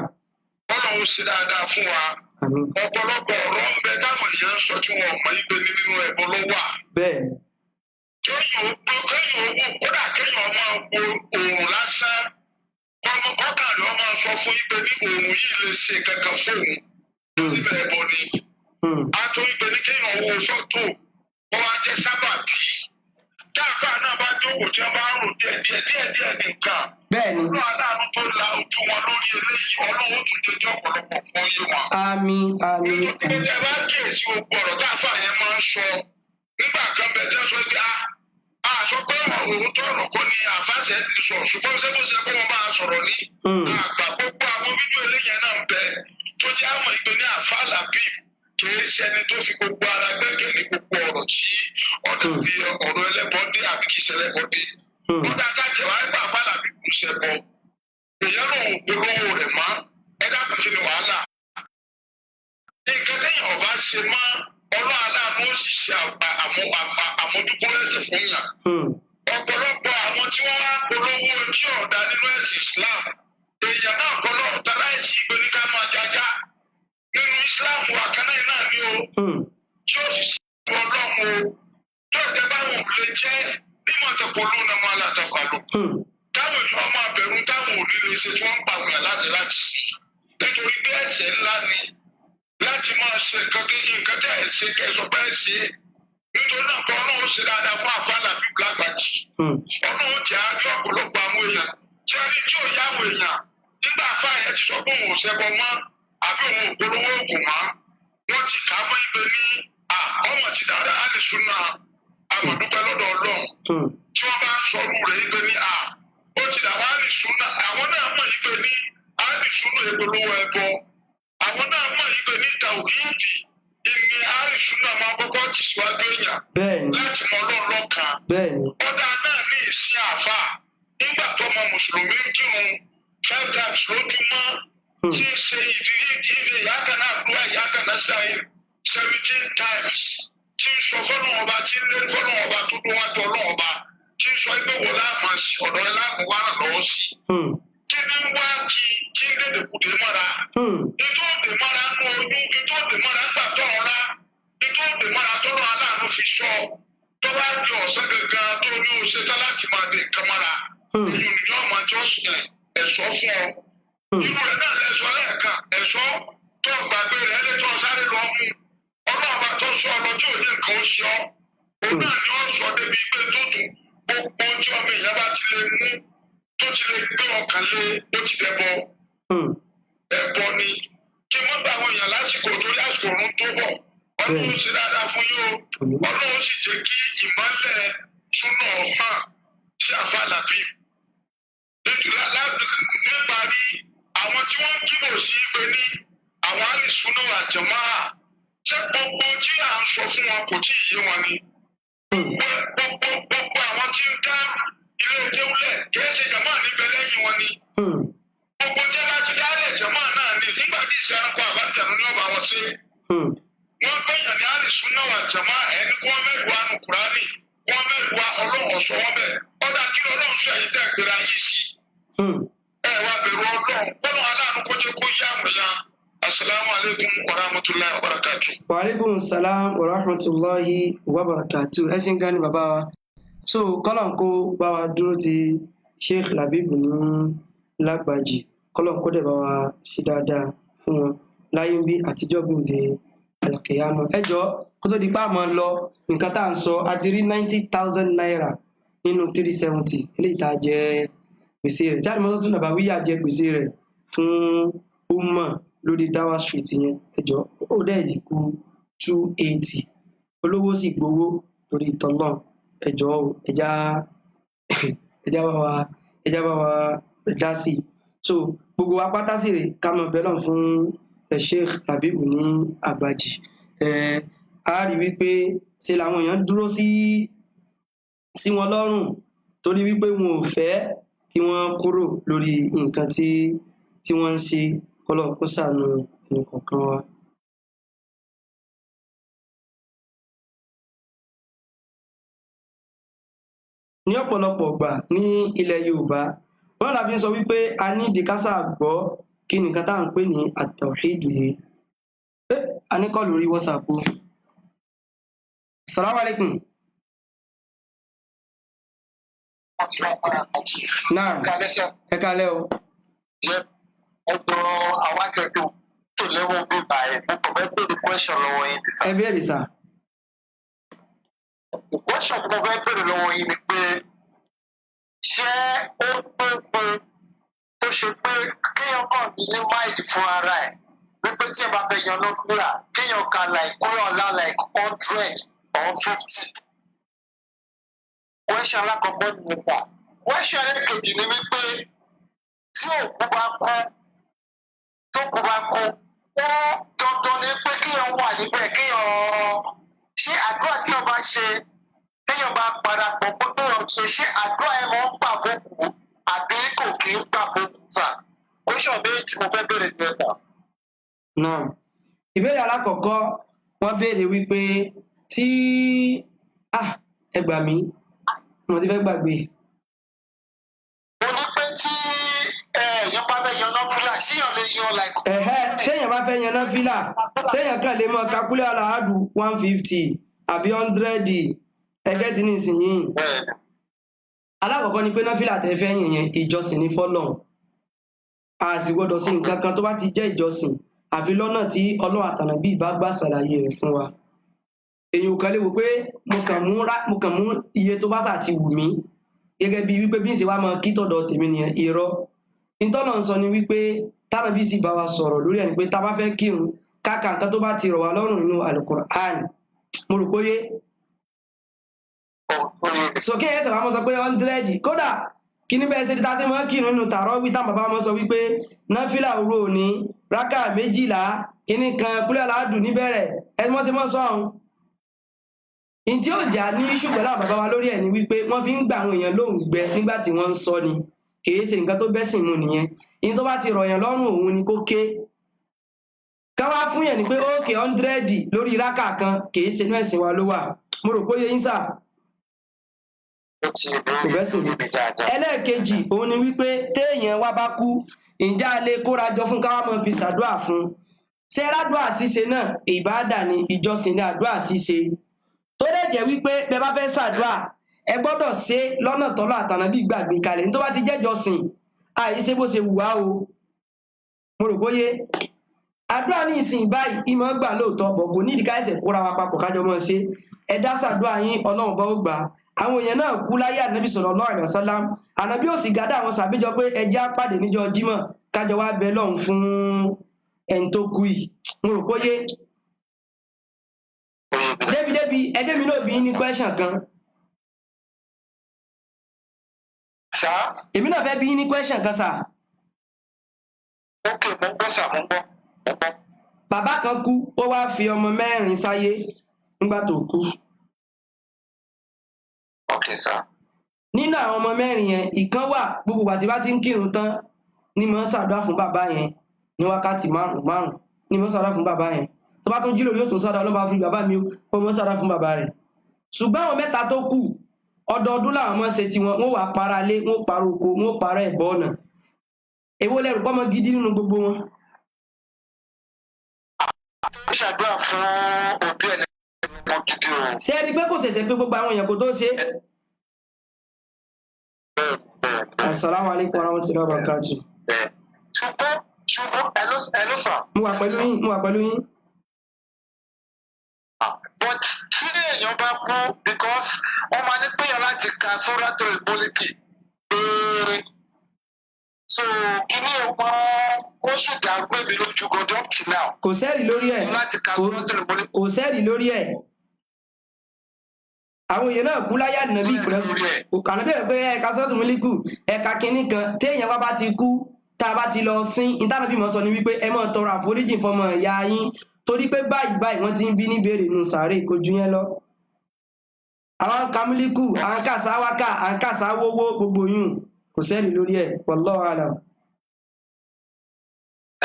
Ọlọ́run ṣe dáadáa fún wa. Àmín. Ọ̀pọ̀lọpọ̀ ọ̀rọ̀ ń bẹ táwọn èèyàn ń sọ tí wọn ò mọ̀ yí pé ní nínú ẹbọ ló wà. Bẹ́ẹ̀ ni. Kéèyàn ó gbọ́, kéèyàn ó wò, kódà kéèyàn máa wo oòrùn lásán, kọ́mọ kọ́kànlé ọmọ sọ fún yín pé ní oòrùn yìí lè ṣe kankan fóun níbẹ̀, ẹbọ ni. A tó yín pé ní kéèyàn wo fọ́tò kó wá jẹ́ sábàbí táàbà náà bá jókòó tí wọ́n bá ń rò díẹ̀ díẹ̀ díẹ̀ díẹ̀ ní nǹkan. Bẹ́ẹ̀ ni. Ọlọ́run aláàánú tó la ojú wọn lórí eléyìí, Ọlọ́run ó tún jẹjọ́ ọ̀pọ̀lọpọ̀ fún yé wọn. Àmín, àmín, Nítorí àmín. pé ẹ bá kíyèsí gbogbo ọ̀rọ̀ táàfà yẹn máa ń sọ nígbà kan bẹ̀ tí wọ́n sọ pé a sọ pé òótọ́ ọ̀rọ̀ kọ́ ni àfáàṣẹ ti sọ, ṣùgbọ́n ṣé bó ṣe kó wọn bá a sọ̀rọ̀ ní. Àgbà gbogbo àwọn fídíò eléyẹn náà ń bẹ tó jẹ́ àmọ̀ ìpè ní àfáà Làbíb kìí ṣẹni tó fi gbogbo ara gbẹ́kẹ̀lé gbogbo ọ̀rọ̀ tí ọ̀dà bí ọ̀rọ̀ ẹlẹ́bọ dé àbí kìí ṣẹlẹ́bọ dé. Ọ̀dà kájẹ̀ wá gbà àfáà Làbíb kò ṣẹbọ. Èèyàn náà ò polówó rẹ̀ mọ́, ẹ dákun, kí ni wàhálà? Nǹkan téèyàn ọba ṣe mọ́, Ọlọ́run aláàánú ó sì ṣe àmójúkúrò ẹ̀sìn fún yàn. Ọ̀pọ̀lọpọ̀ àwọn tí wọ́n wá polówó tí ọ̀dà nínú ẹ̀sìn Islam, èèyàn náà kọ́ lọ́ọ̀ tàláìsí ìgbé ní ká máa jájá nínú Islam wà kan náà náà ni o, tí ó sì ṣe Ọlọ́run o tó ẹ̀jẹ̀ báwọn ò lè jẹ́ mímọ̀ tó polówó náà máa látọ̀fà lò, táwọn èèyàn máa bẹ̀rù táwọn ò ní lè ṣe tí wọ́n ń pa àwọn èèyàn láti sí, nítorí pé ẹ̀ṣẹ̀ ńlá ni láti máa ṣe nǹkan kí nǹkan tẹ́ ẹ̀ ṣe kẹ́ ẹ sọ pé ẹ ṣe é. Nítorí náà kọ́, Ọlọ́run ṣe dáadáa fún àfáà Làbíb Lágbàjì. Ọlọ́run jẹ́ àjọ ọ̀pọ̀lọpọ̀ àwọn èèyàn tí a ní tí ò yá àwọn èèyàn nígbà àfáà yẹn ti sọ pé òun ò ṣẹbọ mọ́ àbí òun ò polówó oògùn mọ́, wọ́n ti kà á mọ́ ibẹ̀ ní ọmọ ti dára á lè súná àmọ̀dúpẹ́ lọ́dọ̀ Ọlọ́run. Tí wọ́n bá ń sọrú rẹ̀ ibẹ̀ ní ó ti dà wá lè súná, àwọn náà mọ̀ ibẹ̀ ní á lè súná ìpolówó ẹbọ, àwọn náà mọ̀ ibẹ̀ ní tàwíìdì ìní àrísúná máa kọ́kọ́ ti síwájú èèyàn Bẹ́ẹ̀ ni. láti mọ Ọlọ́run lọ́kan. Bẹ́ẹ̀ ni. Ọ̀dà náà ní ìsìn àáfà nígbà tó ọmọ mùsùlùmí ń kírun five times lójúmọ́, tí ń ṣe ìdílé ìdílé ìyákaná àdúrà ìyákaná sáyìn 17 times, tí ń sọ fọ́nà ọba, tí ń lérí fọ́nà ọba tó dún wájú Ọlọ́run ọba, tí ń sọ pé wò láàmú sí ọ̀dọ̀ ẹ láàmú wà ràn lọ́wọ́ sí. Kí ni wá kí tí ń dèdè kùdé mọ́ra? Ètò òdè mọ́ra nú oyún, ètò òdè mọ́ra gbà tọ̀ ọ́ra, ètò òdè mọ́ra tọ́lọ́ aláàánú fi sọ tó bá di ọ̀sán gangan tó ní o ṣetán láti máa dé nǹkan mọ́ra. Èyí ò ní ọmọ jọ́sìn ẹ̀ṣọ́ fún ọ. Irú rẹ̀ náà lẹ́sọ lẹ́ẹ̀kan, ẹ̀ṣọ́ tó gbàgbé rẹ̀ lè tọ́ sáré lọ mú. tó sọ ọ lọ tí ò ní nǹkan ó ṣe ọ́, òun náà ni ó sọ débi pé tó tún gbogbo tí ọmọ èèyàn bá ti lè mú tó ti lè gbé ọkàn lé, ó ti dẹbọ. Ẹbọ ni kí wọ́n gba àwọn èèyàn lásìkò torí àsìkò òun tó bọ̀. Ọlọ́run ṣe dáadáa fún yín o. Ọlọ́run sì jẹ́ kí ìmọ́lẹ̀ súnà hàn sí àfa Labib. Níparí, àwọn tí wọ́n ń kíbò sí pé ní àwọn alìsúná àjẹmáà, ṣé gbogbo tí à ń sọ fún wọn kò tí ì yé wọn ni? Gbogbo àwọn tí ń dá ilé kéwúlẹ̀ kìí ṣe jàmáà níbẹ̀ lẹ́yìn wọn ni. Gbogbo tí a bá ti dálẹ̀ jàmáà náà ni nígbà tí ìṣẹ́ranko àbájáde ní ọba wọn ṣe. Wọ́n gbẹ̀yàn ní alìsúná àjẹmáà, ẹni kí wọ́n mẹ́rin wá nu Kùránì, kí wọ́n mẹ́rin wá Ọlọ́run ọ̀sọ́ wọn bẹ́ẹ̀. Ọ̀dà kí Ọlọ́run sọ ẹ̀yìn tẹ́ ìpèrè ayé sí. Ẹ wá bẹ̀rù Ọlọ́run, kọ́nà aláàánú kó jẹ́ kó yá àwọn ya. Asalaamu alaikum wa rahmatulahi wa barakatu. Wa alaikum salam wa rahmatulahi wa barakatu. Ẹ ṣé gan ni bàbá wa. So kọ́lọ̀n kó bá wa dúró ti Sheikh Labib ní Lágbàjì, kọ́lọ̀n kó dẹ̀ bá wa ṣe dáadáa fún wọn láyé ń bí àtijọ́ gbòde alkiyama. Ẹ jọ kó tó di pa àmọ́ lọ, nǹkan tá à ń sọ, a ti rí 90,000 naira nínú 370 eléyìí tá a jẹ gbèsè rẹ̀. Jáde mọ́tò tún nàbà wíyà jẹ gbèsè rẹ̀ fún umma lórí Dawa Street yẹn. Ẹ jọ ó dẹ̀ yìí kú 280, olówó sì gbowó torí tọ́lọ́n. Ẹ jọ o, ẹja ẹja bá wa ẹja bá wa dá sí i. So gbogbo wa pátá sì rè ká mọ bẹ́ẹ̀ lọ́n fún Sheikh Labib ní Àgbàjì. A rí wípé ṣe làwọn èèyàn dúró sí wọn lọ́rùn torí wípé wọn ò fẹ́ kí wọ́n kúrò lórí nǹkan tí wọ́n ń ṣe. Kọ́lọ́n kó ṣàánú ẹnìkọ̀ọ̀kan wa. Ní ọ̀pọ̀lọpọ̀ ìgbà ní ilẹ̀ Yorùbá, wọ́n la fi ń sọ wípé a ní ìdíkásà gbọ́ kí nìkan tá à ń pè ní àtàwíìdù yìí. A ní kọ́ lórí WhatsApp o. Assalamu alaikum. Naam, ẹ káalẹ́ o. Ẹgbọ́n àwọn àtẹ̀tẹ̀ tó lẹ́wọ̀n bí báyìí, mo kàn fẹ́ béèrè question lọ́wọ́ yín ni sà. Ẹ béèrè sà. Question tí mo fẹ́ béèrè lọ́wọ́ yín ni pé ṣé ó gbógun tó ṣe pé kéèyàn kàn ní mind fún ara ẹ̀ wípé tí ẹ bá fẹ́ yan nọ́fìlà kéèyàn ka like kúrò ọ̀la like 100 or 50. Question alákọ̀ọ́kọ́ ni mo gbà. Question ẹlẹ́kejì ni wípé tí òkú bá kú, tó kú bá kú, ó dandan ni pé kéèyàn wà níbẹ̀, kéèyàn ṣé àdúrà tí wọ́n bá ṣe téèyàn bá parapọ̀ pé kéèyàn ṣe, ṣé àdúrà ẹ̀ máa ń gbà fókù àbí kò kí ń gbà fókù sà? Question méjì tí mo fẹ́ béèrè ni ẹ̀ka. Naam. Ìbéèrè alákọ̀ọ́kọ́, wọ́n béèrè wípé tí ẹ gbà mí, mo ti fẹ́ gbàgbé. Mo ní pé tí èèyàn bá fẹ́ yan nọ́fìlà, ṣéèyàn lè yan like. Téèyàn bá fẹ́ yan nọ́fìlà, séèyàn kàn lè mọ kakúlẹ̀ aláàdù 150 àbí 100 ẹgẹ́ tí nísìnyí. Alákọ̀ọ́kọ́ ni pé nọ́fìlà tẹ́ fẹ́ yàn yẹn, ìjọsìn ní fọ́lọ́run. A sì gbọ́dọ̀ sí nǹkan kan tó bá ti jẹ́ ìjọsìn àfi lọ́nà tí Ọlọ́run àtànàbí bá gbà ṣàlàyé rẹ̀ fún wa. Èyàn ò kàn lè wò pé mo kàn mú iye tó bá ṣáà ti wù mí gẹ́gẹ́ bí wípé bí ń ṣe wá mọ kí tọ̀dọ̀ tèmi nìyẹn, irọ́. Ìtọ́nà ń sọ ni wípé tánàbí sì bá wa sọ̀rọ̀ lórí ẹ̀ ni pé tá a bá fẹ́ kírun ká ka nǹkan tó bá ti rọ̀ wá lọ́rùn nínú Al-Qur'an. Mo rò pé ó yé. So kí ẹ̀yẹ́ sọ̀rọ̀ àwọn sọ pé 100 kódà kí ní bẹ́ẹ̀ ṣe ta sí mọ́ kírun nínú tàràwí táwọn bàbá wọn sọ wípé náfìlà òru òní rákà 12 kíní kan kúlẹ̀ aládùn níbẹ̀rẹ̀ ẹ mọ́ ṣe mọ́ sọ ọ̀hún. Ntí ó jà ní iṣu pẹ̀lú àwọn bàbá wa lórí ẹ̀ ni wípé wọ́n fi ń gba àwọn èèyàn lóhùn gbẹ nígbà tí wọ́n ń sọ ni, kìí ṣe nǹkan tó bẹ́sìn mu nìyẹn. Ìyẹn tó bá ti rọ̀yàn lọ́rùn òun ni kó ké. Ká wá fún yẹn ni pé ókè 100 lórí rákà kan kìí ṣe inú ẹ̀sìn wa ló wà. Mo rò pé ó yé yín sà. Kò bẹ́sìn mu. Ẹlẹ́ẹ̀kejì òun ni wípé téèyàn wá bá kú, ǹjẹ́ a lè kóra jọ fún káwá máa fi ṣàdúà fún? Ṣé rádùà ṣíṣe náà ìbáàdà ni, ìjọsìn ni àdúà ṣíṣe. Tó dẹ̀ jẹ́ wípé bẹ bá fẹ́ ṣàdúà, ẹ gbọ́dọ̀ ṣe lọ́nà tọ́lọ́ àtànàbí gbàgbé kalẹ̀. Ní tó bá ti jẹ́jọsìn, àìṣe bó ṣe wù wá o. Mo rò bóyé. Àdúrà ní ìsìn báyìí ìmọ̀ gbà lóòótọ́, bọ̀ kò nídìí ká ẹsẹ̀ kóra wa papọ̀ kájọ mọ́ ṣe. Ẹ dá sàdúrà yín, Ọlọ́run bá ó gbà á. Àwọn èèyàn náà kú láyé Ànábì sallallahu alaihi wasallam. Ànábì ò sì gádà àwọn sàbíjọ pé ẹ jẹ́ á pàdé níjọ́ Jímọ̀ kájọ wá bẹ Ọlọ́run fún ẹni tó kú yìí. Mo rò póyé. Débi-débi, ẹjẹ́ mi náà bí ní question kan. Sá. Èmi náà fẹ́ bí ní question kan sà. Ok, mo ń gbọ́ sà, mo ń gbọ́. Mo ń gbọ́. Bàbá kan kú, ó wá fi ọmọ mẹ́rin sáyé nígbà tó kú. Ok sà. Nínú àwọn ọmọ mẹ́rin yẹn, ìkan wà gbogbo ìgbà tí bá ti ń kírun tán ní mò ń ṣàdúrà fún bàbá yẹn ní wákàtí márùn márùn ní mò ń ṣàdúrà fún bàbá yẹn. Tó bá tún jí lóru yóò tún ṣàdúrà, ọlọ́ba fún bàbá mi ó, ó mò ń ṣàdúrà fún bàbá rẹ̀. Ṣùgbọ́n àwọn mẹ́ta tó kù, ọdọọdún làwọn máa ń ṣe tiwọn, wọ́n wàá para lé, wọ́n para oko, wọ́n para ẹ̀bọ ọ̀nà. Èwo lẹrù pọ́mọ gidi nínú gbogbo wọn? Ó ṣàdúrà fún òbí ẹ̀ ní ọmọ gidi o. Ṣé ẹ rí i pé kò ṣẹ̀ṣẹ̀ pé gbogbo àwọn èèyàn kò tó ṣe é? Bẹ́ẹ̀ bẹ́ẹ̀ bẹ́ẹ̀. Assalamu alaikum warahmatullahi wabarakatuh. Bẹ́ẹ̀. Ṣùgbọ́n ẹ ló sà. Mo wà pẹ̀lú yín, mo wà pẹ̀lú yín. But tí èèyàn bá kú, because wọ́n máa ní péyàn láti ka Suratul Mulki pé so kíní ọmọ ó sì dàrú èmi lójú gan up till now. Kò sẹ́rìí lórí ẹ̀. Láti ka Suratul Mulki. Kò sẹ́rìí lórí ẹ̀. Àwọn èèyàn náà kú láyé Ànábì ìpínlẹ̀ kànáà bẹ̀rẹ̀ pé ẹ̀ka Suratul Mulki, ẹ̀ka kínní kan. Téèyàn wá bá ti kú, tá a bá ti lọ sín, ìtànàbí mọ̀ sọ ni wípé ẹ máa tọrọ àforíjì fọmọ ìyá yín torí pé báyìí báyìí wọ́n ti ń bí ní béèrè nù sàárè, kò ju yẹn lọ. Àwọn kamiliku, à ń kàsá wákà, à ń kàsá wówó, gbogbo yùn kò sẹ́rìí lórí ẹ̀, wallahu alam.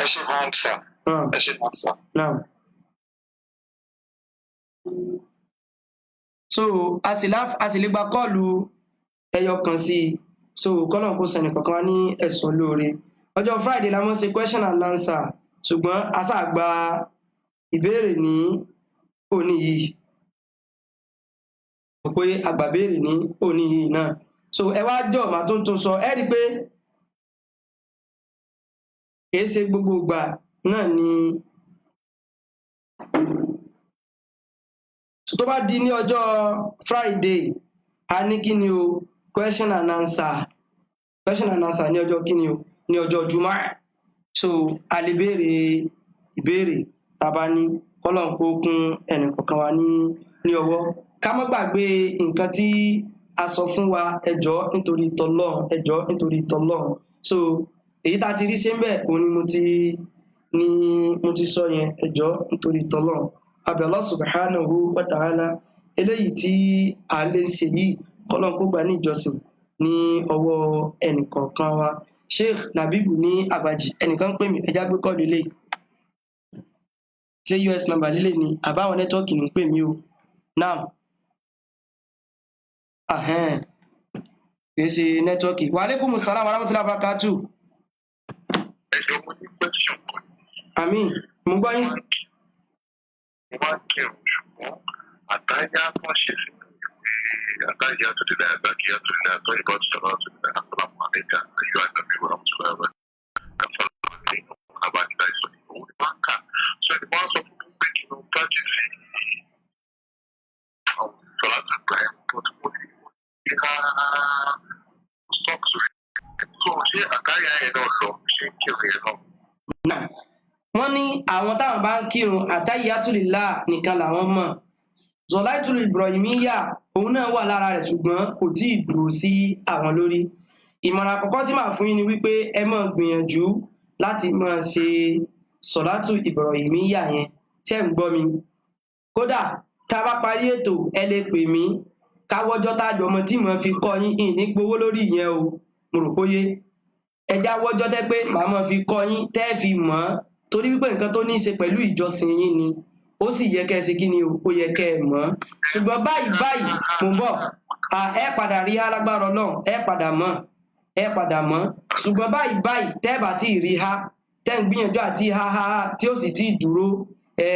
Ẹ ṣe gan sà. Ẹ ṣe gan sà. Naam. So a sì lè gba kọ́ọ̀lù ẹyọ kan sí i. So kọ́lọ̀ kó sẹ́ni kankan wá ní ẹ̀sùn olóore. Ọjọ́ Friday la mọ̀ ṣe question and answer, ṣùgbọ́n a ṣáà gba ìbéèrè ní òní yìí. Mo pé a gbà béèrè ní òní yìí náà. So ẹ wá jọ̀, màá tún tún sọ, ẹ rí i pé kìí ṣe gbogbo ìgbà náà ni. So tó bá di ní ọjọ́ Friday, a ní kí ni o, question and answer. Question and answer ní ọjọ́ kí ni o, ní ọjọ́ Jumah. So a lè béèrè ìbéèrè tá a bá ní, kọ́lọ́n kó kún ẹnì kọ̀ọ̀kan wa ní ọwọ́. Ká má gbàgbé nǹkan tí a sọ fún wa, ẹ jọ̀ọ́ nítorí tọlọ́run, ẹ jọ̀ọ́ nítorí tọlọ́run. So èyí tá a ti rí ṣe ń bẹ̀ òun ni mo ti sọ yẹn, ẹ jọ̀ọ́ nítorí tọlọ́run. Abẹ́ Allah subhanahu wa ta'ala, eléyìí tí a lè ń ṣe yìí, kọ́lọ́n kó gbà ní ìjọsìn ní ọwọ́ ẹnìkọ̀ọ̀kan wa. Sheikh Labibu ní Àgbàjì, ẹnìkan ń pè mí, ẹjá gbé kọ́ọ̀lù eléyìí. Ṣé US number lílé ni àbáwọn nẹ́tíwọ́ọ̀kì ní ń pè mí o? Naam. Ahẹ́n. Kìí ṣe nẹ́tíwọ́ọ̀kì. Wa alaikum salam wa rahmatullahi wa barakatuh. Ẹ jọ̀ọ́, mo ní question kan. Àmín. Mo gbọ́ yín. Mo máa ń kírun, ṣùgbọ́n àtáyá kan ṣe sínú ìwé àtáyá tó dé láyà bákìyà tó dé láyà tó ìbá tó sọ̀rọ̀ tó dé láyà àtàlámù àlẹ́kà ayọ́ àgbàbí wà tó láyà àtàlámù àlẹ́kà àbájá ìsọ̀ òun ni máa ń kà. So ẹni máa ń sọ fún mi pé kí n practice àwọn sọ̀rọ̀ tó gbà ẹ̀ but mo ti ní ká stock sórí. So ṣé àtáyá yẹn náà lọ ṣé kírun yẹn náà? Naam. Wọ́n ní àwọn táwọn bá ń kírun àtáyátùlélà nìkan làwọn mọ̀. Zọláìtùlù Ibrahimiyya òun náà wà lára rẹ̀, ṣùgbọ́n kò tí ì dúró sí àwọn lórí. Ìmọ̀ràn àkọ́kọ́ tí màá fún yín ni wípé ẹ máa gbìyànjú láti máa ṣe Sọ̀látù Ibrahimiyya yẹn. Tẹ́ ń gbọ́ mi. Kódà tá a bá parí ètò, ẹ lè pè mí káwọ́jọ́ tá a jọ mọ tí mò ń fi kọ́ yín, ìní gbowó lórí ìyẹn o. Mo rò póyé. Ẹ já wọ́jọ́ tẹ́ pé màá máa fi kọ́ yín tẹ́ ẹ fi mọ̀ ọ́n, torí wípé nǹkan tó ní í ṣe pẹ̀lú ìjọsìn yín ni, ó sì yẹ kẹ́ ẹ ṣe kí ni o, ó yẹ kẹ́ ẹ mọ̀ ọ́n. Ṣùgbọ́n báyìí báyìí mò ń bọ̀, ẹ padà rí alágbára Ọlọ́run, ẹ padà mọ̀, ẹ padà mọ̀. Ṣùgbọ́n báyìí báyìí tẹ́ ẹ bá tí ì rí ha, tẹ́ ń gbìyànjú àti ha ha ha tí ó sì tí ì dúró, ẹ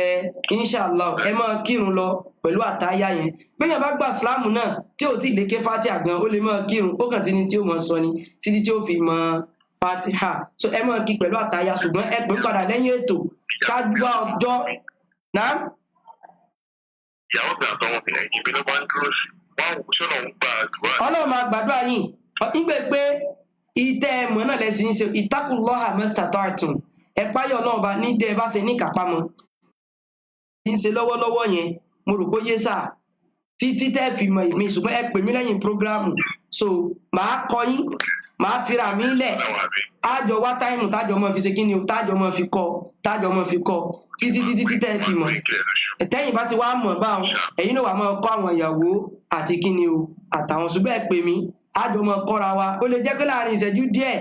inshallah ẹ máa kírun lọ pẹ̀lú àtáyà yẹn. Béèyàn bá gba ìsìláàmù náà tí ò tí ì lè ké Fátíà gan, ó lè máa kírun, ó kàn ti ní tí ó mọ̀ sọ ni títí tí ó fi mọ Fatiha. So ẹ máa kí pẹ̀lú àtàyà, ṣùgbọ́n ẹ pè ń padà lẹ́yìn ètò ká gbọ́ ọjọ́ náà. Ìyàwó mi àtọmọ mi, ẹ̀yìn mi ló máa ń dúró sí. Wọ́n á wò ṣé Ọlọ́run gba àdúrà. Ọlọ́run máa gbàdúrà yín nígbà pé ìtẹ́ ẹ mọ̀ náà lẹ́sìn ń ṣe ittaqullaha mastata'tum. Ẹ páyọ̀ Ọlọ́run bá ní dẹ́ ẹ bá ṣe ní ìkápámọ́ ń ṣe lọ́wọ́lọ́wọ́ yẹn. Mo rò pé yé sà títí tẹ́ fi mọ ìmí, ṣùgbọ́n ẹ pè mí lẹ́yìn prógráàmù, so màá kọ yín, màá fira mi lẹ̀, ájọ wá time tájọ mọ́ fi ṣe kí ni o, tájọ mọ́ fi kọ́, tájọ mọ́ fi kọ́ títí títí títẹ́ fi mọ̀. Tẹ́yìn bá ti wá mọ̀ báwọn, ẹ̀yin náà wà máa kọ́ àwọn ìyàwó àti kí ni o àtàwọn. Ṣùgbọ́n ẹ pè mí, ájọ mọ́ kọ́ra wa. Ó lè jẹ́ pé láàrin ìṣẹ́jú díẹ̀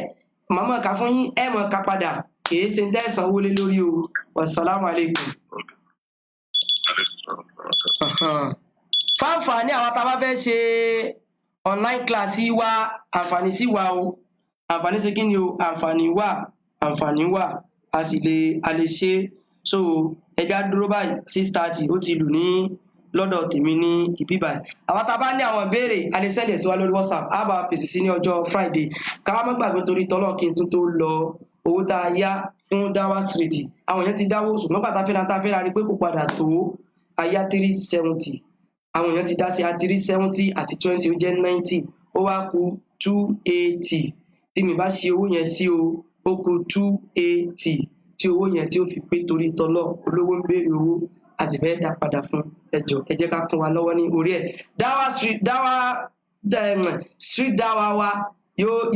màá mọ̀ ká fún yín, ẹ mọ̀ ká padà. Kìí ṣe ń tẹ́ sanwó lé lórí o. Wasalaamu alaikum. Fáǹfààní àwọn tá a bá fẹ́ ṣe online class wa, àǹfààní sí wa o, àǹfààní ṣe kí ni o, àǹfààní wà, àǹfààní wà, a sì lè, a lè ṣe. So ẹja dúró báyìí, 6:30 ó ti lù ní lọ́dọ̀ tèmi ní ibi báyìí. Àwọn tá a bá ní àwọn ìbéèrè, a lè send ẹ̀ sí wa lórí WhatsApp, á bá fèsì sí ní ọjọ́ Friday. Ká má gbàgbé torí tọ́lọ́ kí n tún tó lọ, owó tá a yá fún Dawa Street, àwọn èèyàn ti dáwó, ṣùgbọ́n bàtà fẹ́ra tá a fẹ́ra rí pé kò padà tó. A yá 370, àwọn èèyàn ti dá sí a 370 àti 20, ó jẹ́ 90, ó wá kù 280. Tí mi bá ṣe owó yẹn sí o, ó kù 280 tí owó yẹn tí ó fi pé. Torí tọlọ́, olówó ń béèrè owó, a sì fẹ́ dá padà fún. Ẹ jọ̀ọ́, ẹ jẹ́ ká kún wa lọ́wọ́ ní orí ẹ̀. Dawa Street, Dawa Street, Dawa wa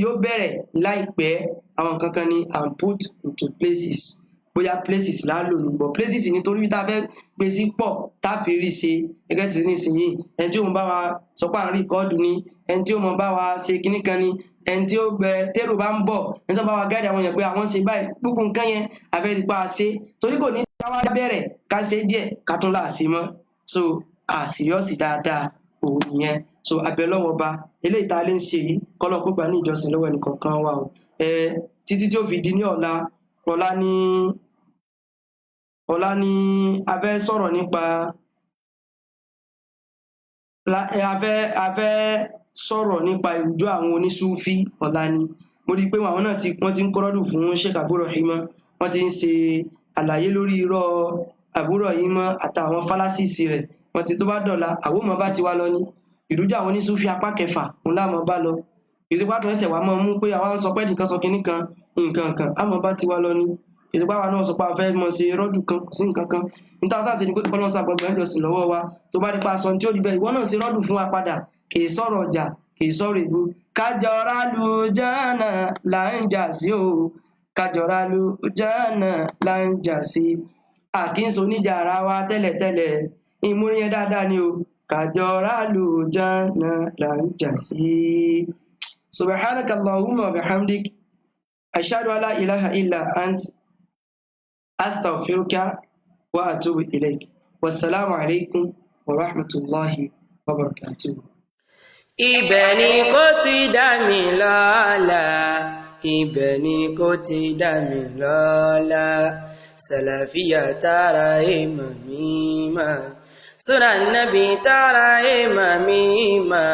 yóò bẹ̀rẹ̀ láìpẹ́. Àwọn nǹkan kan ní and put into places, bóyá places là á lò ní bọ̀ places, nítorí tá a fẹ́ gbé sí pọ̀ tá a fi rí ṣe gẹ́gẹ́ tí nísìnyí. Ẹni tí ó mọ bá wa sọ pé à ń record ni, ẹni tí ó mọ bá wa ṣe kinní kan ni, ẹni tí ó gbẹ térò bá ń bọ̀, ẹni tó bá wa guide àwọn èèyàn pé àwọn ṣe báyìí, gbogbo nǹkan yẹn abẹ́rẹ́ pa ṣe, torí kò ní ká wá bẹ̀rẹ̀ ká ṣe díẹ̀ ká tún là ṣe mọ́. So àṣìyọ́sì dáadáa òun nìyẹn. So abẹ́lọ́wọ́ ba eléyìí tá a lè ń ṣe yìí, kọ́lọ́ kó gbà ní ìjọsìn lọ́wọ́ ẹnìkọ̀ọ̀kan wa o. Títí tí ó fi di ní ọ̀la, ọ̀la ní ọ̀la ní a fẹ́ sọ̀rọ̀ nípa a fẹ́ sọ̀rọ̀ nípa ìrújú àwọn onísúfí. Ọ̀la ni. Mo rí i pé àwọn náà ti wọ́n ti ń kọ́rọ́dù fún Sheikh Abu Rahima, wọ́n ti ń ṣe àlàyé lórí irọ́ Abu Rahima àtàwọn fallacies rẹ̀. Wọ́n ti tó bá dọ̀la, àwọn ọmọ bá ti wá lọ ní ìrújú àwọn onísúfí apá kẹfà òun láàmú bá lọ. Ìsìnkú àtúnṣe wa máa mú pé àwọn sọ pé nìkan sọ kinní kan nǹkan kan, àmọ́ bá ti wá lọ ní ìsìnkú àwa náà sọ pé a fẹ́ mọ ṣe rọ́dù kan, kò sí nǹkan kan níta sáà sí ni pé kọ́lọ́n sàgbọ̀gbọ̀n ẹ̀jọ̀sìn lọ́wọ́ wa. Tó bá nípa aṣọ tí ó rí bẹ́ẹ̀, ìwọ náà ṣe rọ́dù fún wa padà. Kì í sọ̀rọ̀ ọjà, kì í sọ̀rọ̀ ìbú. Kájọra lu jánà là ń jà sí o, kájọra lu jánà là ń jà sí. Àkínso oníjà ara wa tẹ́lẹ̀tẹ́lẹ̀, ìmúrí yẹn dáadáa ni o. Kájọra lu jánà là ń jà sí. Subhanaka Allahumma wa bihamdik, ashhadu an la ilaha illa ant, astaghfiruka wa atubu ilaik. Wasalaamu alaykum wa rahmatullahi wa barakatuh. Ibẹ̀ ni kò ti dá mi lọ́lá, ibẹ̀ ni kò ti dá mi lọ́lá. Sàlàfíà tààrà èèmọ̀ mímọ́, súnà nàbì tààrà èèmọ̀ mímọ́,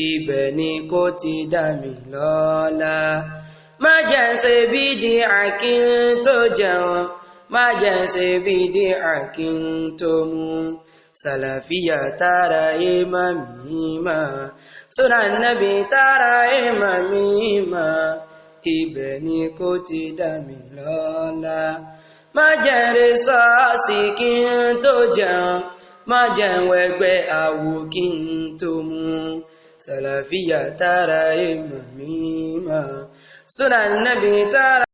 ibẹ̀ ni kò ti dá mi lọ́lá. Má jẹ́ ń ṣe bídíà kí n tó jẹun, má jẹ́ ń ṣe bídíà kí n tó mu. Sàlàfíà tààrà èèmọ̀ mímọ́, súnà nàbì tààrà èèmọ̀ mímọ́, ibẹ̀ ni kò ti dá mi lọ́lá. Má jẹ́ ń re ṣọ́ọ̀ṣì kí n tó jẹun, má jẹ́ ń wẹgbẹ́ àwo kí n tó mu. Sàlàfíà tààrà èèmọ̀ mímọ́, súnà nàbì tààrà.